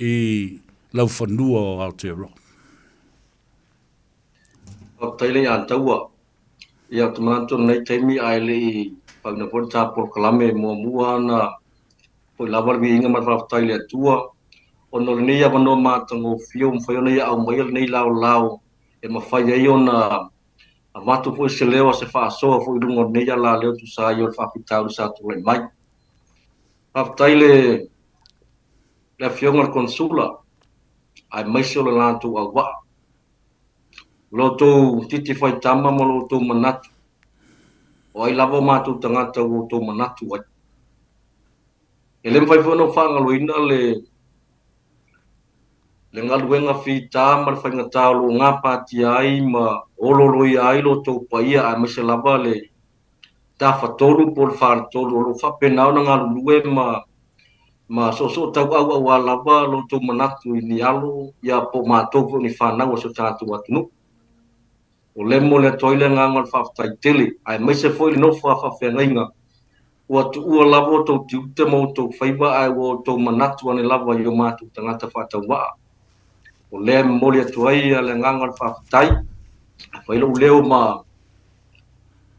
i laufanua o Aotearoa. Faafetai le ia taua. Ia ou te manatu o lenei taimi ae le i fauina foi le ta polokalame muamua ona foi lava le viiga ma le faafetai i le Atua ona o lenei avanoa matagofie ua mafai ona ia aumaia lenei laolao e mafai ai ona avatu foi se leo a se faasoa foi i luga o lenei alaleo e tusa ai o le faafitauli sa tulai mai. Faafetai le le Afioga i le Konesula aemaise o le latou auvaa. Lo outou titi faitama ma lo outou manatu, o ai lava o matou tagata ua outou manatu ai. E le mafai foi ona ou faagaloina le le galuega fita ma le faigata o lo o gapatia ai ma ololoia ai lo outou paia aemaise lava le Tafatolu po o le Faletolu o lo o faapena ona galulue ma ma soosoo tauau auā lava lo outou manatu i ni alo, ia po o matou foi o ni fanau a si o tatou atunuu. O lea e momoli atu ai le agaga o le faafetai tele, aemaise foi le nofo a faafeagaiga, ua tuua lava outou tiute ma outou faiva ae ua outou manatu ane lava i o matou tagata faatauvaa. O lea e momoli atu ai le agaga o le faafetai, e fai lou leo ma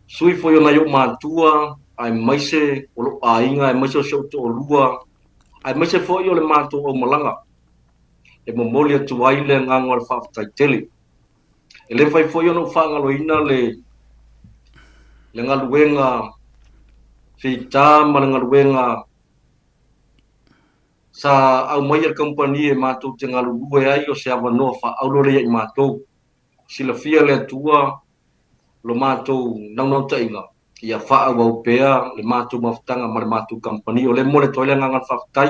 sui foi o nai ou matua, aemaise o lou aiga, aemaise o si ou toalua, aemaise foi o le matou aumalaga, e momoli atu ai le agaga o le faafetai tele. E le mafai foi ona ou faagaloina le le galuega fita ma le galuega sa aumaia le kamupani e matou te galulue ai o se avanoa faaauro lea ia i matou. Silafia e le Atua lo matou naunautaiga ia faaauau pea le matou mafutaga ma le matou kamupani. O lea e momoli atu ai le agaga o le faafetai,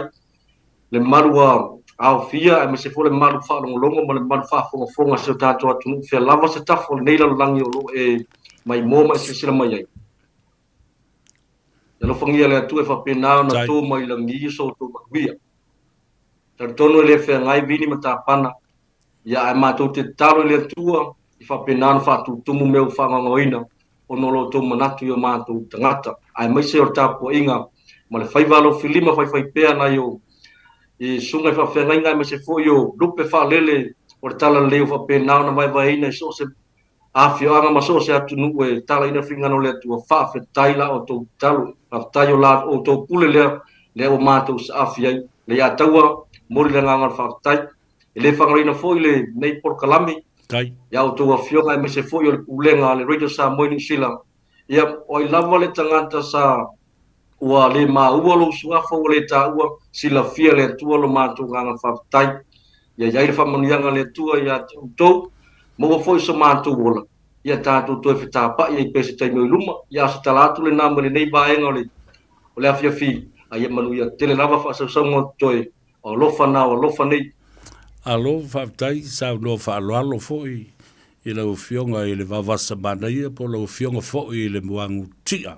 le malu ua aofia aemaise foi le malu faalogologo ma le malu faafogafoga a si o tatou atunuu, fea lava se tafa o lenei lalolagi o lo o e maimoa ma e silasila mai ai. Ia alofagia e le Atua e faapena ona to mai lagi so outou manuia. Talitonu e le feagai vini ma tapana, Ia, ae matou te tatalo i le Atua i faapena ona faatutumu mea ua faagaogaoina ona o lo outou manatu i o matou tagata, aemaise o le tapuaiga ma le faiva alofilima faifaipea nai o i susuga i faafeagaiga aemaise foi o lupe faalele o le talalelei ua faapena ona vaevaeina i so o se afioaga ma so o se atunuu e talaina finagalo o le Atua. Faafetai la outou tatalo, faafetai o la outou pule lea, lea ua matou saafi ai. Leiataua, momoli le agaga o le faafetai. E le faagaloina foi lenei polokalame ia outou afioga aemaise foi o le pulega a le Radio Samoa i Niu Sila. Ia, o ai lava le tagata sa ua le maua lou suafa ua le taua, silafia e le Atua lo matou agaga faafetai. Ia i ai le faamanuiaga a le Atua ia te outou, maua foi so matou ola, ia tatou toe fetapa'i ai pea i se taimi o i luma. Ia a o se tala atu lena mai lenei vaega o le, o le afiafi, a ia manuia tele lava faasausauga o totoe. O alofa na, o alofa nei. Alo, faafetai, saunoa faaaloalo foi i lau Afioga i le Vaovasa Manaia po o lau Afioga foi i le Muagututia.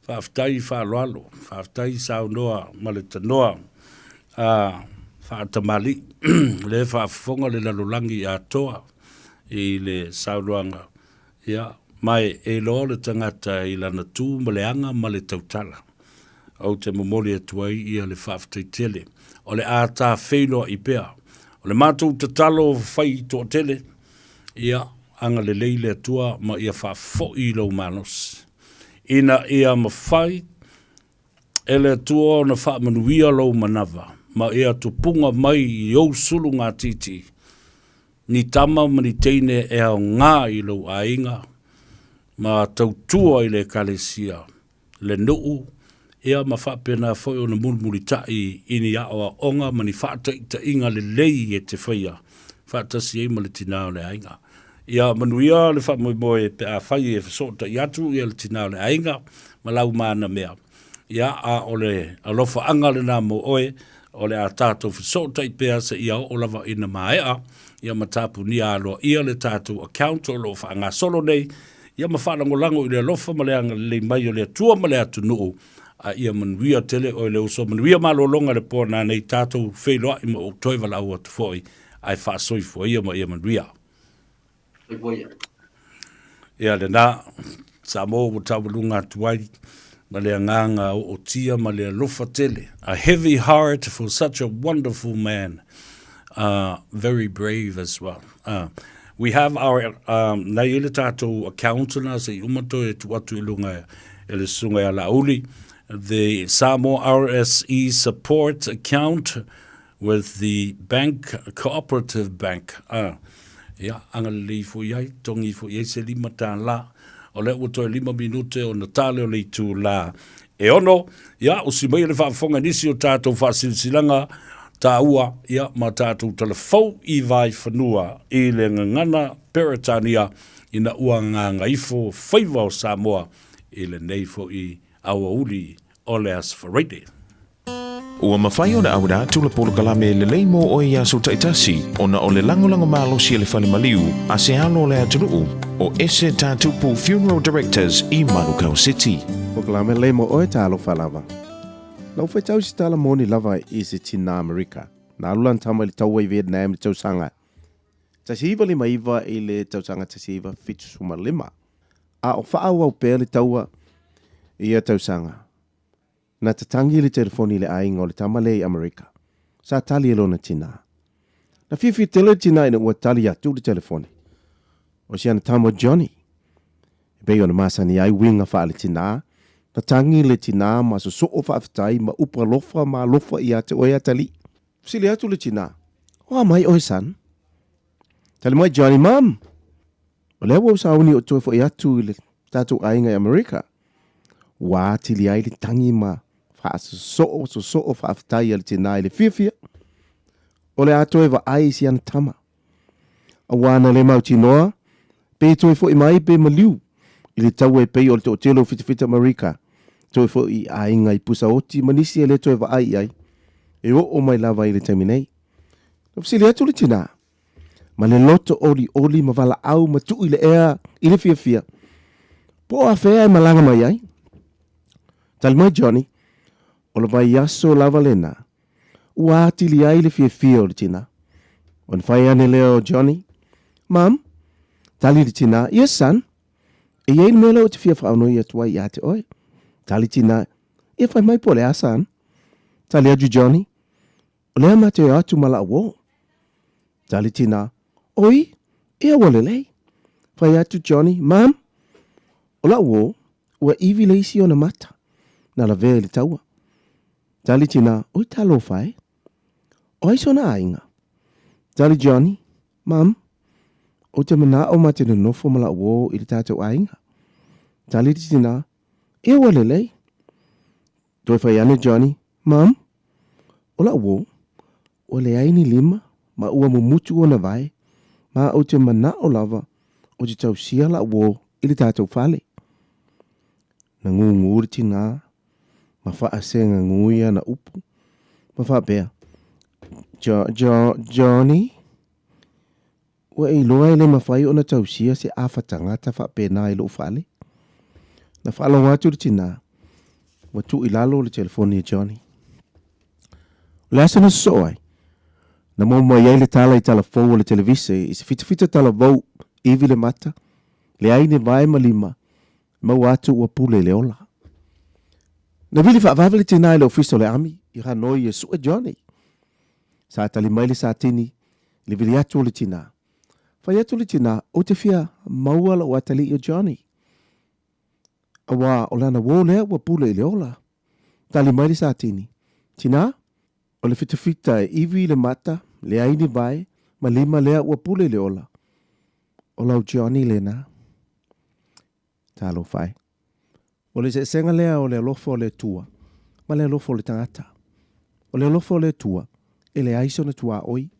Faafetai faaaloalo, faafetai saunoa ma le tanoa a faatamalii. O lea e faafofoga le lalolagi atoa i le saunoaga, ia, ma e iloa le tagata i lana tu ma le aga ma le tautala. Ou te momoli atu ai ia le faafetai tele. O le a ta feiloai pea. O le matou tatalo fai toatele, ia agalelei le Atua ma ia faafoi i lou malosi, ina ia mafai e le Atua ona faamanuia lou manava ma ia tupuga mai i ou sulugatiti ni tama ma ni teine e aoga i lou aiga ma tautua i le Ekalesia le nuu, ia ma faapena foi ona mulimulitai i ni aoaoga ma ni faataitaiga lelei e te faia faatasi ai ma le tina o le aiga. Ia manuia le faamoemoe pe afai e fesootai atu ia le tina o le aiga ma lau manamea. Ia, a o le alofaaga lena mo oe, o le a tatou fesootai pea seia oo lava ina maea, ia ma tapunia aloaia le tatou account o lo o faagasolo nei, ia ma faalagolago i le alofa ma le agalelei mai o le Atua ma le atunuu, a ia manuia tele oe le uso, manuia malologa i le po nanei, tatou feiloai ma ou toe valaau atu foi, ae faasoifua ia ma ia manuia. Soifua ia. Ia lena, Samoa ua taualuga atu ai ma le agaga ootia ma le alofa tele. A heavy heart for such a wonderful man. Very brave as well. We have our, um, nei e le tātou account na se i uma toe tu atu i lunga e le susuga ia Laauli, the Samoa RSE support account with the bank, cooperative bank. Ia, agalelei ifo i ai, togi ifo i ai se $5. O lea ua toe 5 minute ona tale o le itulā e 6. Ia, usi maia le faafofoga i nisi o tatou faasilasilaga taua, ia, ma tatou talafou i Vaifanua i le gagana Peretania ina ua gagaifo faiva o Samoa i lenei foi aoauli o le Aso Faraile. Ua mafai ona auina atu le polokalame lelei mo oe i aso taitasi ona o le lagolago malosi a le fale maliu a se alo o le atunuu o Ese Tatupu Funeral Directors i Manukau City. Polokalame lelei mo oe, talofa lava. Na ou faitau i se tala moni lava i se tinā Amerika. Na alu lana tama i le taua i Vietnam i le tausaga 1959 i le tausaga 1975. A o faaauau pea le taua i ia tausaga, na tatangi le telefoni i le aiga o le tama lea i Amerika. Sa tali e lona tinā. Na fiafia tele le tinā ina ua tali atu le telefoni. O si ana tama o Johnny. E pei ona masani ai uiga faale-tinā, na tangi le tinā ma sosoo faafetai ma upu alofa ma alofa ia te oe atalii. Fesili atu le tinā, O a mai oe son? Tali mai Johnny, Mum! O lea ua ou sauni o toe foi atu i le tatou aiga i Amerika. Ua atili ai le tangi ma faasosoo sosoo faafetai a le tinā i le fiafia o le a toe vaai i si ana tama. Auā na le mautinoa pe toe foi mai pe maliu i le taua e pei o le toatele o fitafita Amerika, toe foi i aiga i pusaoti ma nisi e le toe vaai i ai, e oo mai lava i le taimi nei. Na fesili atu le tinā, ma le loto olioli ma valaau ma tuu i le ea i le fiafia, po o afea e malaga mai ai? Tali mai Johnny, o le vaiaso lava lena, Ua atili ai le fiafia o le tinā. Ona fai ane lea o Johnny, Mum, tali le tinā, Yes, son. E i ai le mea lea ou te fia faaonoi atu ai ia te oe. Tali tinā, Ia fai mai po o le a, son? Tali atu Johnny, O lea matou e o atu ma la'u uō. Tali tinā, Oi, ia ua lelei. Fai atu Johnny, Mum, o la'u uō, ua ivi le isi ona mata, na lavea i le taua. Tali tinā, Oi talofa e. O ai sona aiga? Tali Johnny, Mum, ou te mana'o ma te nonofo ma la'u uō i le tatou aiga. Tali le tinā, Ia ua lelei. Toe fai ane Johnny, Mum, o la'u uō, ua leai ni lima ma ua mumutu ona vae, ma ou te mana'o lava ou te tausia la'u uō i le tatou fale. Na gūgū le tinā ma faasegagui ana upu, ma faapea, Jo, Jo, Johnny, ua e iloa e le mafai ona tausia se afa tagata faapena i lou fale? Na faalogo atu le tinā, ua tuu i lalo le telefoni e Johnny. O le aso na sosoo ai, na maua mai ai le tala i tala fou o le televise i se fitafita talavou ivi le mata, leai ni vae ma lima, maua atu ua pule i le ola. Na vili faavave le tinā i le ofisa o le ami i Hanoi e sue Johnny. Sa tali mai le Satini i le vili atu o le tinā. Fai atu le tinā, Ou te fia maua lou atalii o Johnny. Auā o lana uō lea ua pule i le ola. Tali mai le Satini, Tinā, o le fitafita e ivi i le mata, leai ni vae, ma lima lea ua pule i le ola. O lau Johnny lena. Talofa e. O le eseesega lea o le alofa o le Atua ma le alofa o le tagata. O le alofa o le Atua, e leai sona tuaoi.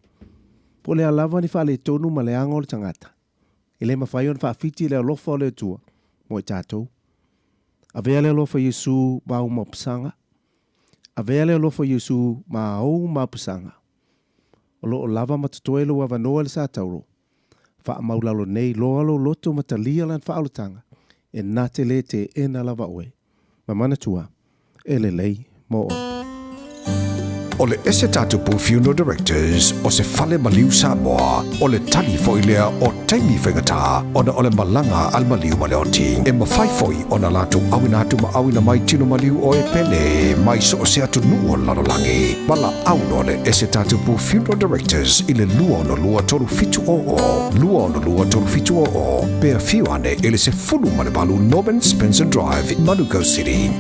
Po o le a lava ni faaletonu ma leaga o le tagata, e le mafai ona faafiti le alofa o le Atua mo i tatou. Avea le alofa o Iesu ma au mapusaga. Avea le alofa o Iesu ma au mapusaga. O lo o lava ma totoe lou avanoa i le Satauro Faamaulalo nei loa lou loto ma talia lana faaolataga, e na te lē teena lava oe, ma manatua, e lelei mo oe. O le ese tatupu Funeral Directors o se fale maliu Samoa, o le tali foi lea o taimi faigata ona o le malaga a le maliu ma le oti. E mafai foi ona latou auina atu ma auina mai tino maliu o e pele mai so o se atunuu o le lalolagi. Valaau loa le ese tatupu Funeral Directors i le 262 3700, 262 3700, pe afio ane i le 18 Norman Spencer Drive, Manukau City.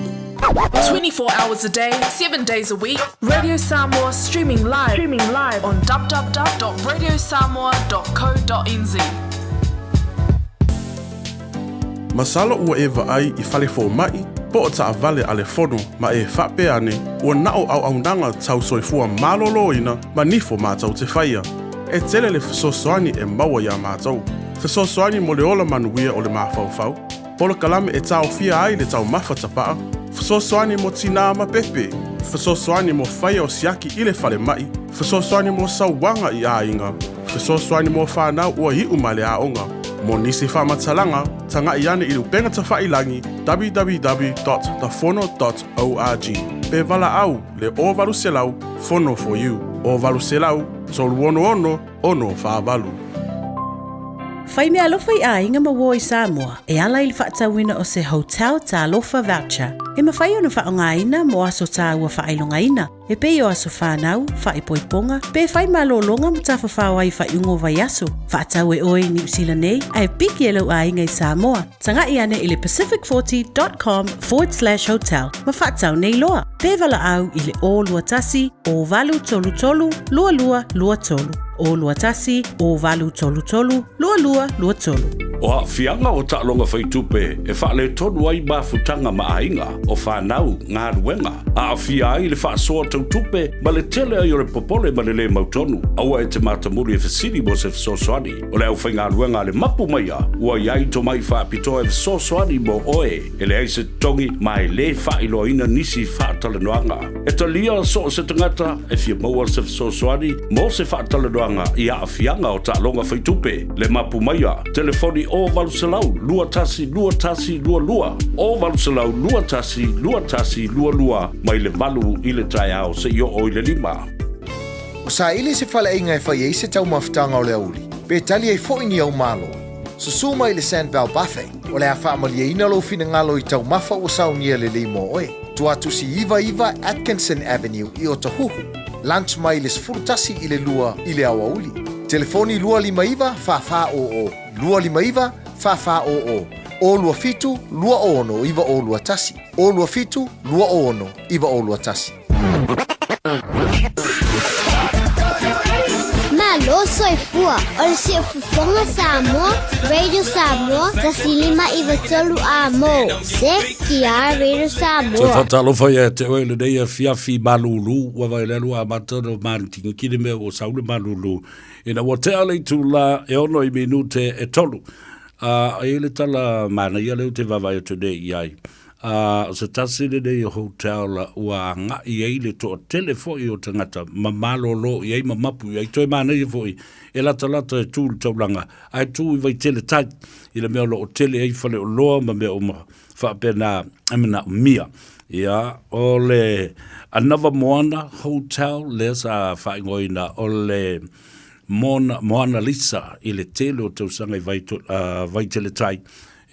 24 hours a day, 7 days a week, Radio Samoa streaming live, streaming live on www.radiosamoa.co.nz. Masalo ua e vaai i fale fomai po o taavale a le fono ma e faapea ane ua na o auaunaga tau soifua maloloina ma nifo matou te faia. E tele le fesoasoani e maua iā matou. Fesoasoani mo le ola manuia o le mafaufau, polokalame e taofia ai le taumafa tapaa, fesoasoani mo tinā ma pepe, fesoasoani mo faia o siaki i le falemai, fesoasoani mo sauaga i aiga, fesoasoani mo fanau ua iu mai le aoga. Mo nisi faamatalaga, taga'i ane i le upega tafailagi www.thefono.org pe valaau le 0800 Fono for you, 0800 366 648. Fai meaalofa i aiga ma uo i Samoa e ala i le faatauina o se Hotel Talofa Voucher e mafai ona faaaogaina mo aso taua faailogaina e pei o aso whānau, whaipoiponga, pe whai malōlōga ma tafafao ai whaiuga o vaiaso. Faatau e oe i Niu Sila nei, ae piki e lou aiga i Samoa. Taga'i ane i le pacific40.com/hotel ma faatau nei loa. Pe valaau i le 021 0833 2223. 021 0833 2223. O aafiaga o taaloga faitupe e faaletonu ai mafutaga ma aiga, o fanau, galuega, aafia ai le faasoa tau tupe ma le tele ai o le popole ma le lē mautonu. Aua e te matamuli e fesili mo se fesoasoani. O le aufaigaluega a le mapu maia ua i ai tomai faapitoa e fesoasoani mo oe. E leai se totogi ma e lē faailoaina nisi faatalanoaga. E talia so o se tagata e fia maua se fesoasoani mo se faatalanoaga i aafiaga o taaloga faitupe. Le mapu maia, telefoni 0800 21 21 22, 0800 21 21 22, mai le 8 i le taeao seia oo i le 5. Ua saili se faleaiga e fai ai se taumafataga o le aoauli, pe tali ai foi ni au malo. Susu mai i le Sandbell Buffet, o le a faamalieina lou finagalo i taumafa ua saunia lelei mo oe. Tuatusi 99 Atkinson Avenue i Otahuhu. Lunch mai le 11 i le 2 i le aoauli. Telefoni 259 4400, 259 4400, 027 26 9021, 027 26 9021. Malo soifua o le siufofoga Samoa, Radio Samoa, 105 93 amo. CTR Radio Samoa. Toe faatalofa ia te oe lenei afiafi malūlū, ua vai le alu amata ona matigitigi le mea ua sau le malūlū. Ina ua tea le itulā e ono i minute e tolu. A e i ai le tala manaia lea ou te vaavaai atu nei i ai. A o se tasi lenei o hotel ua agai ai le toatele foi o tagata ma malolo i ai ma mapu i ai. Toe manaia foi e latalata e tu i le taulaga ae tu i Vaitele tai i le mea o lo o tele ai faleoloa ma mea uma faapena e manaomia. Ia, o le Anava Moana Hotel lea sa faaigoaina o le Mona, Moana Lisa i le tele o tausaga i Vaitele tai.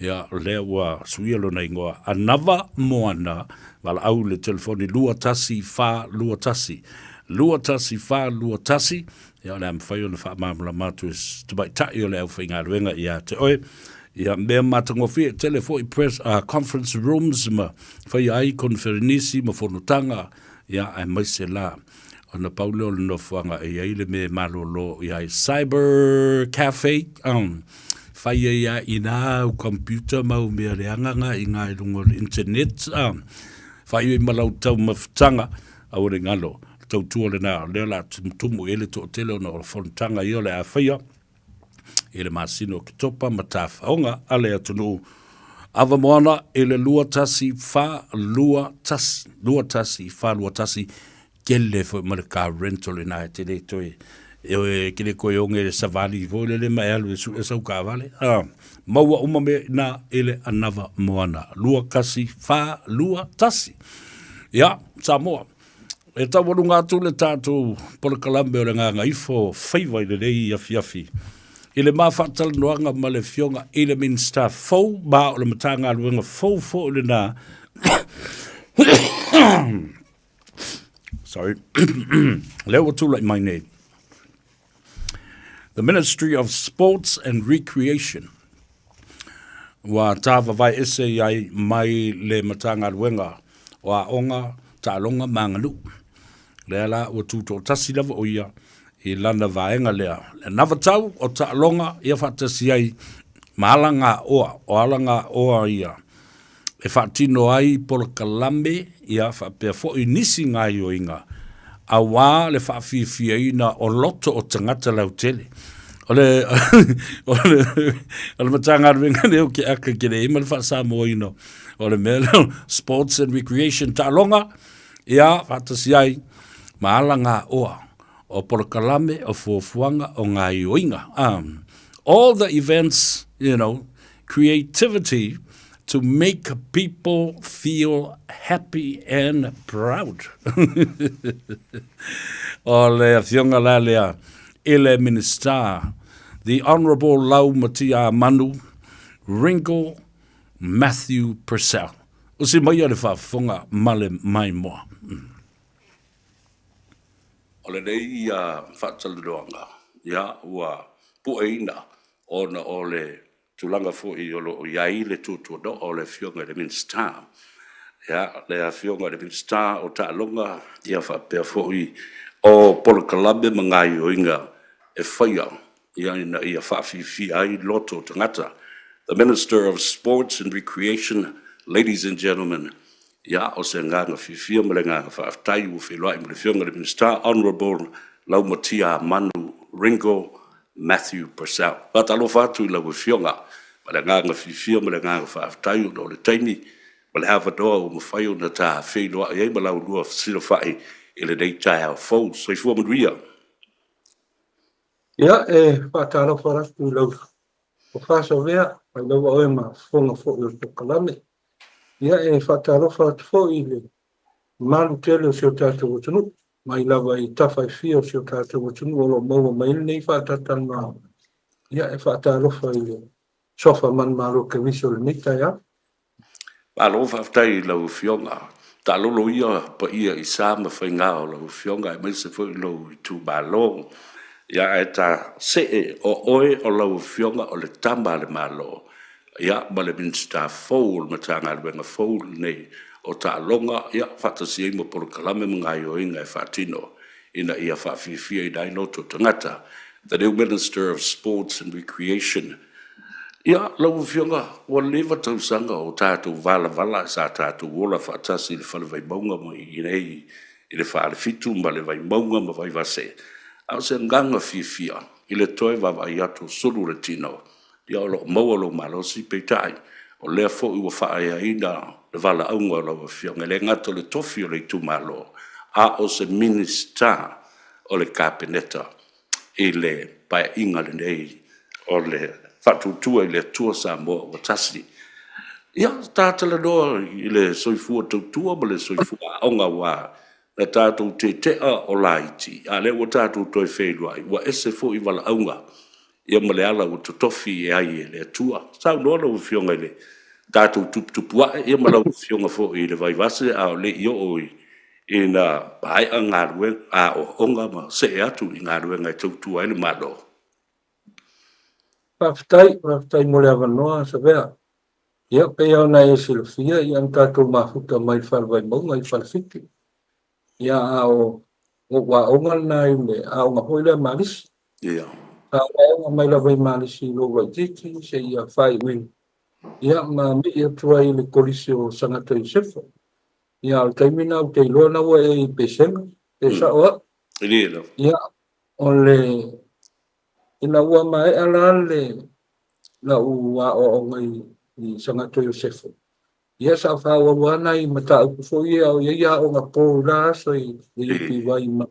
Ia, o lea ua suia lona ingoa, Anava Moana, valaau i le telefoni 21421, 21421, ia o le a mafai ona faamalamalama atu e se tamaitai o le aufaigaluega ia te oe. Ia, mea matagofie, e tele foi press, conference rooms ma faia ai koneferenisi ma fonotaga, ia, aemaise la, ona pau lea o le nofoaga e i ai le mea e malolo i ai, cyber cafe, Whai ai a i nā au computer ma au mea leaga ngā i ngā i runga o le internet, a, whai ai ma lau taumafataga, aua ne ngalo, le tautua lenā, o lea o le a tumutumu i ai le toatele ona o le fonotaga ia o le a faia i le masina o Oketopa ma tafaaoga a le atunuu. Ava moana i le 21421, 21421, Tele foi ma le car rental ina e te le toe e ke le koe onge le savali foi lele ma e alu e sue sau kaavale. Ah, maua uma mea ina i le anava moana. 21421. Ia, Samoa, e taualuga atu le tatou polokalame o le Gagaifo Faiva i lenei afiafi. I le ma faatalanoaga ma le Afioga i le Minisita fou ma o le Matagaluega fou foi lena Sorry. Lea ua tulai mai nei. The Ministry of Sports and Recreation ua tāvavae ese i ai mai le Matagaluega o Aoga, Taaloga ma Aganuu. Lea la ua tutoatasi lava o ia i lana vaega lea. Le anavatau o taaloga ia faatasi ai ma alagaoa, o alagaoa ia e faatino ai polokalame ia faapea foi nisi gaoioiga auā le faafiafiaina o loto o tagata lautele. O le, o le, o le Matagaluega lea o ke aka ke le ima le faasamoaina o le mea lea Sports and Recreation taaloga ia faatasi ai ma alagaoa o polokalame o fuafuaga o gaoioiga. All the events. You know, creativity to make people feel happy and proud. O le afioga la lea i le Minista, the Honourable Laumatia Manu Ringo Matthew Purcell. Usi maia le faafofoga ma le maimoa. O lenei ia faatalanoaga, ia, ua pueina ona o le tulaga foi o lo o i ai le tuatuanoa o le Afioga i le Minisita. Ia, le Afioga i le Minisita o Taaloga, ia faapea foi o polokalame ma gaoioiga e faia ia ina ia faafiafia ai loto o tagata. The Minister of Sports and Recreation, ladies and gentlemen, ia, o se agaga fiafia ma le agaga faafetai ua feiloai ma le Afioga i le Minisita, Honourable Laumatia Manu Ringo Matthew Purcell. Faatalofa atu i lau Afioga ma le agaga fiafia ma le agaga faafetai ona o le taimi ma le avanoa ua mafai ona ta feiloai ai ma la ulua fesilafai i lenei taeao fou. Soifua manuia. Ia, e faatalofa atu i lau Tofa Savea, mai lava oe ma fofoga foi o le polokalame. Ia, e faatalofa atu foi i le mamalu tele o si o tatou atunuu, mai lava i tafa e fia o si o tatou atunuu o lo o maua mai ai lenei faatatalanoaga. Ia, e faatalofa i le suafa manumalo o Keriso i lenei taeao. Malo faafetai i lau Afioga. Taalolo ia paia i sa ma faiga o lau Afioga aemaise foi lou itumalo. Ia ae ta see o oe o lau Afioga o le tama a le Malo, ia ma le Minisita fou o le Matagaluega fou lenei o Taaloga, ia faatasi ai ma polokalame ma gaoioiga e faatino ina ia faafiafiaina ai loto tagata. The new Minister of Sports and Recreation. Ia, lau Afioga, ua leva tausaga o tatou valavala sa tatou ola faatasi i le Fale Vaimauga ma i inei i le Falefitu ma le Vaimauga ma Vaivase. A o se agaga fiafia i le toe vaavaai atu o sulu le tino, ia o lo o maua lou malosi, peitai, o lea foi ua faaeaina le valaauga o lau Afioga, e le gata o le tofi o le itumalo, a o se Minisita o le Kapeneta i le Paeaiga lenei o le Faatuatua i le Atua Samoa ua Tasi. Ia, ta talanoa i le soifua tautua ma le soifua aoga aua na tatou tetea o laiti, a o lea ua tatou toe feiloai, ua ese foi valaauga ia ma le ala ua totofi e ai e le Atua. Saunoa lau Afioga i le tatou tuputupuae ia ma lau Afioga foi i le Vaivase a o le i oo i ina maea galuega, aoaoga ma see atu i galuega e tautua ai le Malo. Faafetai, faafetai mo le avanoa Savea. Ia, pei lava ona e silafia, ia na tatou mafuta mai le Fale Vaimauga i Falefitu. Ia, a o ou aoga lena i le aoga foi lea Malisi. Ia. Sa ou aoga mai lava i Malisi i lou laitiiti seia faaiuina. Ia, ma mii atu ai i le Kolisi o Sagato Iosefa. Ia, o le taimi lena ou te iloa na ua e i Pesega, pe sao au. E le lava. Ia, o le, ina ua maea la le, lau aoaoga i, i Sagato Iosefa, ia sa faaauau lava nai mataupu foi ia o i ai aoga po i la aso i le UPY ma,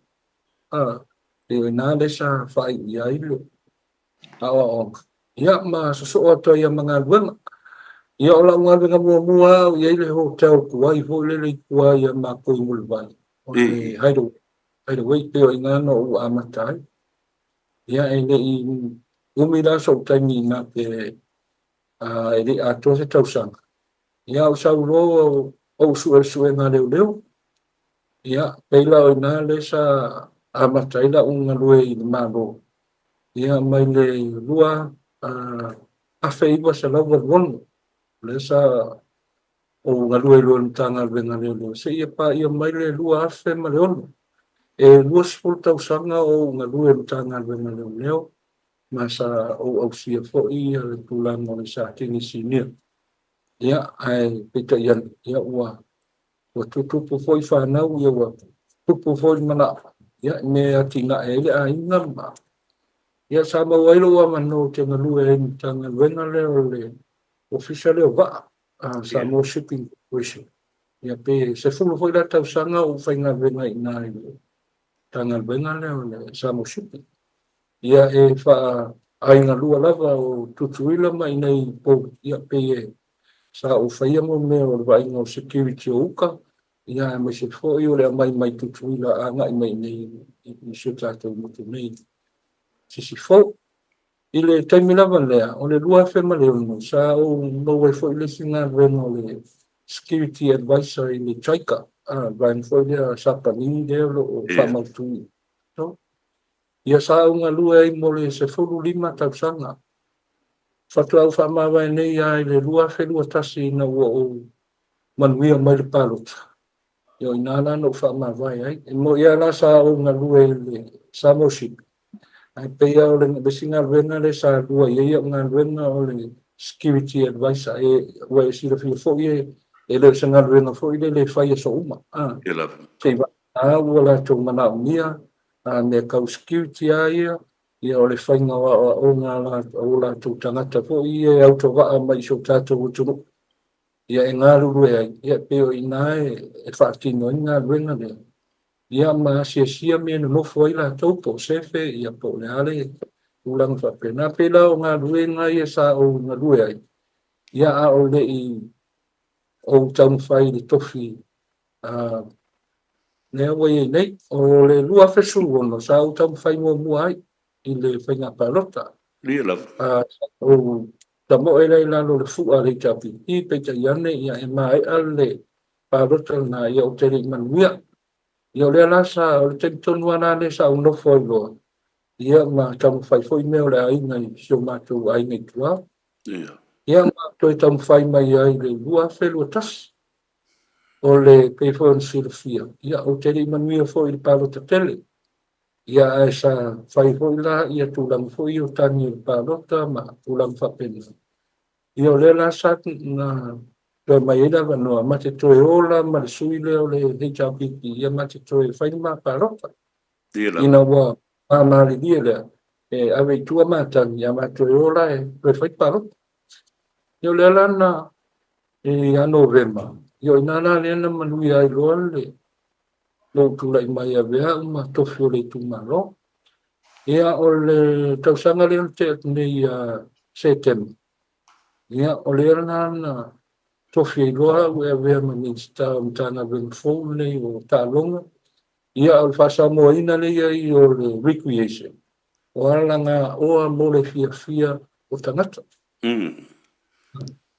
a, e o i ina lea sa faaiuia ai le aoaoga. Ia, ma sosoo atu ai ma galuega. Ia, o lau galuega muamua lava o i ai le hotel tuai foi lele i tua ia matou i Mulivai, o le Hideaway, Hideaway pei o i ina na ou amata ai. Ia, e le i umi la sou taimi i ina pe e le i atoa se tausaga. Ia, ou sau loa ou sue le suega a leoleo. Ia, pei la o i ina lea sa amata ai lau galue i le Malo. Ia, mai le 1986, lea sa ou galue ai loa i le Matagaluega a Leoleo, seia paia mai le 2006. E 20 tausaga o ou galue i le Matagaluega a Leoleo, ma sa ou ausia foi le tulaga o le Satini Sinia. Ia, ae peitai ane, ia ua ua tutupu foi fanau, ia ua tupu foi le manao, ia, i mea e atinae ai le aiga ma ia sa maua ai lou avanoa ou te galue ai i le Matagaluega lea o le Ofisa lea o Vaa, Samoa Shipping Corporation. Ia pe 10 foi la tausaga o ou faigaluega i ina i le Matagaluega lea o le Samoa Shipping. Ia e faa Aiga lua lava o Tutuila ma i inei i Upolu, ia pei e sa ou faia mo mea o le vaaiga o security o uka, ia aemaise foi o le aumai mai Tutuila agai mai i inei i si o tatou motu nei Sisifo. I le taimi lava lea, o le 2006, sa ou maua ai foi le isi galuega o le Security Advisor i le JICA, le vaega foi lea a Sapani lea o lo o faamautu i Ia sa ou galue ai mo le 15 tausaga. Faatoa ou faamavae nei lava i le 2021 ina ua ou manuia mai le palota. Ia o i ina la na ou faamavae ai. E moni lava la sa ou galue i le Samoa Ship, ae pei lava o le isi galuega lea sa lua i ai au galuega o le Security Advisor. E, ua e silafia foi e le o se galuega foi lele e fai aso uma. Ia lava. Se i vagana ua latou manaomia a mea tau security lava ia, ia o le faiga o aoaoga a o latou tagata foi ia e autovaa mai i si o tatou atunuu, ia e galulue ai, ia e pei o i ina e faatino ai le galuega lea, ia ma asiasia mea e nonofo ai latou po o sefe, ia po o le a le tulaga faapena. Pei la o galuega ia sa ou galue ai, ia a o le i ou taumafai i le tofi lea ua i ai nei. O le 2016 sa ou taumafai muamua ai i le faiga palota. Ia lava. Sa ou tamoe lea i lalo o le fua a le HRPP, peitai ane ia e maea le palota lena, ia ou te le i manuia. Ia o lea la sa, o le taimi tonu lava la lea sa ou nofo ai loa, ia ma taumafai foi mea o le aiga i si o matou aiga i tua. Ia. Ia ma toe taumafai mai ai i le 2021. O le pei foi ona silafia, ia ou te le i manuia foi i le palota tele. Ia ae sa fai foi la ia tulaga foi ia o tagi o le palota ma tulaga faapena. Ia o lea la sa na toe mai ai le avanoa ma te toe ola ma le sui lea o le HRPP, ia ma te toe fai le ma palota. Ina ua malilie lea, e ave i tua matagi, ia ma toe ola e toe fai palota. Ia o lea la na ia Novema, ia o ina la lea na manuia ai loa le lou tulai mai e avea au ma tofi o le itumalo. Ia o le tausaga lea na tea atu nei ia Setema, ia o lea la na tofi ai loa au e avea ma Minisita o Matagaluega fou lenei o Taaloga, ia o le Faasamoaina lea i ai o le Recreation, o alagaoa mo le fiafia o tagata.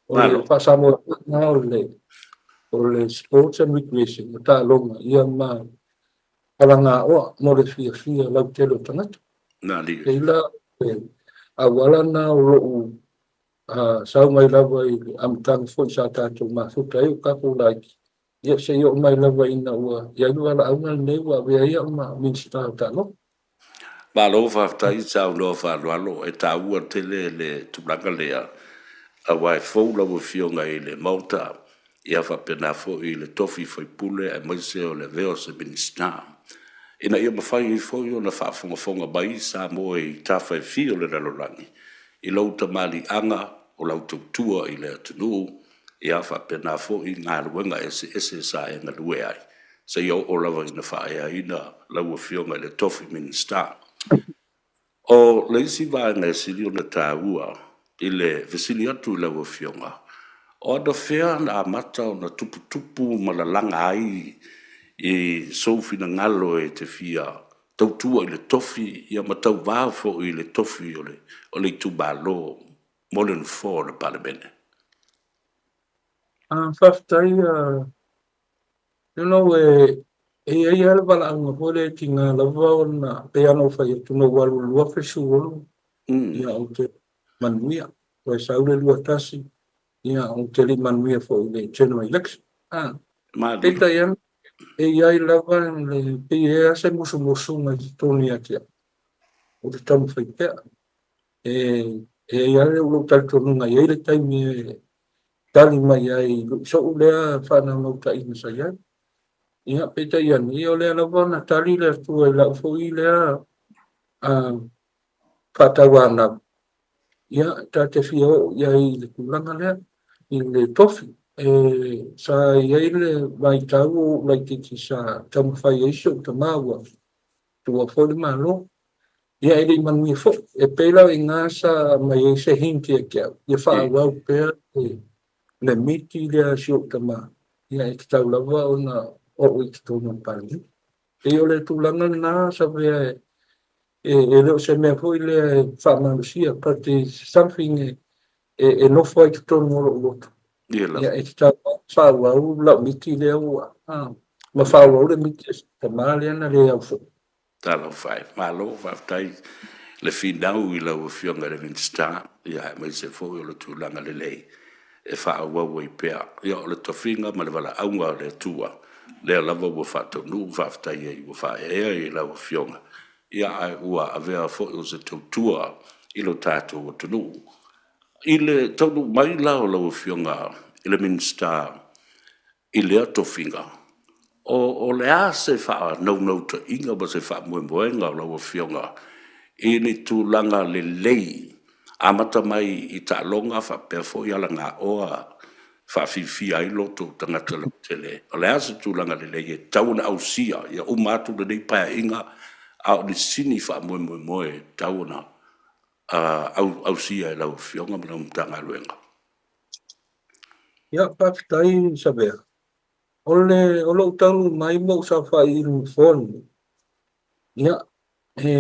O le Faasamoaina o le Sports and Recreation, o taaloga, ia ma alagaoa mo le fiafia lautele o tagata. Leila, auala na o lou sau mai lava i le amataga foi sa tatou mafuta ai o tatou laiti, ia seia oo mai lava ina ua i ai le valaauga lenei ua avea ai au ma Minisita o Taaloga. Malo faafetai saunoa faaaloalo, e taua tele le tulaga lea, aua e fou lau Afioga i le Maota, ia faapena foi i le tofi faipule aemaise o le avea o se Minisita, ina ia mafai ai foi ona faafogafoga mai Samoa i tafa e fia o le lalolagi i lou tamaliiaga o lau tautua i le atunuu, ia faapena foi galuega eseese sa e galue ai, seia oo lava ina faaeaina lau Afioga i le tofi Minisita. O le isi vaega e sili ona taua i le fesili atu i lau Afioga, o anafea na amata ona tuputupu ma lalaga ai i sou finagalo e te fia tautua i le tofi, ia ma tauvā foi i le tofi o le itumalo mo le Nofoa o le Palemene? Faafetai. You know, e i ai lava le valaauga foi lea e tiga lava ona pei lava ona ou fai atu, na ou alu i le 2016, ia ou te manuia. Toe sau le 21, ia ou te le i manuia foi i le general election. Peitai ane, e i ai lava le, pei e i ai lava se musumusuga i totonu ia te au, ou te taumafai pea. E i ai lava lou talitonuga e i ai le taimi e tali mai ai i so'u lea faanaunautaiga sa i ai. Ia, peitai ane, ia o lea lava na tali le Atua i lau foi lea faatauanau. Ia, ta te fia oo i ai i le tulaga lea, i le tofi. E, sa i ai le vaitau o ou laitiiti sa taumafai ai si ou tama ua tuua foi le Malo. Ia e le i manuia foi. E pei la o i ina sa aumai ai se hint ia te au, ia faaauau pea le miti lea a si ou tama, ia e tatau lava ona oo i totonu o le Palemene. Pei o le tulaga lena Savea e le o se mea foi lea e faamalosia, but it's something e nofo ai i totonu o lou loto. Ia e tatau ona faaauau lau miti lea ua, ma faaauau le miti a si tama lea na le au foi. Talofa e. Malo faafetai le finau i lau Afioga i le Minisita, ia aemaise foi o le tulaga lelei e faaauau ai pea. Ia o le tofiga ma le valaauga a le Atua, lea lava ua faataunuu, faafetai ai ua faaeaea i lau Afioga, ia ae ua avea foi o se tautua i lo tatou atunuu. I le taunuu mai la o lau Afioga i le Minisita i lea tofiga, o le a se faanaunautaiga ma se faamoemoega o lau Afioga i ni tulaga lelei amata mai i taaloga faapea foi alagaoa faafiafia ai loto o tagata lautele? O le a se tulaga lelei e tatau ona ausia ia uma atu lenei Paeaiga, a o ni sini faamoemoemoe e tatau ona ausia e lau Afioga ma lau Matagaluega? Ia, faafetai Savea. O le, o lou taunuu mai ma ou saofai i le nofoa lenei, ia, e,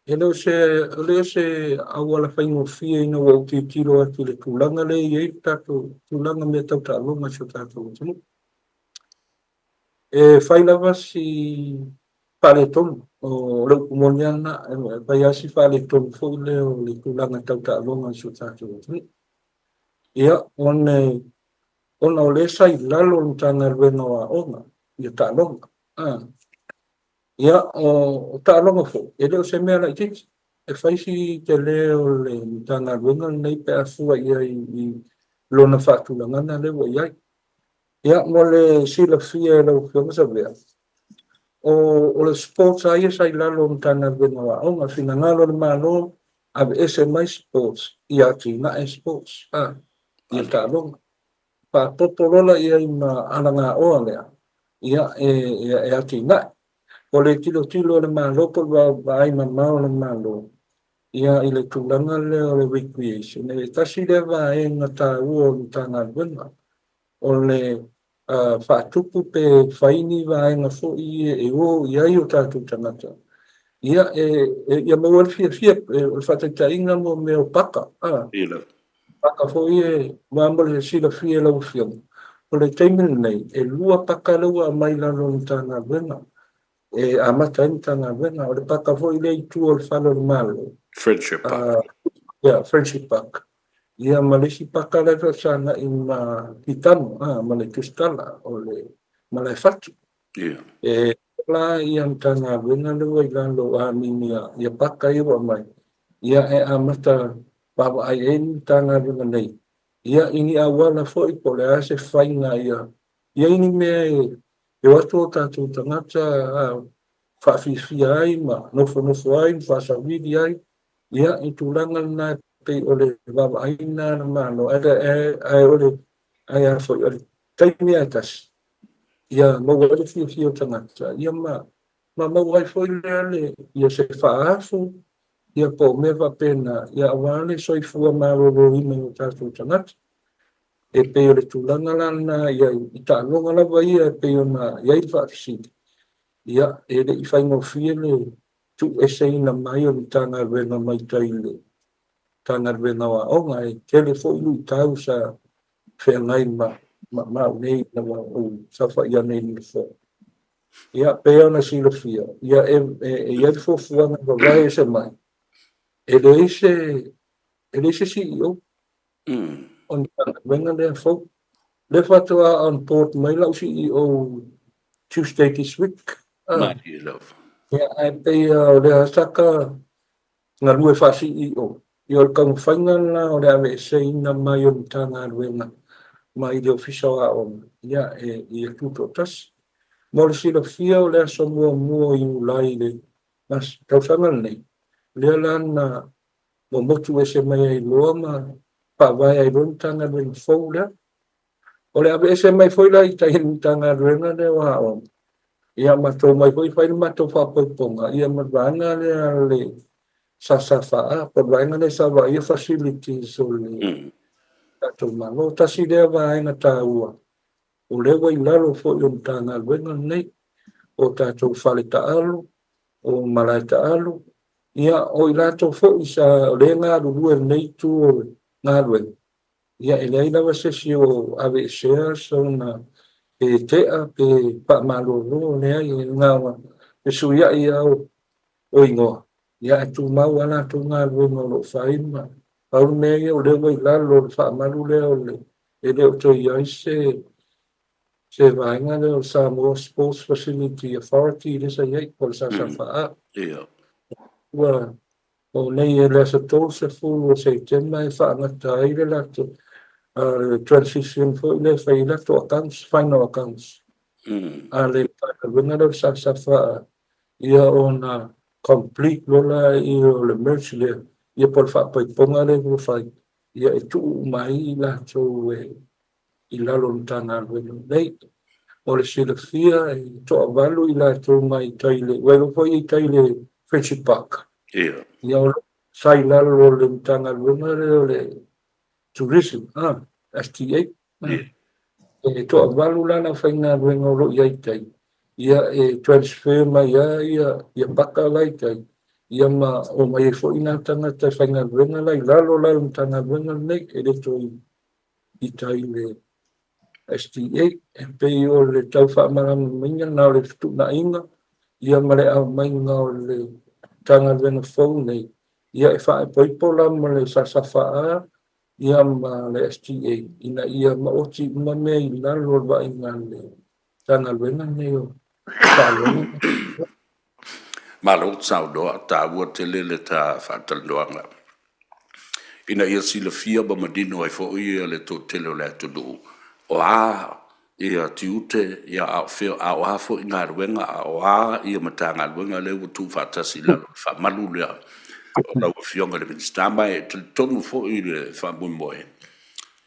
e le o se, e le o se auala faigofie ina ua ou tilotilo atu i le tulaga lea e i ai le tatou tulaga mea tau taaloga i si o tatou atunuu. E fai lava si faaletonu, o le upu moni lava lena, e fai lava si faaletonu foi lea o le tulaga tau taaloga i si o tatou atunuu. Ia, ona ona o lea sa i lalo o le Matagaluega o Aoga ia taaloga. Ia, o taaloga foi, e le o se mea laitiiti. E fai si tele o le Matagaluega lenei pe a fua i ai i lona faatulagaga lea ua i ai. Ia, mo le silafia e lau Afioga Savea, o le sports lava ia sa i lalo o le Matagaluega o Aoga. Finagalo o le Malo, aveese mai sports, ia atinae sports, ia taaloga. Faaopoopo loa la i ai ma alagaoa lea, ia, e atinae. O le tilotilo a le Malo po o le vaai mamao a le Malo, ia, i le tulaga lea o le recreation, e tasi lea vaega taua o le Matagaluega, o le faatupu pe fai ni vaega foi e o i ai o tatou tagata, ia, ia maua ai le fiafia. O le faataitaiga mo mea o paka, paka foi e, aua mo le silafia e lau Afioga, o le taimi lenei, e 2 paka lea ua aumai i lalo o le Matagaluega, e amata ai le Matagaluega. O le paka foi lea i tua o le fale o le Malo. Friendship Park. Yeah, Friendship Park. Ia, ma le isi paka la e fesagai ma Kitano, ma le Tusitala o le Malaefatu. Yeah. E la ia Matagaluega lea ua i lalo a mini ia paka ia ua aumai. Ia, e amata vaavaai ai le Matagaluega nei. Ia, i ni auala foi po o le a se faiga ia i ai ni mea e o atu o tatou tagata faafiafia ai ma nofonofo ai ma faasavili ai. Ia, i tulaga lena e pei o le vaavaaiga a le Malo, ae o le ae a foi o le taimi lava e tasi, ia maua ai le fiafia o tagata, ia ma maua ai foi lea le ia se faaafu, ia po o mea faapena, ia aua le soifua maloloina o tatou tagata. E pei o le tulaga la lena i ai i taaloga lava ia e pei ona i ai le faafesili, ia, e le i faigofie le tuueseina mai o le Matagaluega mai tai i le Matagaluega o Aoga. E tele foi luitau sa feagai ma ma au nei ina ua ou saofai ane i le nofoa. Ia, pei ona silafia, ia e i ai le fuafuaga e vavae ese mai, e leai se e leai se CEO o le Matagaluega lea fou. Lea faatoa on board mai lau CEO Tuesday this week. Malie lava. Ia, ae pei o lea sa ka galue faa-CEO. Ia, o le taumafaiga lena o le aveeseina mai o le Matagaluega mai le Ofisa o Aoga, ia, e, ia tutoatasi. Mo le silafia o le aso muamua o Iulai i le tausaga lenei, lea la na momotu ese mai ai loa ma faavae ai loa le Matagaluega fou lea. O le aveese mai foi la i tai i le Matagaluega lea o Aoga, Ia matou omai foi fai le matou faapoipoga ia ma le vaega lea a le SSFA po o le vaega lea sa vaaia facilities o le tatou Malo. Tasi lea vaega taua o lea ua i lalo foi o le Matagaluega lenei, o tatou fale taaalo, o malae taaalo, ia o i latou foi sa o lea e galulue i lenei itu o le galuega, Ia, e leai lava se isi o aveesea sona pe tea pe faamalolo, leai, e na ona fesuiai lava o igoa, ia ae tumau lava latou galuega o lo o fai ma pau le mea ia o lea ua i lalo o le faamalu lea o le e le o toe i ai se se vaega lea o le Samoa Sports Facility Authority lea sa i ai, po o le SSFA. Ia. Ua O nei e le aso 30 o Setema e faagata ai le latou transition foi lea e fai ai latou accounts, final accounts. A le Matagaluega lea o le SSFA ia ona complete loa lea o le merge lea, ia po o le faapaipoga lea ua fai, ia e tuu uma ai i latou e i lalo o le Matagaluega nei. Mo le silafia, e toavalu i latou mai tai i le, ua iloa foi i tai i le Friendship Park. Ia. Ia, o lo sa i lalo o le Matagaluega lea o le Tourism, ah, STA. Ia. E toavalu la le aufaigaluega o lo o i ai i tai, ia e transfer mai lava ia, ia paka la i tai, ia ma omai ai foi nā tagata e faigaluega la i lalo la o le Matagaluega lenei, e le toe i tai i le STA. E pei o le tau faamalamalamaina lena o le fetuunaiga ia ma le aumaiga o le Matagaluega fou nei, ia e faaipoipo la ma le SSFA ia ma le STA ina ia maoti uma mea i lalo o le vaaiga a le Matagaluega lenei o Taaloga. Malo saunoa, taua tele le ta faatalanoaga. Ina ia silafia ma manino ai foi le toatele o le atunuu, o a ia tiute, ia a o fea, a o a foi galuega, a o a ia Matagaluega lea ua tuufaatasi i lalo o le faamalu lea o lau Afioga i le Minisita. Ma e talitonu foi i le faamoemoe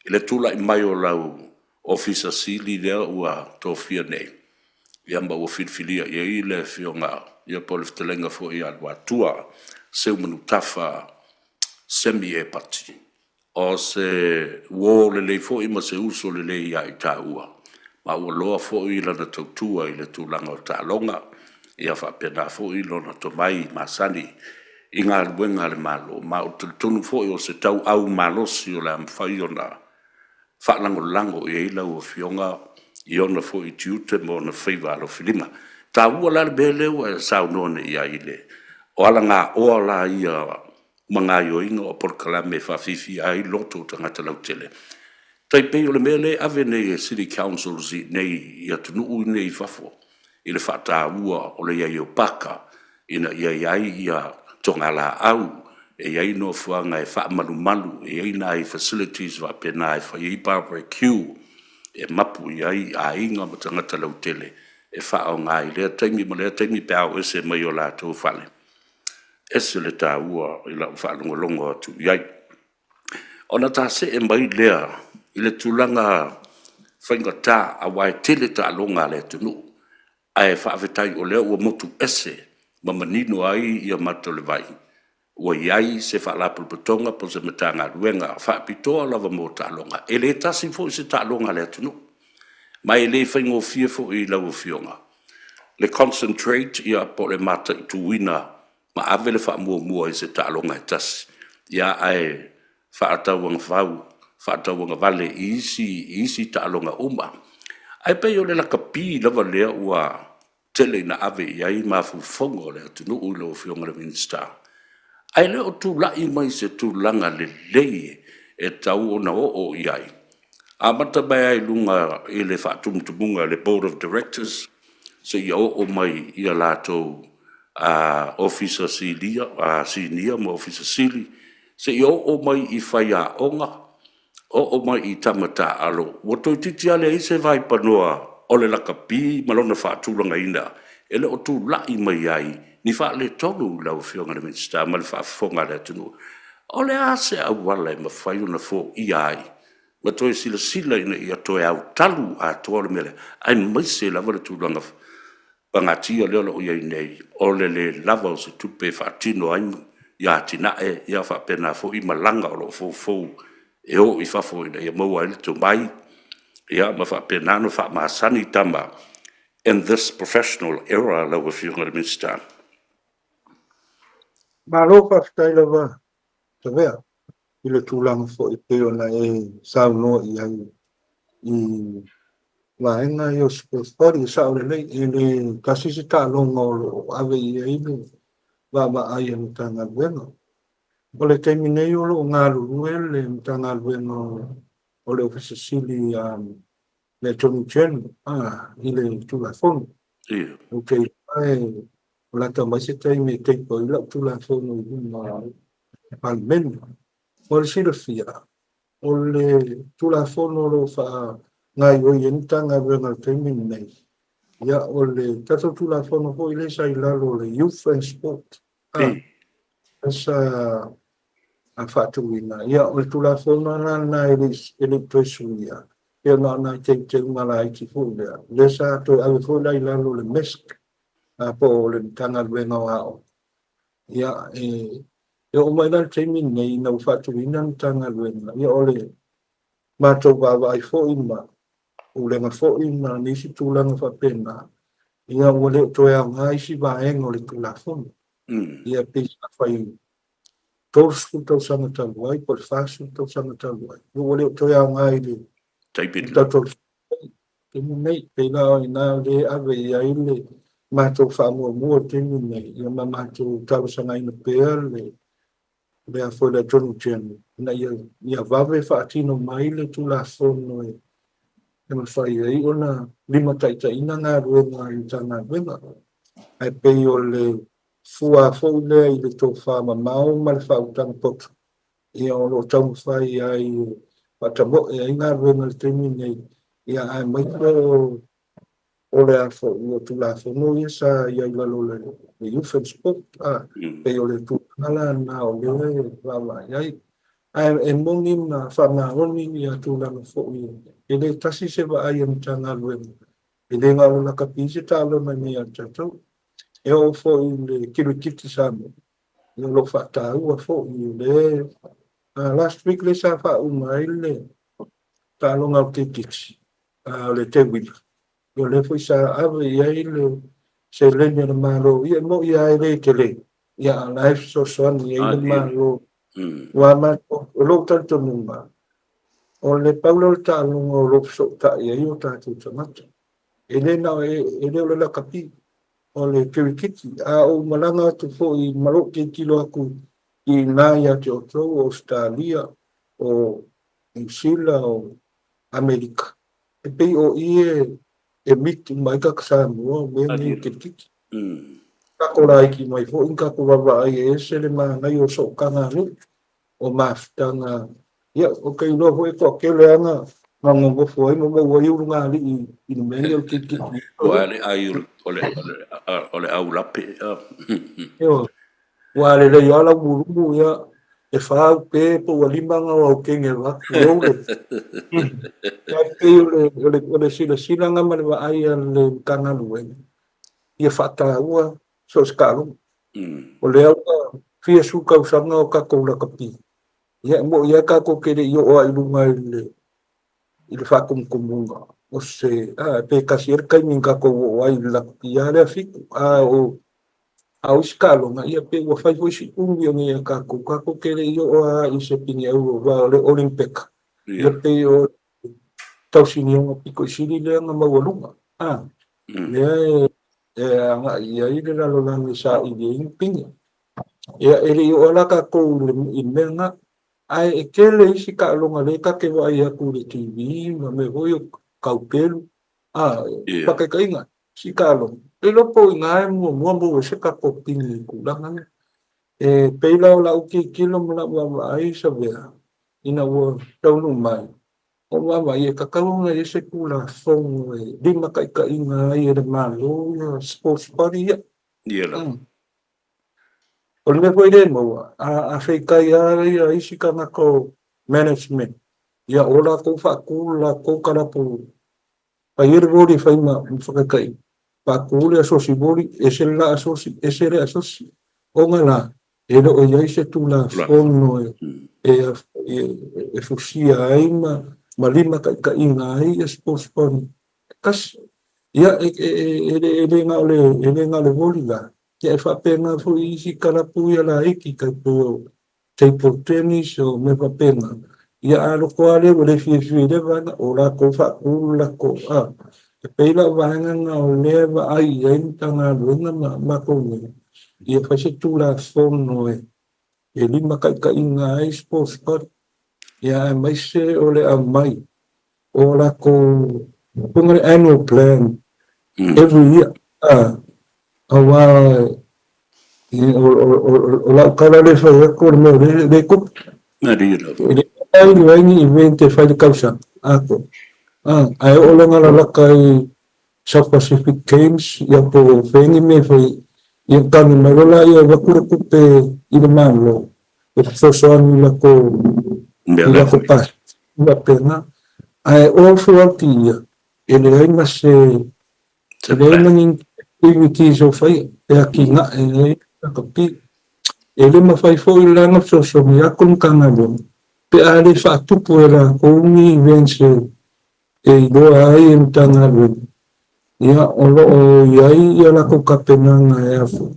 i le tulai mai o lau Ofisa Sili lea ua tofia nei, ia ma ua filifilia i ai le Afioga ia po o le fetalaiga foi ia Luatua Seumanutafa Semi Epati. O se uo lelei foi ma se uso lelei ia i taua, ma ua loa foi lana tautua i le tulaga o taaloga, ia faapena foi lona tomai masani i galuega a le Malo, ma ou te talitonu foi o se tauau malosi o le a mafai ona faalagolago i ai lau Afioga i ona foi tiute ma ona faiva alofilima. E taua la le mea lea ua e saunoa nei i ai i le, o alagaoa la ia ma gaoioiga o polokalame e faafiafia ai loto o tagata lautele. Tai pei o le mea lea e ave nei e City Councils i inei i atunuu i inei i fafo i le faataua o le i ai o paka ina ia i ai ia togalaau, e i ai nofoaga e faamalumalu, e i ai nai facilities faapena e fai ai barbecue e mapu i ai aiga ma tagata lautele e faaaoga i lea taimi ma lea taimi pe a o ese mai o latou fale. Ese le taua i lau faalogologo atu i ai. Ona ta see mai lea i le tulaga faigata aua e tele taaloga a le atunuu. Ae faafetai o lea ua motu ese ma manino ai ia mata o le vai, ua i ai se Faalapotopotoga po o se Matagaluega faapitoa lava mo taaloga. E le tasi foi se taaloga a le atunuu, ma e le faigofie foi i lau Afioga le concentrate ia po o le mataituina ma ave le faamuamua i se taaloga e tasi, ia ae faatauagavau, faatauagavale i isi, i isi taaloga uma. Ae pei o le lakapi lava lea ua tele ina ave i ai mafaufauga o le atunuu i lau Afioga i le Minisita, ae le o tulai mai se tulaga lelei e tatau ona oo i ai. Amata mai lava i luga i le faatumutumuga i le Board of Directors, seia oo mai i a latou Ofisa Sinia ma Ofisa Sili, seia oo mai i faiaoga, oo mai i tama taaalo, ua toeitiiti lava leai se vaipanoa o le lakapi ma lona faatulagaina e le o tulai mai ai ni faaletonu i lau Afioga i le Minisita ma le faafofoga a le atunuu. O le a se auala e mafai ona foia ai ma toe silasila ina ia toe autalu atoa le mea lea, aemaise lava le tulaga Pagatia lea o lo o i ai nei, o le lē lava o se tupe e faatino ai ia atinae, ia faapena foi malaga o lo o foufou e o i fafo ina ia maua ai le tomai, ia ma faapena ona faamasani tama in this professional era lau Afioga i le Minisita. Malo faafetai lava Savea i le tulaga foi e pei ona e saunoa i ai i vaega ia o sports body. E sao lelei, e le tasi se taaloga o lo o ave i ai le vaavaai a le Matagaluega. O le taimi nei o lo o galulue le Matagaluega o le Ofisa Sili a le Attorney General i le Tulafono. Ou te iloa e o le a tau mai se taimi e teipa ai lau Tulafono i luma o le Palemene. Mo le silafia, o le Tulafono o lo o faagaoioi ai le Matagaluega i le taimi lenei, ia o le tatou Tulafono foi lea sa i lalo o le Youth and Sport, a, sa faatuina. Ia o le Tulafono la lena e le i toe suia, pei na o nai teuteuga laiti foi lea, lea sa toe ave foi la i lalo o le MESC, po o le Matagaluega o Aoga. Ia, e oo mai la le taimi lenei ina ua faatuina le Matagaluega, ia o le matou vaavaai foi ma pulega foi ma nisi tulaga faapena, ia ua le o toe aoga isi vaega o le Tulafono. Ia pei sa fai 30 tausaga talu ai po o le 40 tausaga talu ai, ia ua le o toe aoga i le tatou taimi lenei. Pei la o i ina lea e ave i ai le matou faamuamua i le taimi lenei, ia ma matou talosagaina pea le le foi le Attorney General ina ia vave faatino mai le Tulafono e mafai ai ona limataitaiina galuega a le Matagaluega. Ae pei o le fua foi lea i le tofa mamao ma le faautaga poto, ia o lo o taumafai ai e faatamoe ai galuega i le taimi lenei, ia aemaise o le a foi o Tulafono ia sa i ai i lalo o le Youth and Sport, a, pei o le tulaga la lena o lea e vaavaai ai. Ae e moni ma faamaoni ia tulaga foi e le tasi se vaai a Matagaluega, e le na o le lakapi se taaloga nei a tatou. E oo foi i le kirikiti Samoa, ia o lo o faataua foi o le last week lea sa faauma ai le taaloga o le kirikiti, o le Teuila. Ia o lea foi sa ave i ai le seleni a le Malo, ia e moni lava e le tele, ia a o la e fesoasoani i ai le Malo. Aua matou, o lou talitonuga, o le pau lea o le taaloga o lo o fesootai ai o tatou tagata. E le na o, e le o le lakapi, o le kirikiti. A ou malaga atu foi ma lou tilotilo atu i ina ia te outou o Ausetalia, o Niu Sila, o Amerika, e pei o i e meet uma ai tagata Samoa o mea nei o kirikiti. Kako laiti mai foi ni tatou vaavaai e ese le manaia o sootaga nuu, o mafutaga. Ia, ou te iloa foi e toatele lava na nonofo ai ma maua ai ulugalii i le mea lenei o le kirikiti. Ua le ai o le au lape. Ioe. Ua lelei lava lau mulumu, ia, e fa au pe po ua lima na o au kene avatu e ou le. Ae pei o le silasila lena ma le vaai a le Matagaluega, ia faataua so o se taaloga. O lea ua fia sefulu tausaga o tatou lakapi, ia e moni lava tatou te le i oo lava i luga i le faatumutumuga o se, a, pe tasi ea le taimi na tatou oo ai i le lakapi lava lea fitu. A o a o isi taaloga, ia pei ua fai foi si umi o nei a tatou, tatou te le i oo lava i se pine auro, aua o le Olimpeka, ia pei o tausinioga pito i sili lea na maualuga, a, lea e agai i ai le lalolagi e saili ai ni pine. Ia, e le i oo la tatou i le mea lena, ae e tele isi taaloga lea ta te vaai atu i le TV ma mea foi o taupelu, a, faataitaiga, isi taaloga, le iloa po o i ina e muamua maua ai se tatou pine i tulaga ia. E pei la o lau tilotilo ma lau vaavaai Savea, ina ua taunuu mai, o vaavaai e tatau ona i ai se Tulafono e limataitaiina ai e le Malo ia sports body ia. Ia lava. O le mea foi lea e maua, a feitai lava ia isi tagata o management, ia o latou faatu le latou kalapu, fai ai le voli e fai ma faataitaiga. Faatu le asosi voli, ese le la asosi, ese le asosi. Ona la, e le o i ai se Tulafono e, e, e, e fusia ai ma, ma limataitaiina ai ia sports body e tasi. Ia, e, e, e, e, le, e le na o le, e le na o le voli la, ia e faapena foi i isi kalapu ia laiti tai pei o table tennis o mea faapena. Ia a loko lava lea ua le fiafia i lea vaega, o latou faatu le latou, a. E pei la o vaega na o lea e vaai i ai le Matagaluega ma matou nei, ia fai se Tulafono e e limataitaiina ai sports body, ia aemaise o le aumai o latou foi le annual plan every year, a, aua o lau tala lea e fai atu o le mea o lea e tupu. E le ai leai ni event e fai i le tausaga atoa, ae oo loa ina lalata i South Pacific Games ia po o fea ni mea e fai, ia tagi mai loa laia e avatu le tupe i le Malo e fesoasoani i latou i latou pasese faapena. Ae all throughout the year e leai ma se e leai ma ni activities o faia e atinae ai lakapi. E le mafai foi la ona fesoasoani atu le Matagaluega pe a le faatupu e latou ni events e iloa ai e le Matagaluega, ia, o lo o i ai ia latou tapenaga e a foi,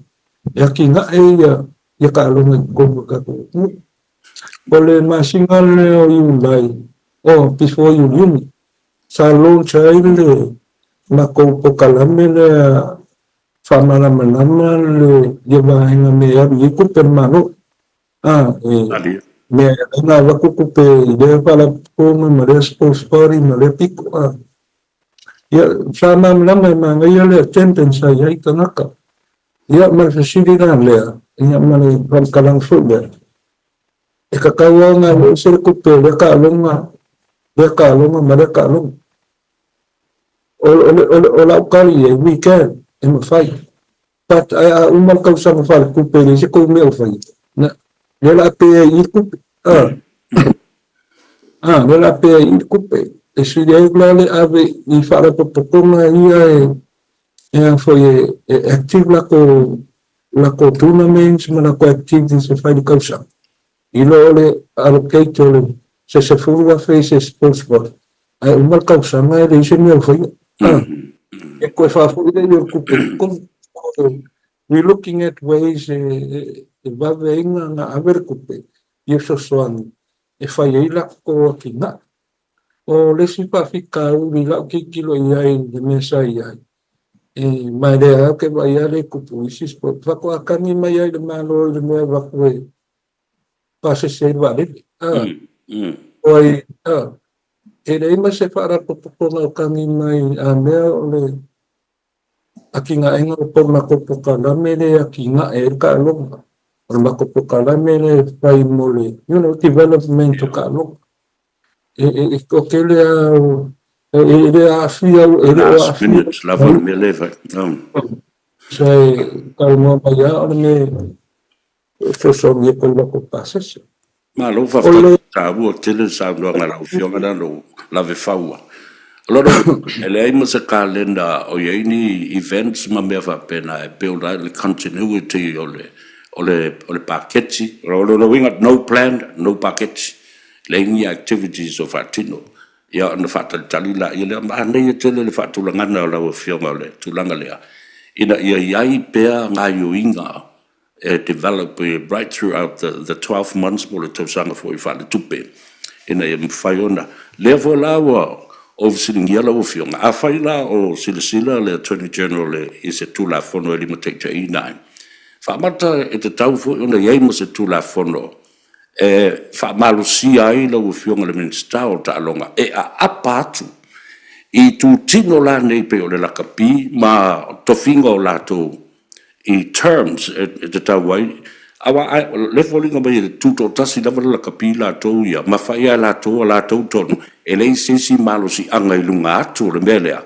e atinae ia ia taaloga i totonu o le tatou atunuu. O le masina lea o Iulai, oh, before Iuni, sa launch ai le matou polokalame lea faamalamalama le ia vaega mea e alu i ai tupe a le Malo. A, e mea e ala ona avatu tupe i lea faalapotopotoga ma lea sports body ma lea pito. A, ia, sa malamalama e manaia le attendance sa i ai tagata. Ia, ma le fesili la lea, ia ma le faamatalaga foi lea, e tatau lava ona alu ese le tupe o lea taaloga, lea taaloga ma lea taaloga. O, o, o, o lau tali i ai, we can, e mafai. But ae a uma le tausaga faaletupe e leai se tou mea o faia, na, lea o le a pay ai i i le tupe. A, a, lea o le a pay ai i i le tupe. E sili ai la le ave i faalapotopotoga ia e, e a foi e, e active latou, latou tournaments ma latou activities e fai i le tausaga, i lo o le allocate o le se $10,000 i se sports body, ae uma le tausaga e leai se mea o faia. A, e toe faafoi lea i o le tupe i totonu. So, we looking at ways e, e vave ai na ave le tupe i fesoasoani e fai ai latou atinae. O le isi faafitauli i lau tilotilo i ai i le mea sa i ai, e, ma e lea lava ou te vaai lava lea e tupu i isi sport, faatoa tagi mai ai le Malo i le mea e avatu e pasese ai le vaalele. A, o ai, a, e leai ma se faalapotopotoga o tagi mai a mea o le atinaega o ko matou polokalame lea e atinae ai le taaloga. O le matou polokalame lea e fai mo le, you know, development o taaloga. E, e, e toatele lava o, e, e le aafia, e le o Last aafia. minute lava le mea lea e fai. Sa e talanoa mai lava o le mea e fesoasoani atu i latou pasese. Malo faafetai taua tele le saunoaga a lau Afioga na ona ou lave faua. O lona uiga, e leai ma se kalena o i ai ni events ma mea faapena e build ai le continuity o le o le o le paketi. O lona uiga, no plan, no paketi. Leai ni activities o faatino. Ia ona faatalitali laia lea, manaia tele le faatulagaga o lau Afioga o le tulaga lea, ina ia i ai pea gaoioiga e develop right throughout the 12 months po o le tausaga foi faaletupe ina ia mafai ona. Lea foi la ua ou fesiligia lau Afioga, afai la o silasila le Attorney General i se Tulafono e limataitaiina ai, faamata e tatau foi ona i ai ma se Tulafono e faamalosia ai lau Afioga i le Minisita o Taaloga e aapa atu i itutino la nei pei o le lakapi ma tofiga o latou i terms e tatau ai, aua o le foliga mai e tutoatasi lava le lakapi latou ia ma fai lava e latou a latou tonu, e leai se isi malosiaga i luga atu o le mea lea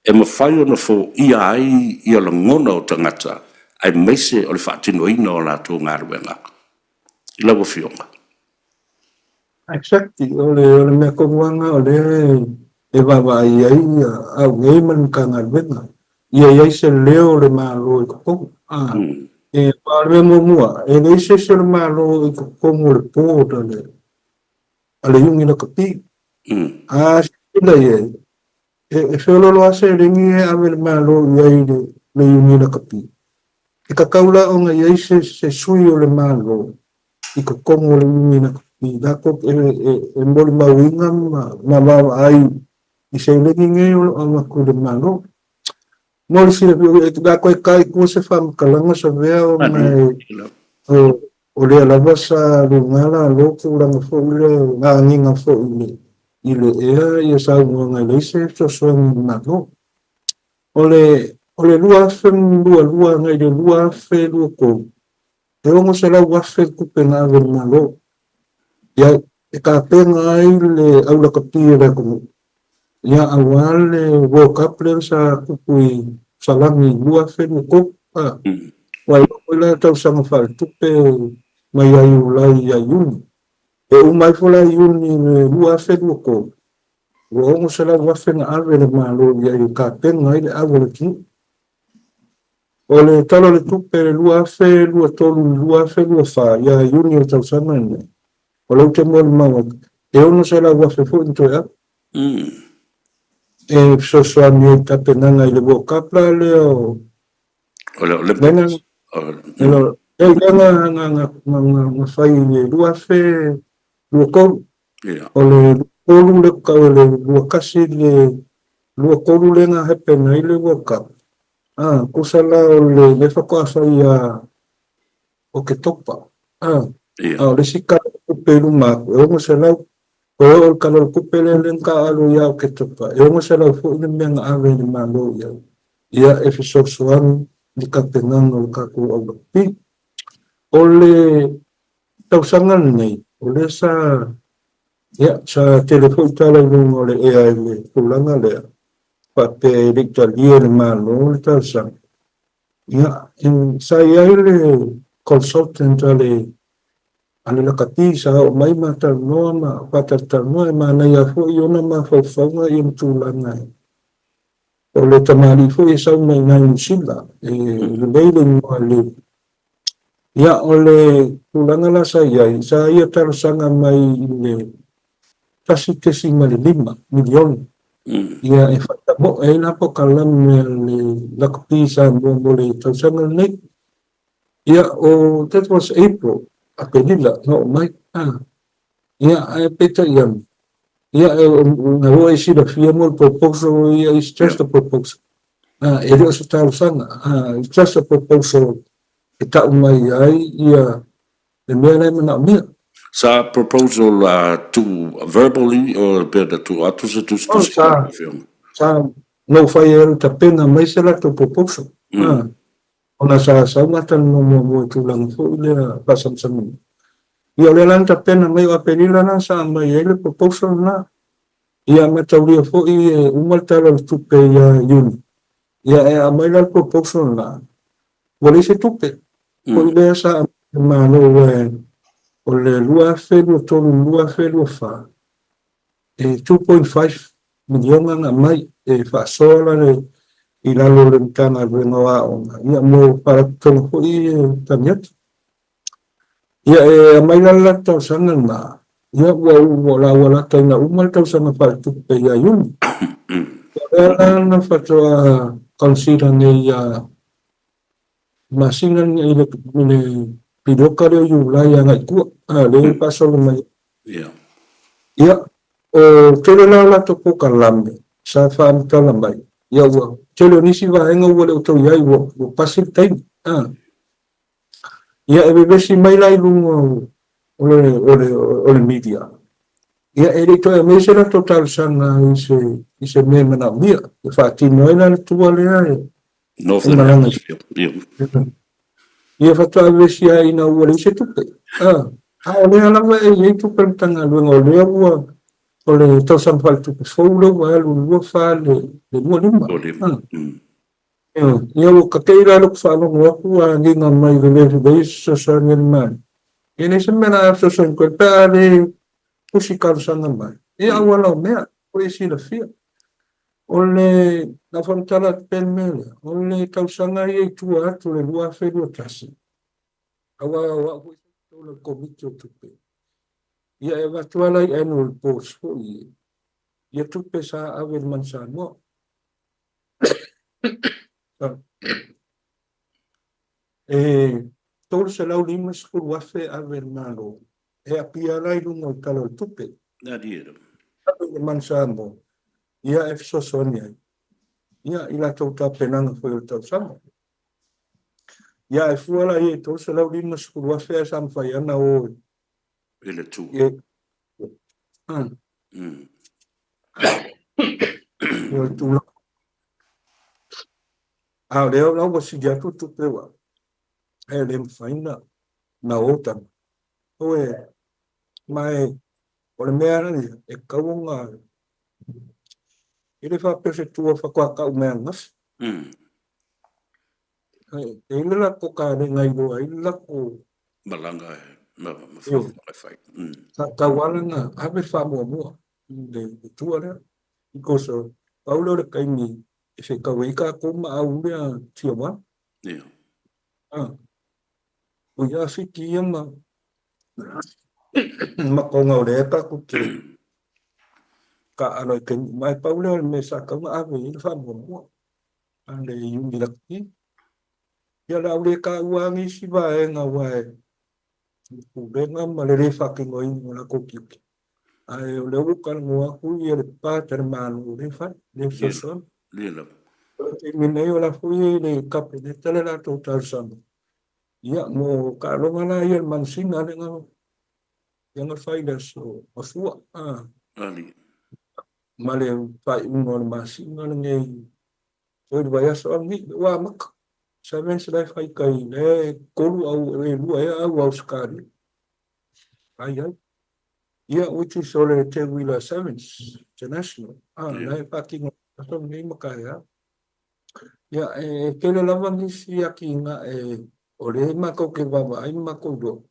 e mafai ona foia ai ia lagona o tagata aemaise o le faatinoina o latou galuega i lau Afioga. Exactly, o le, o le mea tonu lava lena o lea e vaavaai i ai au nei ma le Matagaluega. Ia i ai se leo o le Malo i totonu. A, e, aua o le mea muamua, e leai se isi o le Malo i totonu o le board a le, a le Iuni Lakapi. A silasila i ai, e, e feoloolo lava seleni ia e ave e le Malo i ai i le, le Iuni Lakapi. E tatau la ona i ai se, se sui o le Malo i totonu o le Iuni Lakapi, latou e, e, e molimauina ma, ma vaavaai i seleni nei o lo o avatu i le Malo. Mo le silafia, o le a toe ta i tua se faamatalaga Savea ona e, o lea lava sa luga lalo tulaga foi lea, na agiga foi i le, i le ea ia saunoaga e leai se fesoasoani a le Malo. O le, o le 2022 agai i le 2023, e $600,000 le tupe na ave i le Malo. Ia, e tapena ai le aulakapi o le atunuu, ia, aua le World Cup lea sa tupu i Salani i 2023. A, aua e iloa foi la tausaga faaletupe mai ia Iulai ia Iuni. E uma ifo la Iuni i le 2023, ua $600,000 na ave e le Malo i ai e tapena ai le au o le atunuu. O le Tala o le Tupe 2023 i le 2024 ia Iuni o le tausaga lenei, o lea ou te molimau atu, e $600,000 foi na toe ave e fesoasoani ai i tapenaga i le World Cup la lea o O le Olympics. Lea na fai i le 2023. O le 23 le tau le 21 le 23 lea na happen ai le World Cup. Ah, tusa la o le lea faatoa fai ia Oketopa. Ah, a o le isi tala o le tupe i luma atu, e 600. O le tala o le tupe lea lea na taaalo ia Oketopa, e 600 foi le mea na ave e le Malo i ai. Ia e fesoasoani i le tapenaga o le tatou au rugby. O le tausaga lenei, o lea sa, ia, sa tele foi tala i luga o le ea i le tulaga lea, faapea e le i talia e le Malo le talosaga. Ia, sa i ai le consultant a le a le lakapi sa oo mai ma talanoa ma faatalatalanoa, e manaia foi ona mafaufauga ia ma tulaga e o le tamalii foi e sau mai i Niu Sila, e lelei le igoa le Ia, o le tulaga la sa i ai, sa ia talosaga mai i le $1.5 miliona, ia e faatamoe ai la polokalame a le Lakapi Samoa mo le tausaga lenei. Ia, o that was April, Aperila na oo mai. Ia, ae peitai ane, ia, na ua e silafia mo le proposal ia, it's just a proposal. E le o se talosaga, it's just a proposal e tau mai ai ia le mea la e manaomia. Sa proposal tu verbally or pe na tuu atu se tusitusi ki lau afioga? Sa na ou fai ai tapena mai se latou proposal. Ona sa sau matalanoa muamua i tulaga foi lea faasamasamaina. Ia o lea la na tapena mai o Aperila la sa aumai ai le proposal lena. Ia mataulia foi e uma le Tala o le Tupe ia Iuni. Ia e aumai la le proposal lena, ua leai se tupe. Foi lea sa aumai e le Malo aua o le 2023 i le 2024, e 2.5 miliona na aumai e faasoa la le i lalo o le Matagaluega o Aoga ia mo faalapotopotoga foi e tali atu. Ia e aumai la le latou talosaga lena, ia ua ua la ua lata ina uma le tausaga faaletupe ia Iuni. O lea la na faatoa consider nei ia masina i le piliota lea o Iulai agai i tua, a lea e faasolo mai ai. Ia, o tele la o latou polokalame sa faamatala mai, ia ua tele o nisi vaega ua le o tau i ai, ua ua pasi le taimi. A. Ia e vevesi mai la i luga o le, o le, o le media. Ia e le i toe aumai se latou talosaga i se, i se mea e manaomia. E faatino ai la le tua lea e, e malaga i Ia faatoa vevesi ai ina ua leai se tupe. A, a o lea lava e i ai tupe a le Matagaluega, o lea ua, o le tausaga faaletupe fou lea ua alu 24 le 25. A. Ia ua kakei la lou faalogo atu ua agiga mai le le lelei se fesoasoani a le Malo. E leai se mea o le a fesoasoani atu ai pe a le tusi talosaga mai. Ia auala o mea, ua e silafia. O le na faamatala atu pea le mea lea, o le tausaga ia i tua atu o le 2021, aua o au foi sa i totonu o le Komiti o Tupe, ia e avatu lava la i annual reports foi ia, ia tupe sa ave i le Manu Samoa. E $350,000 ave e le Malo, e apia la i luga o le Tala o le Tupe. Ave i le Manu Samoa, ia e fesoasoani ai, ia i latou tapenaga foi o le tausaga. Ia e fua la i ai $350,000 ae sa mafai lava ona o i le tu. O le tulaga. A o lea la ua sili atu tupe ua e le mafai na o tama. Oe, ma e, o le mea la ia, e tatau ona, e le faapea o se tua faatoa tau mai ananafi. E i ai le latou kalega i iloa ai le latou malaga e ma fuafuaga e fai. Sa tatau lava ona ave le faamuamua i le tua lea. Because pau lea o le taimi e fetau ai tatou ma auli a Tier 1. Ia. Ah. O ia Fiti ia ma ma tonga o lea tatou te taalo i taimi uma. Ae pau lea o le mea sa tatau ona ave i ai le faamuamua a le Iuni Lakapi. Ia o le a ou le taua lava nisi vaega aua e le pulega ma le le faatinoina o latou tiute. Ae o lea ua ou talanoa atu ia le part a le Malo o lea e fai, lea e fesoasoani. Ia lava. O le taimi nei o la foi e i le Kapeneta le latou talosaga. Ia mo taaloga la ia le Manusina lea na na fai i le aso Gafua. Ali. Ma le faaiuga o le masina lenei foi le vaiaso au nei, ua amata. Sevens la e fai i tai, lea e tolu au, e lua ea au Ausetalia. Ai ai. Ia, which is o le Teuila Sevens International. Ah, la e faatino aso lenei ma taeao. Ia, e tele lava nisi atinae o lea matou te vaavaai ma matou iloa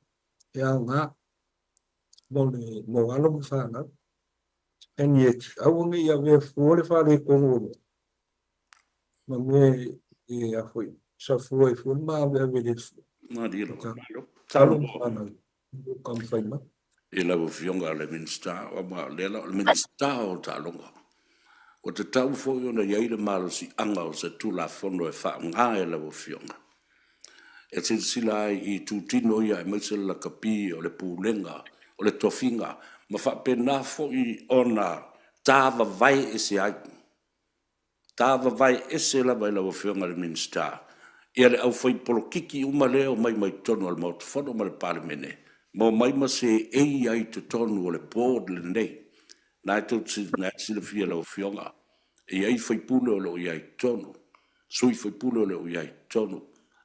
e aoga mo le mo alo ma fanau. And yet, aua ne i avea fua le faaletonu o mea ma mea e a foi, sa fua ai fua le maaveave le fua. Malie lava. Malo. Alo ma fanau, o taumafai mai. I lau Afioga i le Minisita, aua o lea la o le Minisita o Taaloga, ua tatau foi ona i ai le malosiaga o se Tulafono e faaaoga e lau Afioga e silasila ai i itutino ia aemaise le lakapi o le pulega o le tofiga ma faapena foi ona tavavae ese ai. Tavavae ese lava i lau Afioga i le Minisita ia le aufai polokiki uma lea e omai mai totonu o le Maota Fono ma le Palemene ma omai ma seei ai i totonu o le Board lenei. Na e tou te silafia lau Afioga, e i ai faipule o lo o i ai i totonu, sui faipule o lo o i ai i totonu.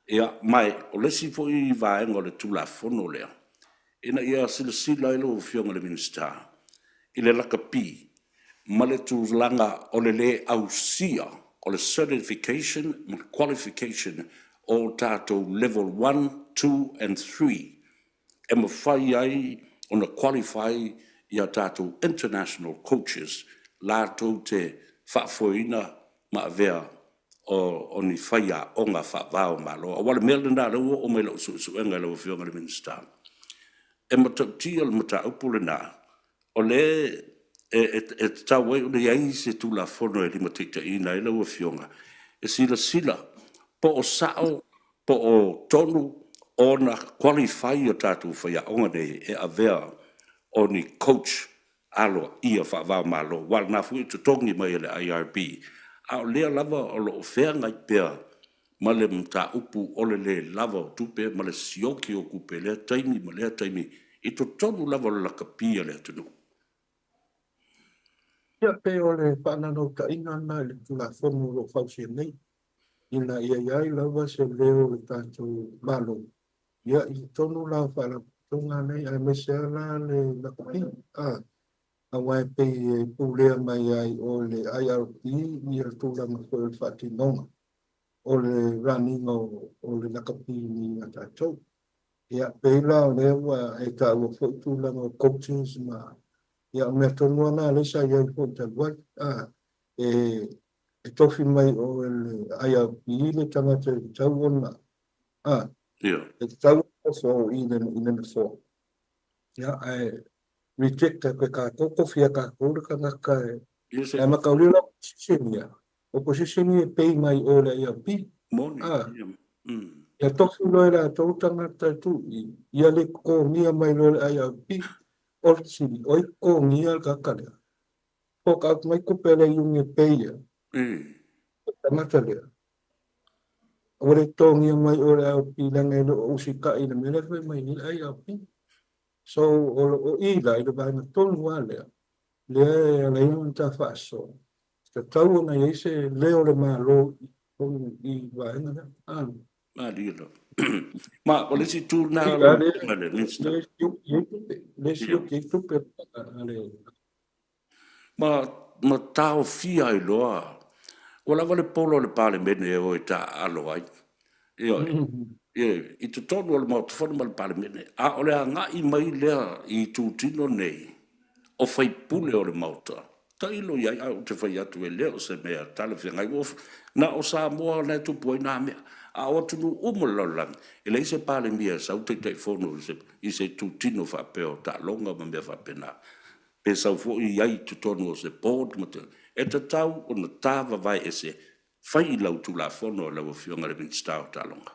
Ia, ma o le isi foi vaega o le Tulafono lea, ina ia silasila ai lau Afioga i le Minisita i le lakapi ma le tulaga o le lē ausia o le certification ma le qualification o tatou level 1, 2 and 3 e mafai ai ona qualify ia tatou international coaches latou te faafoeina ma avea o ni faiaoga faava o Malo. Aua o le mea lena lea ua oo mai lau suesuega i lau Afioga i le Minisita, e matautia le mataupu lena, o lea e tatau ai ona i ai se Tulafono e limataitaiina ai lau Afioga e silasila po o sao po o tonu ona qualify o tatou faiaoga nei e avea o ni coach aloaia faava-o-Malo, aua o lena foi e totogi mai e le IRB, a o lea lava o lo o feagai pea ma le mataupu o le lē lava o tupe ma le sioki o tupe i lea taimi ma lea taimi i totonu lava o le lakapi a le atunuu. Ia, pei o le faananautaiga lena i le Tulafono o lo o fausia nei, ina ia i ai lava se leo o le tatou Malo, ia, i totonu la o Faalapotopotoga nei, aemaise lava la le lakapi, aua e pei e pulea mai ai o le IRB ia le tulaga foi o le faatinoga o le run ina o le lakapi nei a tatou. Ia, pei la o lea ua e taua foi tulaga o coaches ma, ia, o mea tonu lava na lea sa i ai foi talu ai. E E tofi mai o e le IRP le tagata e tatau ona, a, e tatau ona nofo i le i le nofoa. Ia, ae reject atu e kātou, tofi e kātou le tagata e, e mataulia la opposition ia. Opposition ia e pay mai o le IRP. Moni. A, ia tofi loa e latou tagata e tuu i, ia le totogia mai loa e le IRP, o le fesili, o ai totogia le tagata lea? Fork out mai tupe a le Iuni e pay ia. Le tagata lea. Ua le totogia mai o le IRP leaga e le o usitai i le mea lea e fai mai nei le IRP. So, o i la i le vaega tonu lava lea, lea e ala ai ona ta faasoa, tatau ona i ai se leo o le Malo i totonu i le vaega lea. Ah. Malie lava. Ma o le isi itu lena o lau Afioga i le Minisita. Le sioki ai tupe, le sioki ai tupe a le Ma, ma taofia ai loa, ua lava le polo a le Palemene e o e taaalo ai. Ioe. Ioe, i totonu o le Maota Fono ma le Palemene, a o le agai mai lea i itutino nei o faipule o le Maota, tailo i ai, ae ou te fai atu e le o se mea talafeagai, ua na o Samoa na e tupu ai nā mea, a o atunuu uma o le lalolagi, e leai se Palemia e sau Taitaifono i se, i se itutino faapea o taaloga ma mea faapena. Pe sau foi i ai i totonu o se board ma te, e tatau ona ta vavae ese, fai i lau Tulafono lau Afioga i le Minisita o Taaloga.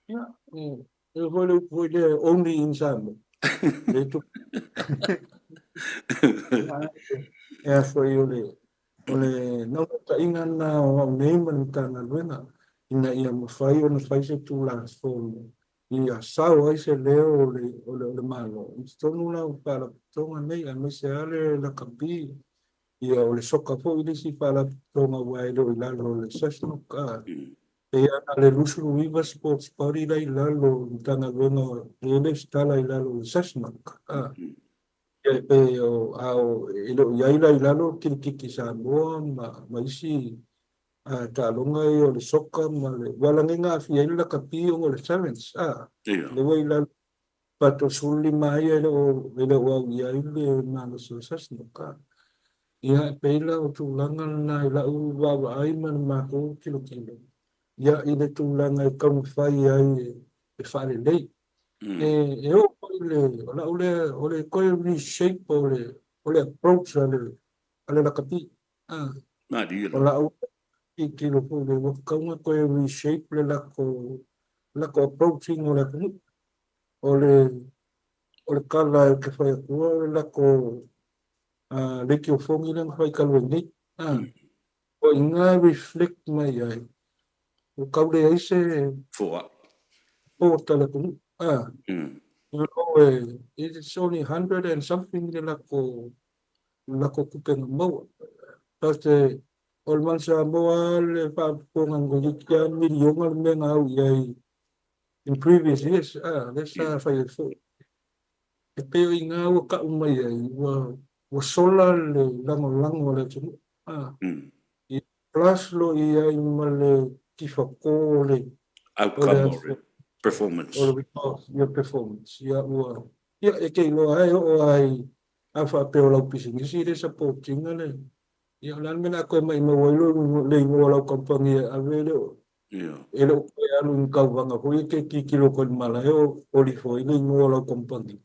Ia, e foi le upu foi lea, only in Samoa. Le tupu. E a foi o le, o le naunautaiga lena o au nei ma le Matagaluega, ina ia mafai ona fai se Tulafono ia sao ai se leo o le, o le, o le Malo i totonu la o Faalapotopotoga nei, aemaise lava le lakapi, ia o le soka foi le isi Faalapotopotoga aua e le o i lalo o le SASNOC, a pei lava na o le 29 sports body la i lalo o le Matagaluega lea e resitala i lalo o le SASNOC, a ia e pei o, a o, e le o i ai la i lalo le Kirikiti Samoa ma, ma isi a taaloga ia o le soka ma le ua lagiga aafia ai le lakapi ona o le sevens a lea ua i lalo pa 35 ia e le o au i ai le malosi o le SASNOC a. Ia e pei la o tulaga lena i lau vaavaai ma le matou tilotilo ia i le tulaga e taumafai ai e faalelei. E oo foi le o lau lea o le toe reshape o le approach a le lakapi a. Malie O lava. Lau tilotilo foi le ua tatau ona toe reshape le latou approaching o le atunuu. O le tala e te fai atua o le latou leitiofoni lea na fai talu ai nei. O i ina e reflect mai ai, ua tau leai se Foai. support a le atunuu. You know, it's only 100 and something le latou tupe na maua. But o le Manu Samoa le faafofoga na toeitiiti lava miliona le mea na au i ai in previous years, a lea sa fai ai foi. E pei o i ina ua tau mai ai, ua sola le lagolago a le atunuu. I plus lo i ai ma le tifatō o le o le Outcome or performance. O le result, ia performance. Ia ua, ia e te iloa e oo ai a faapea o lau pisinisi le support ina le, ia o le a le mea o le a toe maimau ai le igoa o lau kamupani e ave le o e le o toe alu i ni tauvaga foi e te tilotilo atu ai i le malae o olifo ai le igoa o lau kamupani.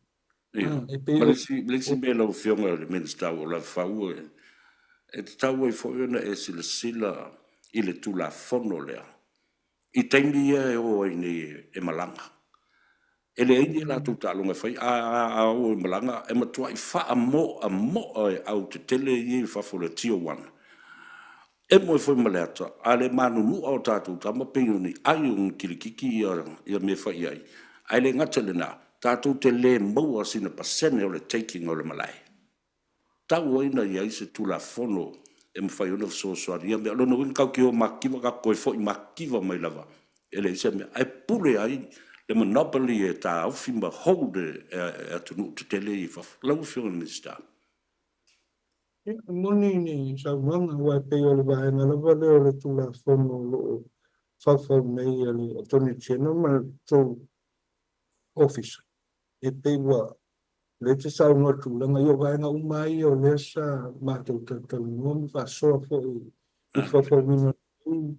E pei Ma le isi mea lau Afioga i le Minisita ua lavafau e tatau ai foi ona e silasila i le Tulafono lea i taimi ia e o ai nei e malaga. E leai ni a latou taaloga e fai, a o e malaga, e matuai faamoamoa e au tetele ia i fafo o le Tier 1. E moe foi ma le ata, a le manunua o tatou tama pei o ni ai o ni kilikiki ia mea fai i ai. Ae le gata i lena, tatou te le maua sina pasene o le taking o le malae. Tau ai na i ai se Tulafono e mafai ona fesoasoani ia mea. O lona uiga tatou te o matitiva, tatou toe foi matitiva mai lava e leai se mea. Ae pule ai le monopoly e taofi ma hold e atunuu tetele ia i fafo. Lau Afioga i le Minisita. Ia, e moni ni saunoaga, aua e pei o le vaega lava lea o le Tulafono o lo o faufau nei a le Attorney General ma le tou Ofisa, e pei ua Lea e te saunoa i tulaga ia, o vaega uma lava ia o lea sa matou talatalanoa ma faasoa foi i le faufauina o lenei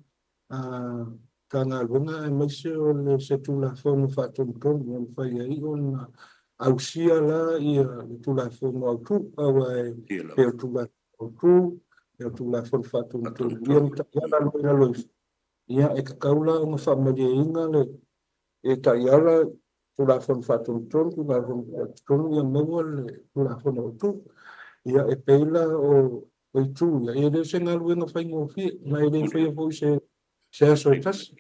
Matagaluega aemaise o le se Tulafono Faatonutonu e mafai ai ona ausia la ia le Tulafono Autu, aua e pei o le Tulafono Autu, o le Tulafono Faatonutonu, ia ma taiala loa i lalo ifo. Ia e tatau la ona faamalieina le e taiala Tulafono Faatonutonu, Tulafono Faatonutonu ia maua le Tulafono Autu. Ia e pei la o itu ia, e le o se galuega faigofie, ma e le faia foi se se aso e tasi.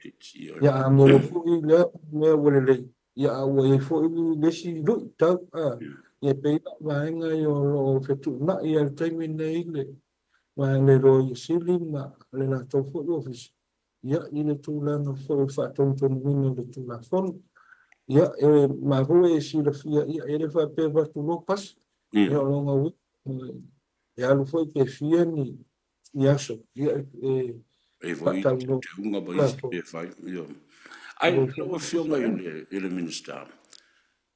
Ia a maua foi lea mea ua lelei, ia a ua i ai foi le isi luitau, a, ia e pei la o vaega ia o lo o fetuunai i le taimi lenei le vaega le Loia Sili ma le latou foi ofisa, ia i le tulaga foi o le faatonutonuina o le Tulafono. Ia e mafua e silafia, ia e le faapea e avatu loa pasi. Ia o lona uiga e alu foi pe fia ni ni aso, ia e E foi teuteuga ma isi pe fai. Ia. Ai lau Afioga i le Minisita,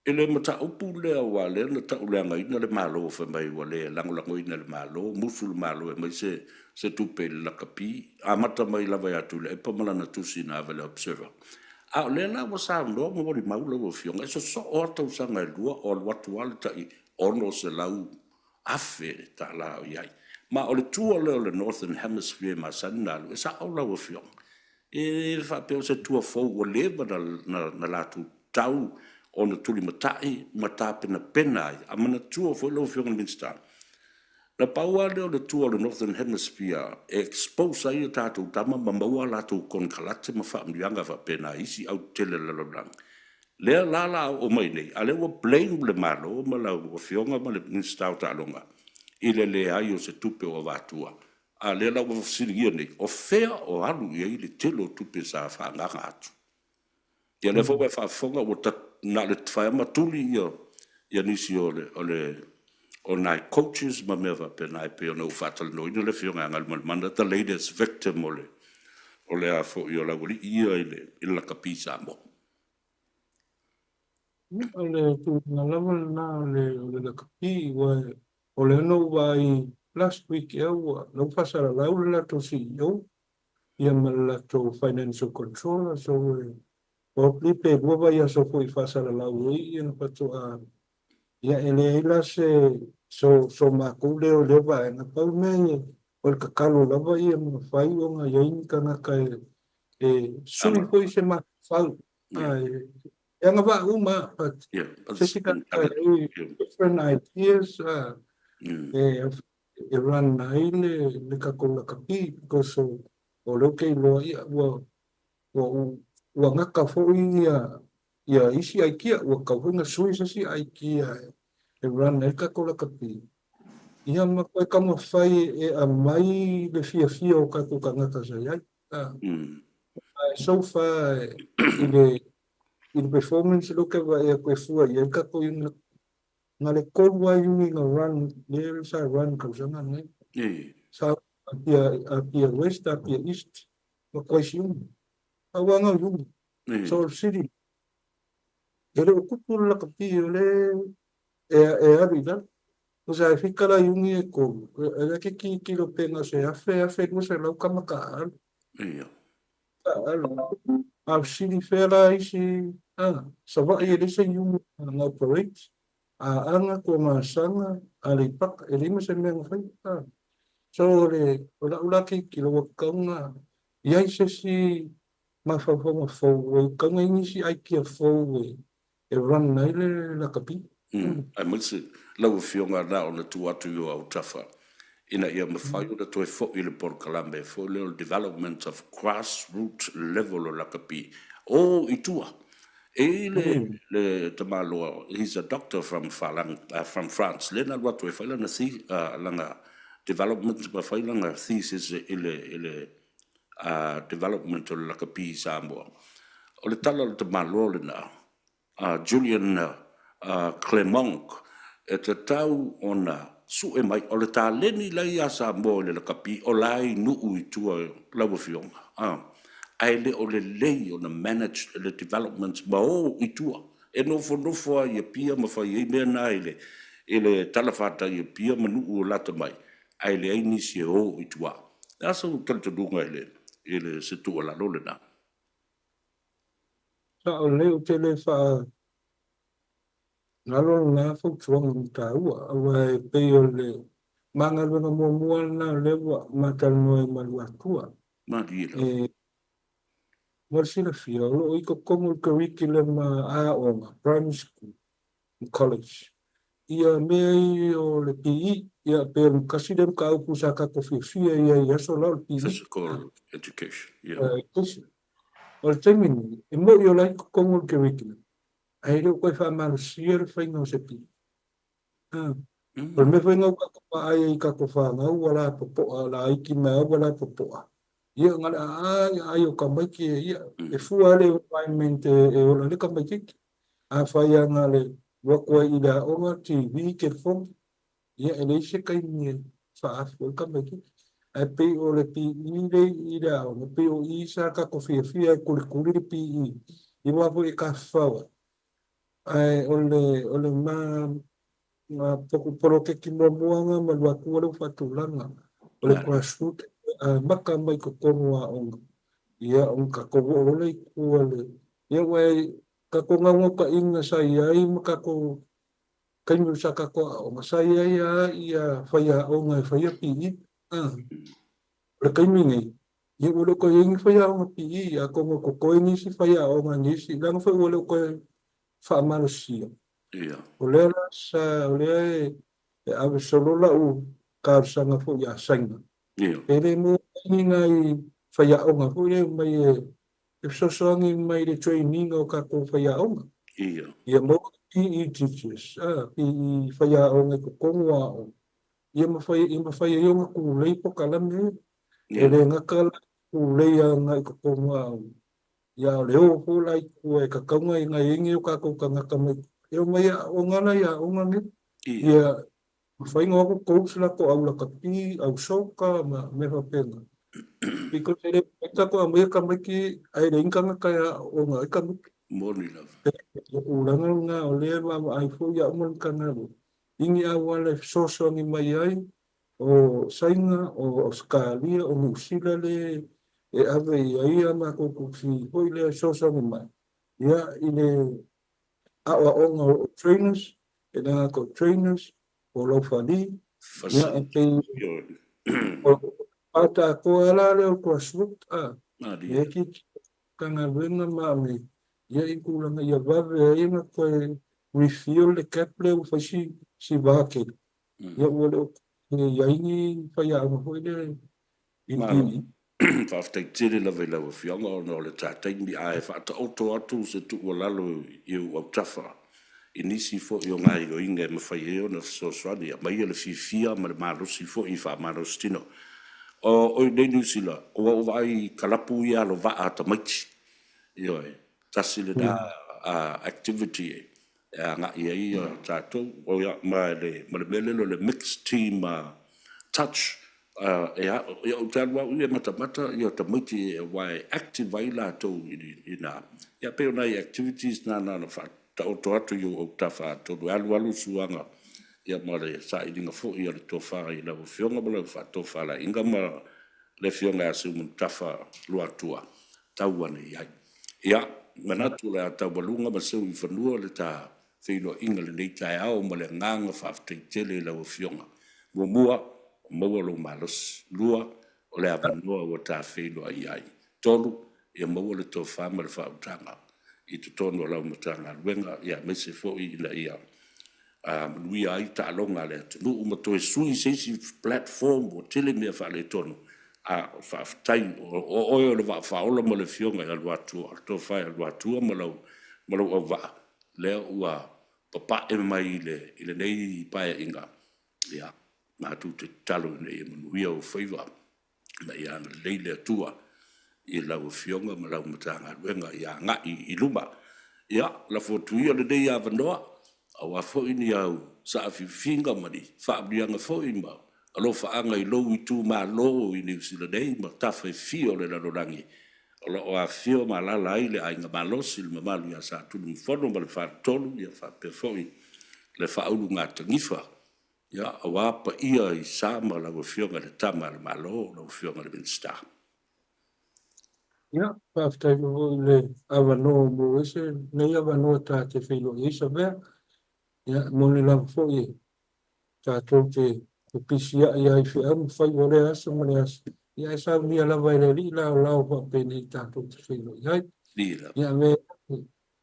I le mataupu lea aua lea na tauleagaina le Malo fai mai ua le lagolagoina e le Malo, musu le Malo e aumai se se tupe i le lakapi, amata mai lava ia Tuilaepa ma lana tusi na ave i le Observer. A o lea la ua saunoa ma molimau lau Afioga, e sosoo lava tausaga e lua o alu atu lava le tai $600,000 o i ai. Ma o le tour lea o le Northern Hemisphere e masani ona alu, e sao lau Afioga, E le faapea o se tua fou ua leva na latou tau ona tulimatai ma tapenapena ai. A manatua foi lau Afioga i le Minisita, na pau lava lea o le tua o le Northern Hemisphere e expose ai a tatou tama ma maua a latou konekarate ma faamanuiaga faapena i isi au tetele o le lalolagi. Lea la la oo mai nei, a lea ua blame le Malo ma lau Afioga ma le Minisita o Taaloga i le leai o se tupe o avatua. A lea la ua fesiligia nei, o fea o alu i ai le tele o tupe sa faaagaaga atu? Ia lea foi ua e faafofoga ua ta, na o le fai lava ma tuli ia, ia nisi o le, o le, o nai coaches ma mea faapena e pei ona ou faatalanoaina le Afioga ia Galumalemana, the latest victim o le, o le a foi o le aualii ia i le, i le lakapi i Samoa. O le tulaga lava lena o le, o le lakapi, aua O lea na ou vaai last week ea ua la ua faasalalau le latou CEO ia ma le latou financial controller so e probably pe lua vaiaso foi e faasalalau ai ia na faatoa ia e leai la se so so matou leo i lea vaega pau le mea ia o le tatalo lava ia mafai ona i ai ni tagata e e sui foi se mafaufau e E agavaa uma but se isi tagata e different ideas e e run ai le le tatou lakapi because o o lea ou te iloa ia ua ua ua gata foi ia ia isi aikia ua tatau foi ona sui se isi aikia e run ai le tatou lakapi ia ma toe taumafai e aumai le fiafia o tatou tagata sa i ai. So far i le i le performance lea ou te vaai atu e fua i ai le tatou unit, na o le tolu lava unit na run lea sa run i tausaga nei. Sa Apia, Apia West, Apia East ma Koisiumu. Pau lava na o unit. So o le fesili, e le o tupu le lakapi o lea e, e alu i lalo. O sa e fika la i uni e tolu, e le ke tilotilo pe na o se afe, 1200 tama taaalo. Ia. Taaalo. A fesili fea la isi, a, Savaii e leai se unit na operate, Aana, Tuamasaga, Aleipata, e leai ma se mea na fai. A. So o le, o lau la tilotilo ua tatau ona i ai se isi mafaufauga fou, ua tatau ona i ai nisi idea fou e e run ai le lakapi. Aemaise lau Afioga na ona tuu atu i ou autafa ina ia mafai ona toe foi le polokalame foi lea o le development of grass root level o lakapi o i tua. E i ai le, le tamaloa, he's a doctor from Falang, from France, lea na alu atu e fai lana, lana development ma fai lana thesis i le, i le development o le lakapi i Samoa. O le tala o le tamaloa lena, a Julian Clement, e tatau ona sue mai, o le taleni la ia Samoa i le lakapi, o la e i nuu i tua lau Afioga, ae le o lelei ona manage le development ma o i tua. E nofonofo lava i Apia ma fai ai mea na i le i le talafatai i Apia ma nuu o lata mai, ae leai nisi e o i tua. O le a sou talitonuga i le i le se tuualalo lena? Sao lelei, ou te le faa galo lena fautuaga ma taua, aua e pei o le ma galuega muamua lena o lea ua ma talanoa ai ma Luatua. Malie lava. E mo le silafia, o lo o i totonu o le curriculum a aoga, primary school ma college, ia mea ia o le PE, ia pei o le tasi lea mataupu sa tatou fiafia i ai i aso la o le PE. Physical education, yeah. Education. O le taimi lenei, e moni o la e i totonu o le curriculum, ae le o toe faamalosia le faiga o se PE. O le mea foi lena ua tatou vaai ai i tatou fanau ua lapopoa laiti mai lava ua lapopoa. Ia na o le aa ia ai o tamaiti e ia e fua lava le environment e ola ai le tamaitiiti. Afai lava na o le alu atu ai i le aoga, TV, telefoni, ia e leai se taimi e faaafu ai le tamaitiiti. Ae pei o le PE lea i le aoga, pei o i sa tatou fiafia e tulituli le PE i wā foi e tafafao ai. Ae o le o le ma ma poloketi muamua lena ma Luatua lea ua faatulaga o le grassroot e amata mai totonu o aoga ia ona tatou oo loa lea i tua le ia aua e tatou naunautaiga sa i ai ma tatou taimi sa tatou aoga sa i ai lava ia faiaoga e faia PE a o le taimi nei ia ua le o toe i ai ni faiaoga PE, atonu e totoe nisi faiaoga nisi, leaga foi ua le o toe faamalosia. O lea la sa, o lea e, e ave solo lau talosaga foi ia Saina. Pe le maua mai ni nai faiaoga foi lea mai e, e fesoasoani mai i le training o tatou faiaoga. Ia maua PE teachers, a, PE faiaoga i totonu o aoga. Ia mafai, ia mafai ai ona tulei polokalame ia. E le gata la tulei agai i totonu o aoga, ia a o le o foi la i tua e tatau ona i ai ni o tatou tagata mai tua e omai e aooga la i aoga nei. Ia mafai ona o atu coach latou au lakapi, au soka ma mea faapena. Because e le mafai tatou aumaia tamaiti ae leai ni tagata e aooga ai tamaiti. Moni lava. O le tulaga lena o lea e vaavaai foi au ma le Matagaluega i ni auala e fesoasoani mai ai o Saina, o Ausetalia, o Niu Sila le e ave i ai a matou tusi foi lea e fesoasoani mai ia i le aoaoga o trainers, e le gata o trainers, o laufali, ia e pei o patakoa la lea o grassroot a, e ki Matagaluega ma me ia i tulaga ia vave ai ona toe refill le gap lea ua fai si si va tele. Ia ua le o i ai ni faiaoga foi lea i Malo. Faafetai tele lava i lau Afioga ona o le ta taimi ae faataoto atu se tuualalo i ou autafa i nisi foi o gaoioiga e mafai ai ona fesoasoani, aumaia le fiafia ma le malosi foi i faamalositino. O i nei Niu Sila, ua ou vaai i kalapu ia alovaa a tamaiti. Ioe, tasi lena activity e agai ai tatou, ma le mea lea o le mixed team touch, Ou te alu au ia e matamata ia tamaiti aua e active ai latou i ina. Ia pei o nai activities na na ona faataoto atu i ou autafa atonu e alualu suaga ia ma le sailiga foi a le tofa i lau Afioga ma lau faatofalaiga ma le Afioga ia Seumanutafa Luatua tau ane i ai. Ia, manatu o le a taualuga ma seu i fanua le ta feiloaiga lenei taeao ma le agaga faafetai tele i lau Afioga. Muamua, maua lou malosi. Lua, o le avanoa ua ta feiloai ai. Tolu, ia maua le tofa ma le faautaga i totonu o lau Matagaluega, ia aemaise foi ina ia manuia ai taaloga a le atunuu ma toe sui se isi platform ua tele mea faaletonu. A faafetai, o oe o le vaa faaola ma le Afioga ia Luatua, le tofa ia Luatua ma lau ma lou auvaa lea ua papae mai i lenei Paeaiga. Ia, matou te tatalo ina ia manuia ou faiva, ina ia agalelei le Atua i lau Afioga ma lau Matagaluega ia agai i luma. Ia, lafo atu ia lenei avanoa, aua foi ni au saafiafiga ma ni faamanuiaga foi ma alofaaga i lou itumalo i Niu Sila nei ma tafa e fia o le lalolagi. O lo o afifio ma alaala ai le Aiga Malosi, le mamalu ia Satunumafono ma le Faletolu, ia faapea foi le Faaulugatanifa, ia, aua paia i sa ma lau Afioga i le Tama a le Malo, lau Afioga i le Minisita. Ia, faafetai foi i le avanoa ua maua ai se nei avanoa ta te feiloai ai Savea. Ia, e moni lava foi e tatou te pepisiai ai i feau ma faiva o lea aso ma lea aso, ia ae saunia lava e le Alii laolao faapenei tatou te feiloai ai. Ia, me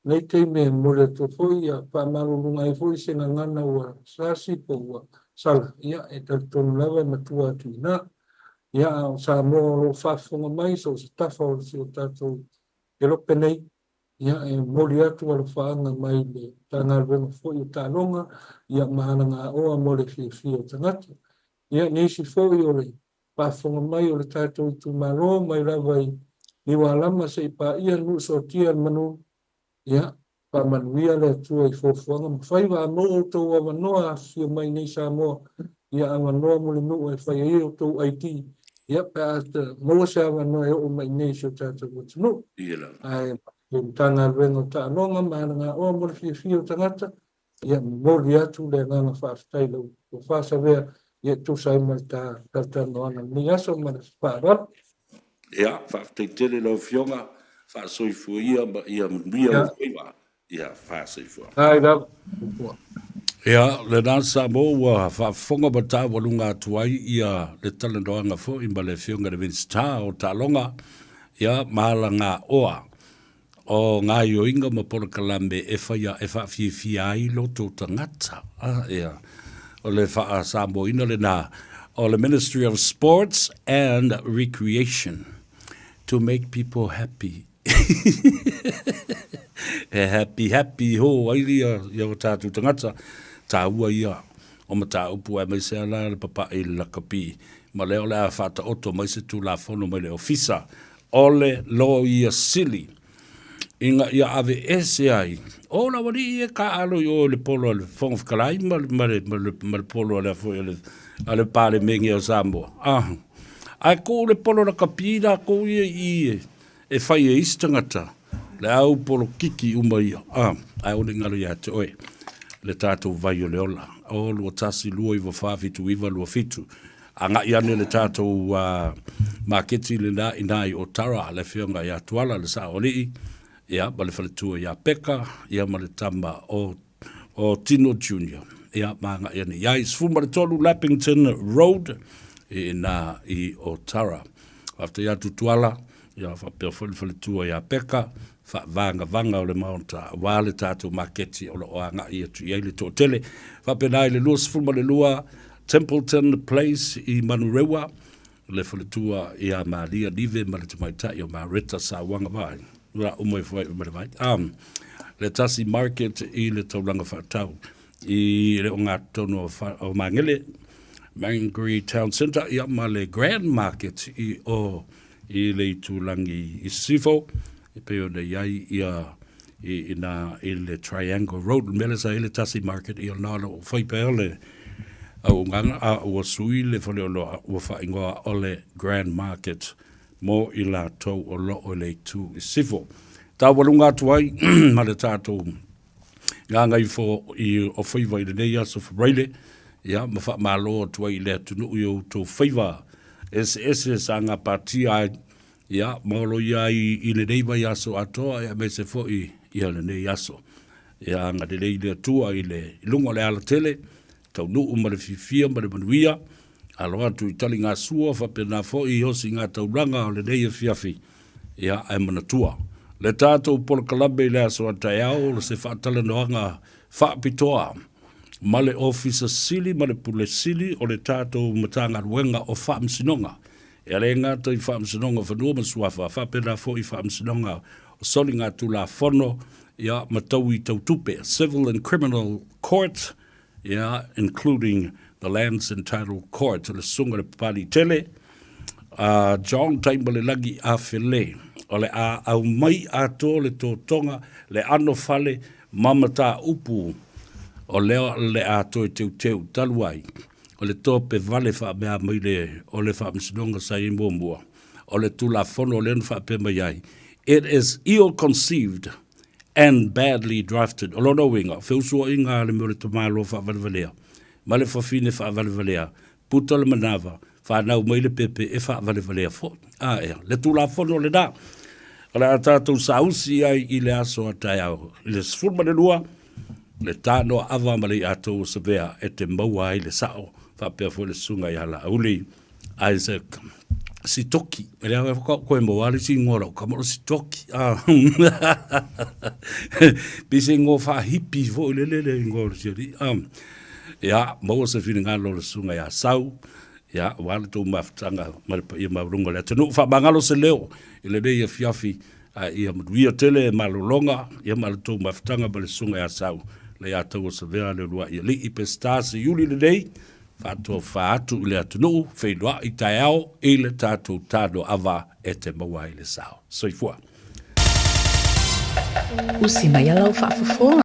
nei taimi e momoli atu foi ia faamaluluga ai foi se gagana ua sasi po ua sala, ia e talitonu lava e matua atu i ina. Ia, a o Samoa o lo o faafofoga mai so o se tafa o si o tatou kelope nei, Ia, e momoli atu alofaaga mai le Matagaluega foi o Taaloga, ia, ma Alagaoa mo le fiafia o tagata. Ia, nisi foi o le faafofoga mai o le tatou itumalo mai lava i Niualama seia paia le Nuusuatia le Manu, ia, faamanuia le Atua i fuafuaga ma faiva a maua outou avanoa afifio mai nei Samoa, ia avanoa mo le nuu e fai ai outou ID, ia pe a maua se avanoa e oo mai i nei i si o tatou atunuu. Ae le Matagaluega o Taaloga ma Alagaoa mo le fiafia o tagata, ia momoli atu le agaga faafetai i lau tofa Savea, ia e tusa ai ma le ta talatalanoaga i lenei aso ma le faaaloalo. Ia, faafetai tele i lau Afioga, faasoifua ia ma ia manuia lou faiva. Ia, faasoifua. Ai lava. Ia, lena Samoa ua faafofoga ma taualuga atu ai ia le talanoaga foi ma le Afioga i le Minisita o Taaloga, ia, ma Alagaoa o gaoioiga ma polokalame e faia e faafiafia ai lo outou tagata. Ah, ia, o le faa-Samoaina lena o le Ministry of Sports and Recreation to make people happy. E happy happy ho ai ia ia o tātou tagata, tāua ia o mataupu aemaise a la le papaʻi i le lakapi ma lea o le a faataoto mai se Tulafono mai le Ofisa o le Loia Sili ina ia aveese ai o lau alii e taaalo i o i le polo a le Fofoga Fetalai ma le, ma le, ma le, ma le polo a le, foi a le, a le Palemene o Samoa. Ah. Ae tuu le polo lakapi latou ia i i e fai e isi tagata le au polokiki uma ia. Ah, ae aua ne i galo ia te oe le tatou vai o le ola. O 21 2 9 4 7 9 2 7. Agai ane le tatou maketi lena ina i Otara, le afioga ia Tuala, le Saoalii, ia, ma le faletua ia Peka, ia, ma le tama o, o Tino Junior. Ia, ma agai ane i ai. 13 Lappington Road, ina i Otara. Faafetai atu Tuala, ia, faapea foi le faletua ia Peka, faavagavaga o le Maota aua le tatou maketi o lo o agai atu i ai le toatele. Faapena i le 22 Templeton Place i Manurewa, le faletua ia Maria Nive ma le tamaitai o Mareta Sauaga Vai. Ua uma ifo ai ma le vai. Le tasi market i le taulaga faatau i le ogatotonu o Magele, Mangere Town Centre, ia ma le Grand Market i o i le itulagi i Sisifo, e pei ona i ai ia i ina i le Triangle Road, le mea lea sa i ai le tasi market, ia na o fai pea le auaunaga, a ua sui le faleoloa ua faaigoa o le Grand Market mo i latou o lo o i le itu i Sisifo. Taualuga atu ai ma le tatou gagaifo i o faiva i lenei aso Faraile, ia, ma faamalo atu ai i le atunuu i o outou faiva eseese sa gapatia ai, ia, ma oloia ai i lenei vaiaso atoa, ia, aemaise foi ia lenei aso. Ia agalelei le Atua i le i luga o le alatele, taunuu ma le fiafia ma le manuia, alo atu i taligasua faapena foi i osigataulaga o lenei afiafi, Ia, ae manatua, le tatou polokalame i le aso a taeao o se faatalanoaga faapitoa ma le Ofisa Sili ma le Pule Sili o le tatou Matagaluega o Faamasinoga. E le gata i Faamasinoga o Fanua ma Suafa, faapena foi i Faamasinoga o Soligatulafono, ia, ma taui tau tupe, Civil and Criminal Court, ia, including the Lands and Title Court, le Susuga i le Papaliitele, a John Taimalelagi Afele, o le a aumai atoa le totoga, le ano fale ma mataupu o lea le a toe teuteu talu ai o le tope vale faamea mai le o le Faamasinoga sa i ai muamua. O le Tulafono lea na faapea mai ai, It is ill-conceived and badly drafted. O lona uiga, o feusuaiga a le mea o le tamaloa faavalevalea ma le fafine faavalevalea, puta le manava, fanau mai le pepe e faavalevalea foi. A ea, le Tulafono lena. O le a tatou saausi ai i le aso a taeao i le 12, le tanoa ava ma le iātou o Savea e te maua ai le sao, faapea foi le susuga ia Laauli Isaac Sitoki. E lea e whakao koe mō ale si ingoa rau, ka moro Sitoki. Ah. Pe se ingoa whahipi fo i le lele ingoa o le si. Ia, maua se whiringalo le susuga ia Sau, ia, ua le tou mafutaga ma le paia maualuga o le atunuu. Faamagalo se leo i lenei afiafi, a ia manuia tele malologa, ia ma le tou mafutaga ma le susuga ia Sau, le ia tau o Savea le uluai alii Peseta se Iuli lenei, faatofa atu i le atunuu, feiloai taeao i le tatou tano ava e te maua ai le sao. Soifua. Usi mai lau faafofoga.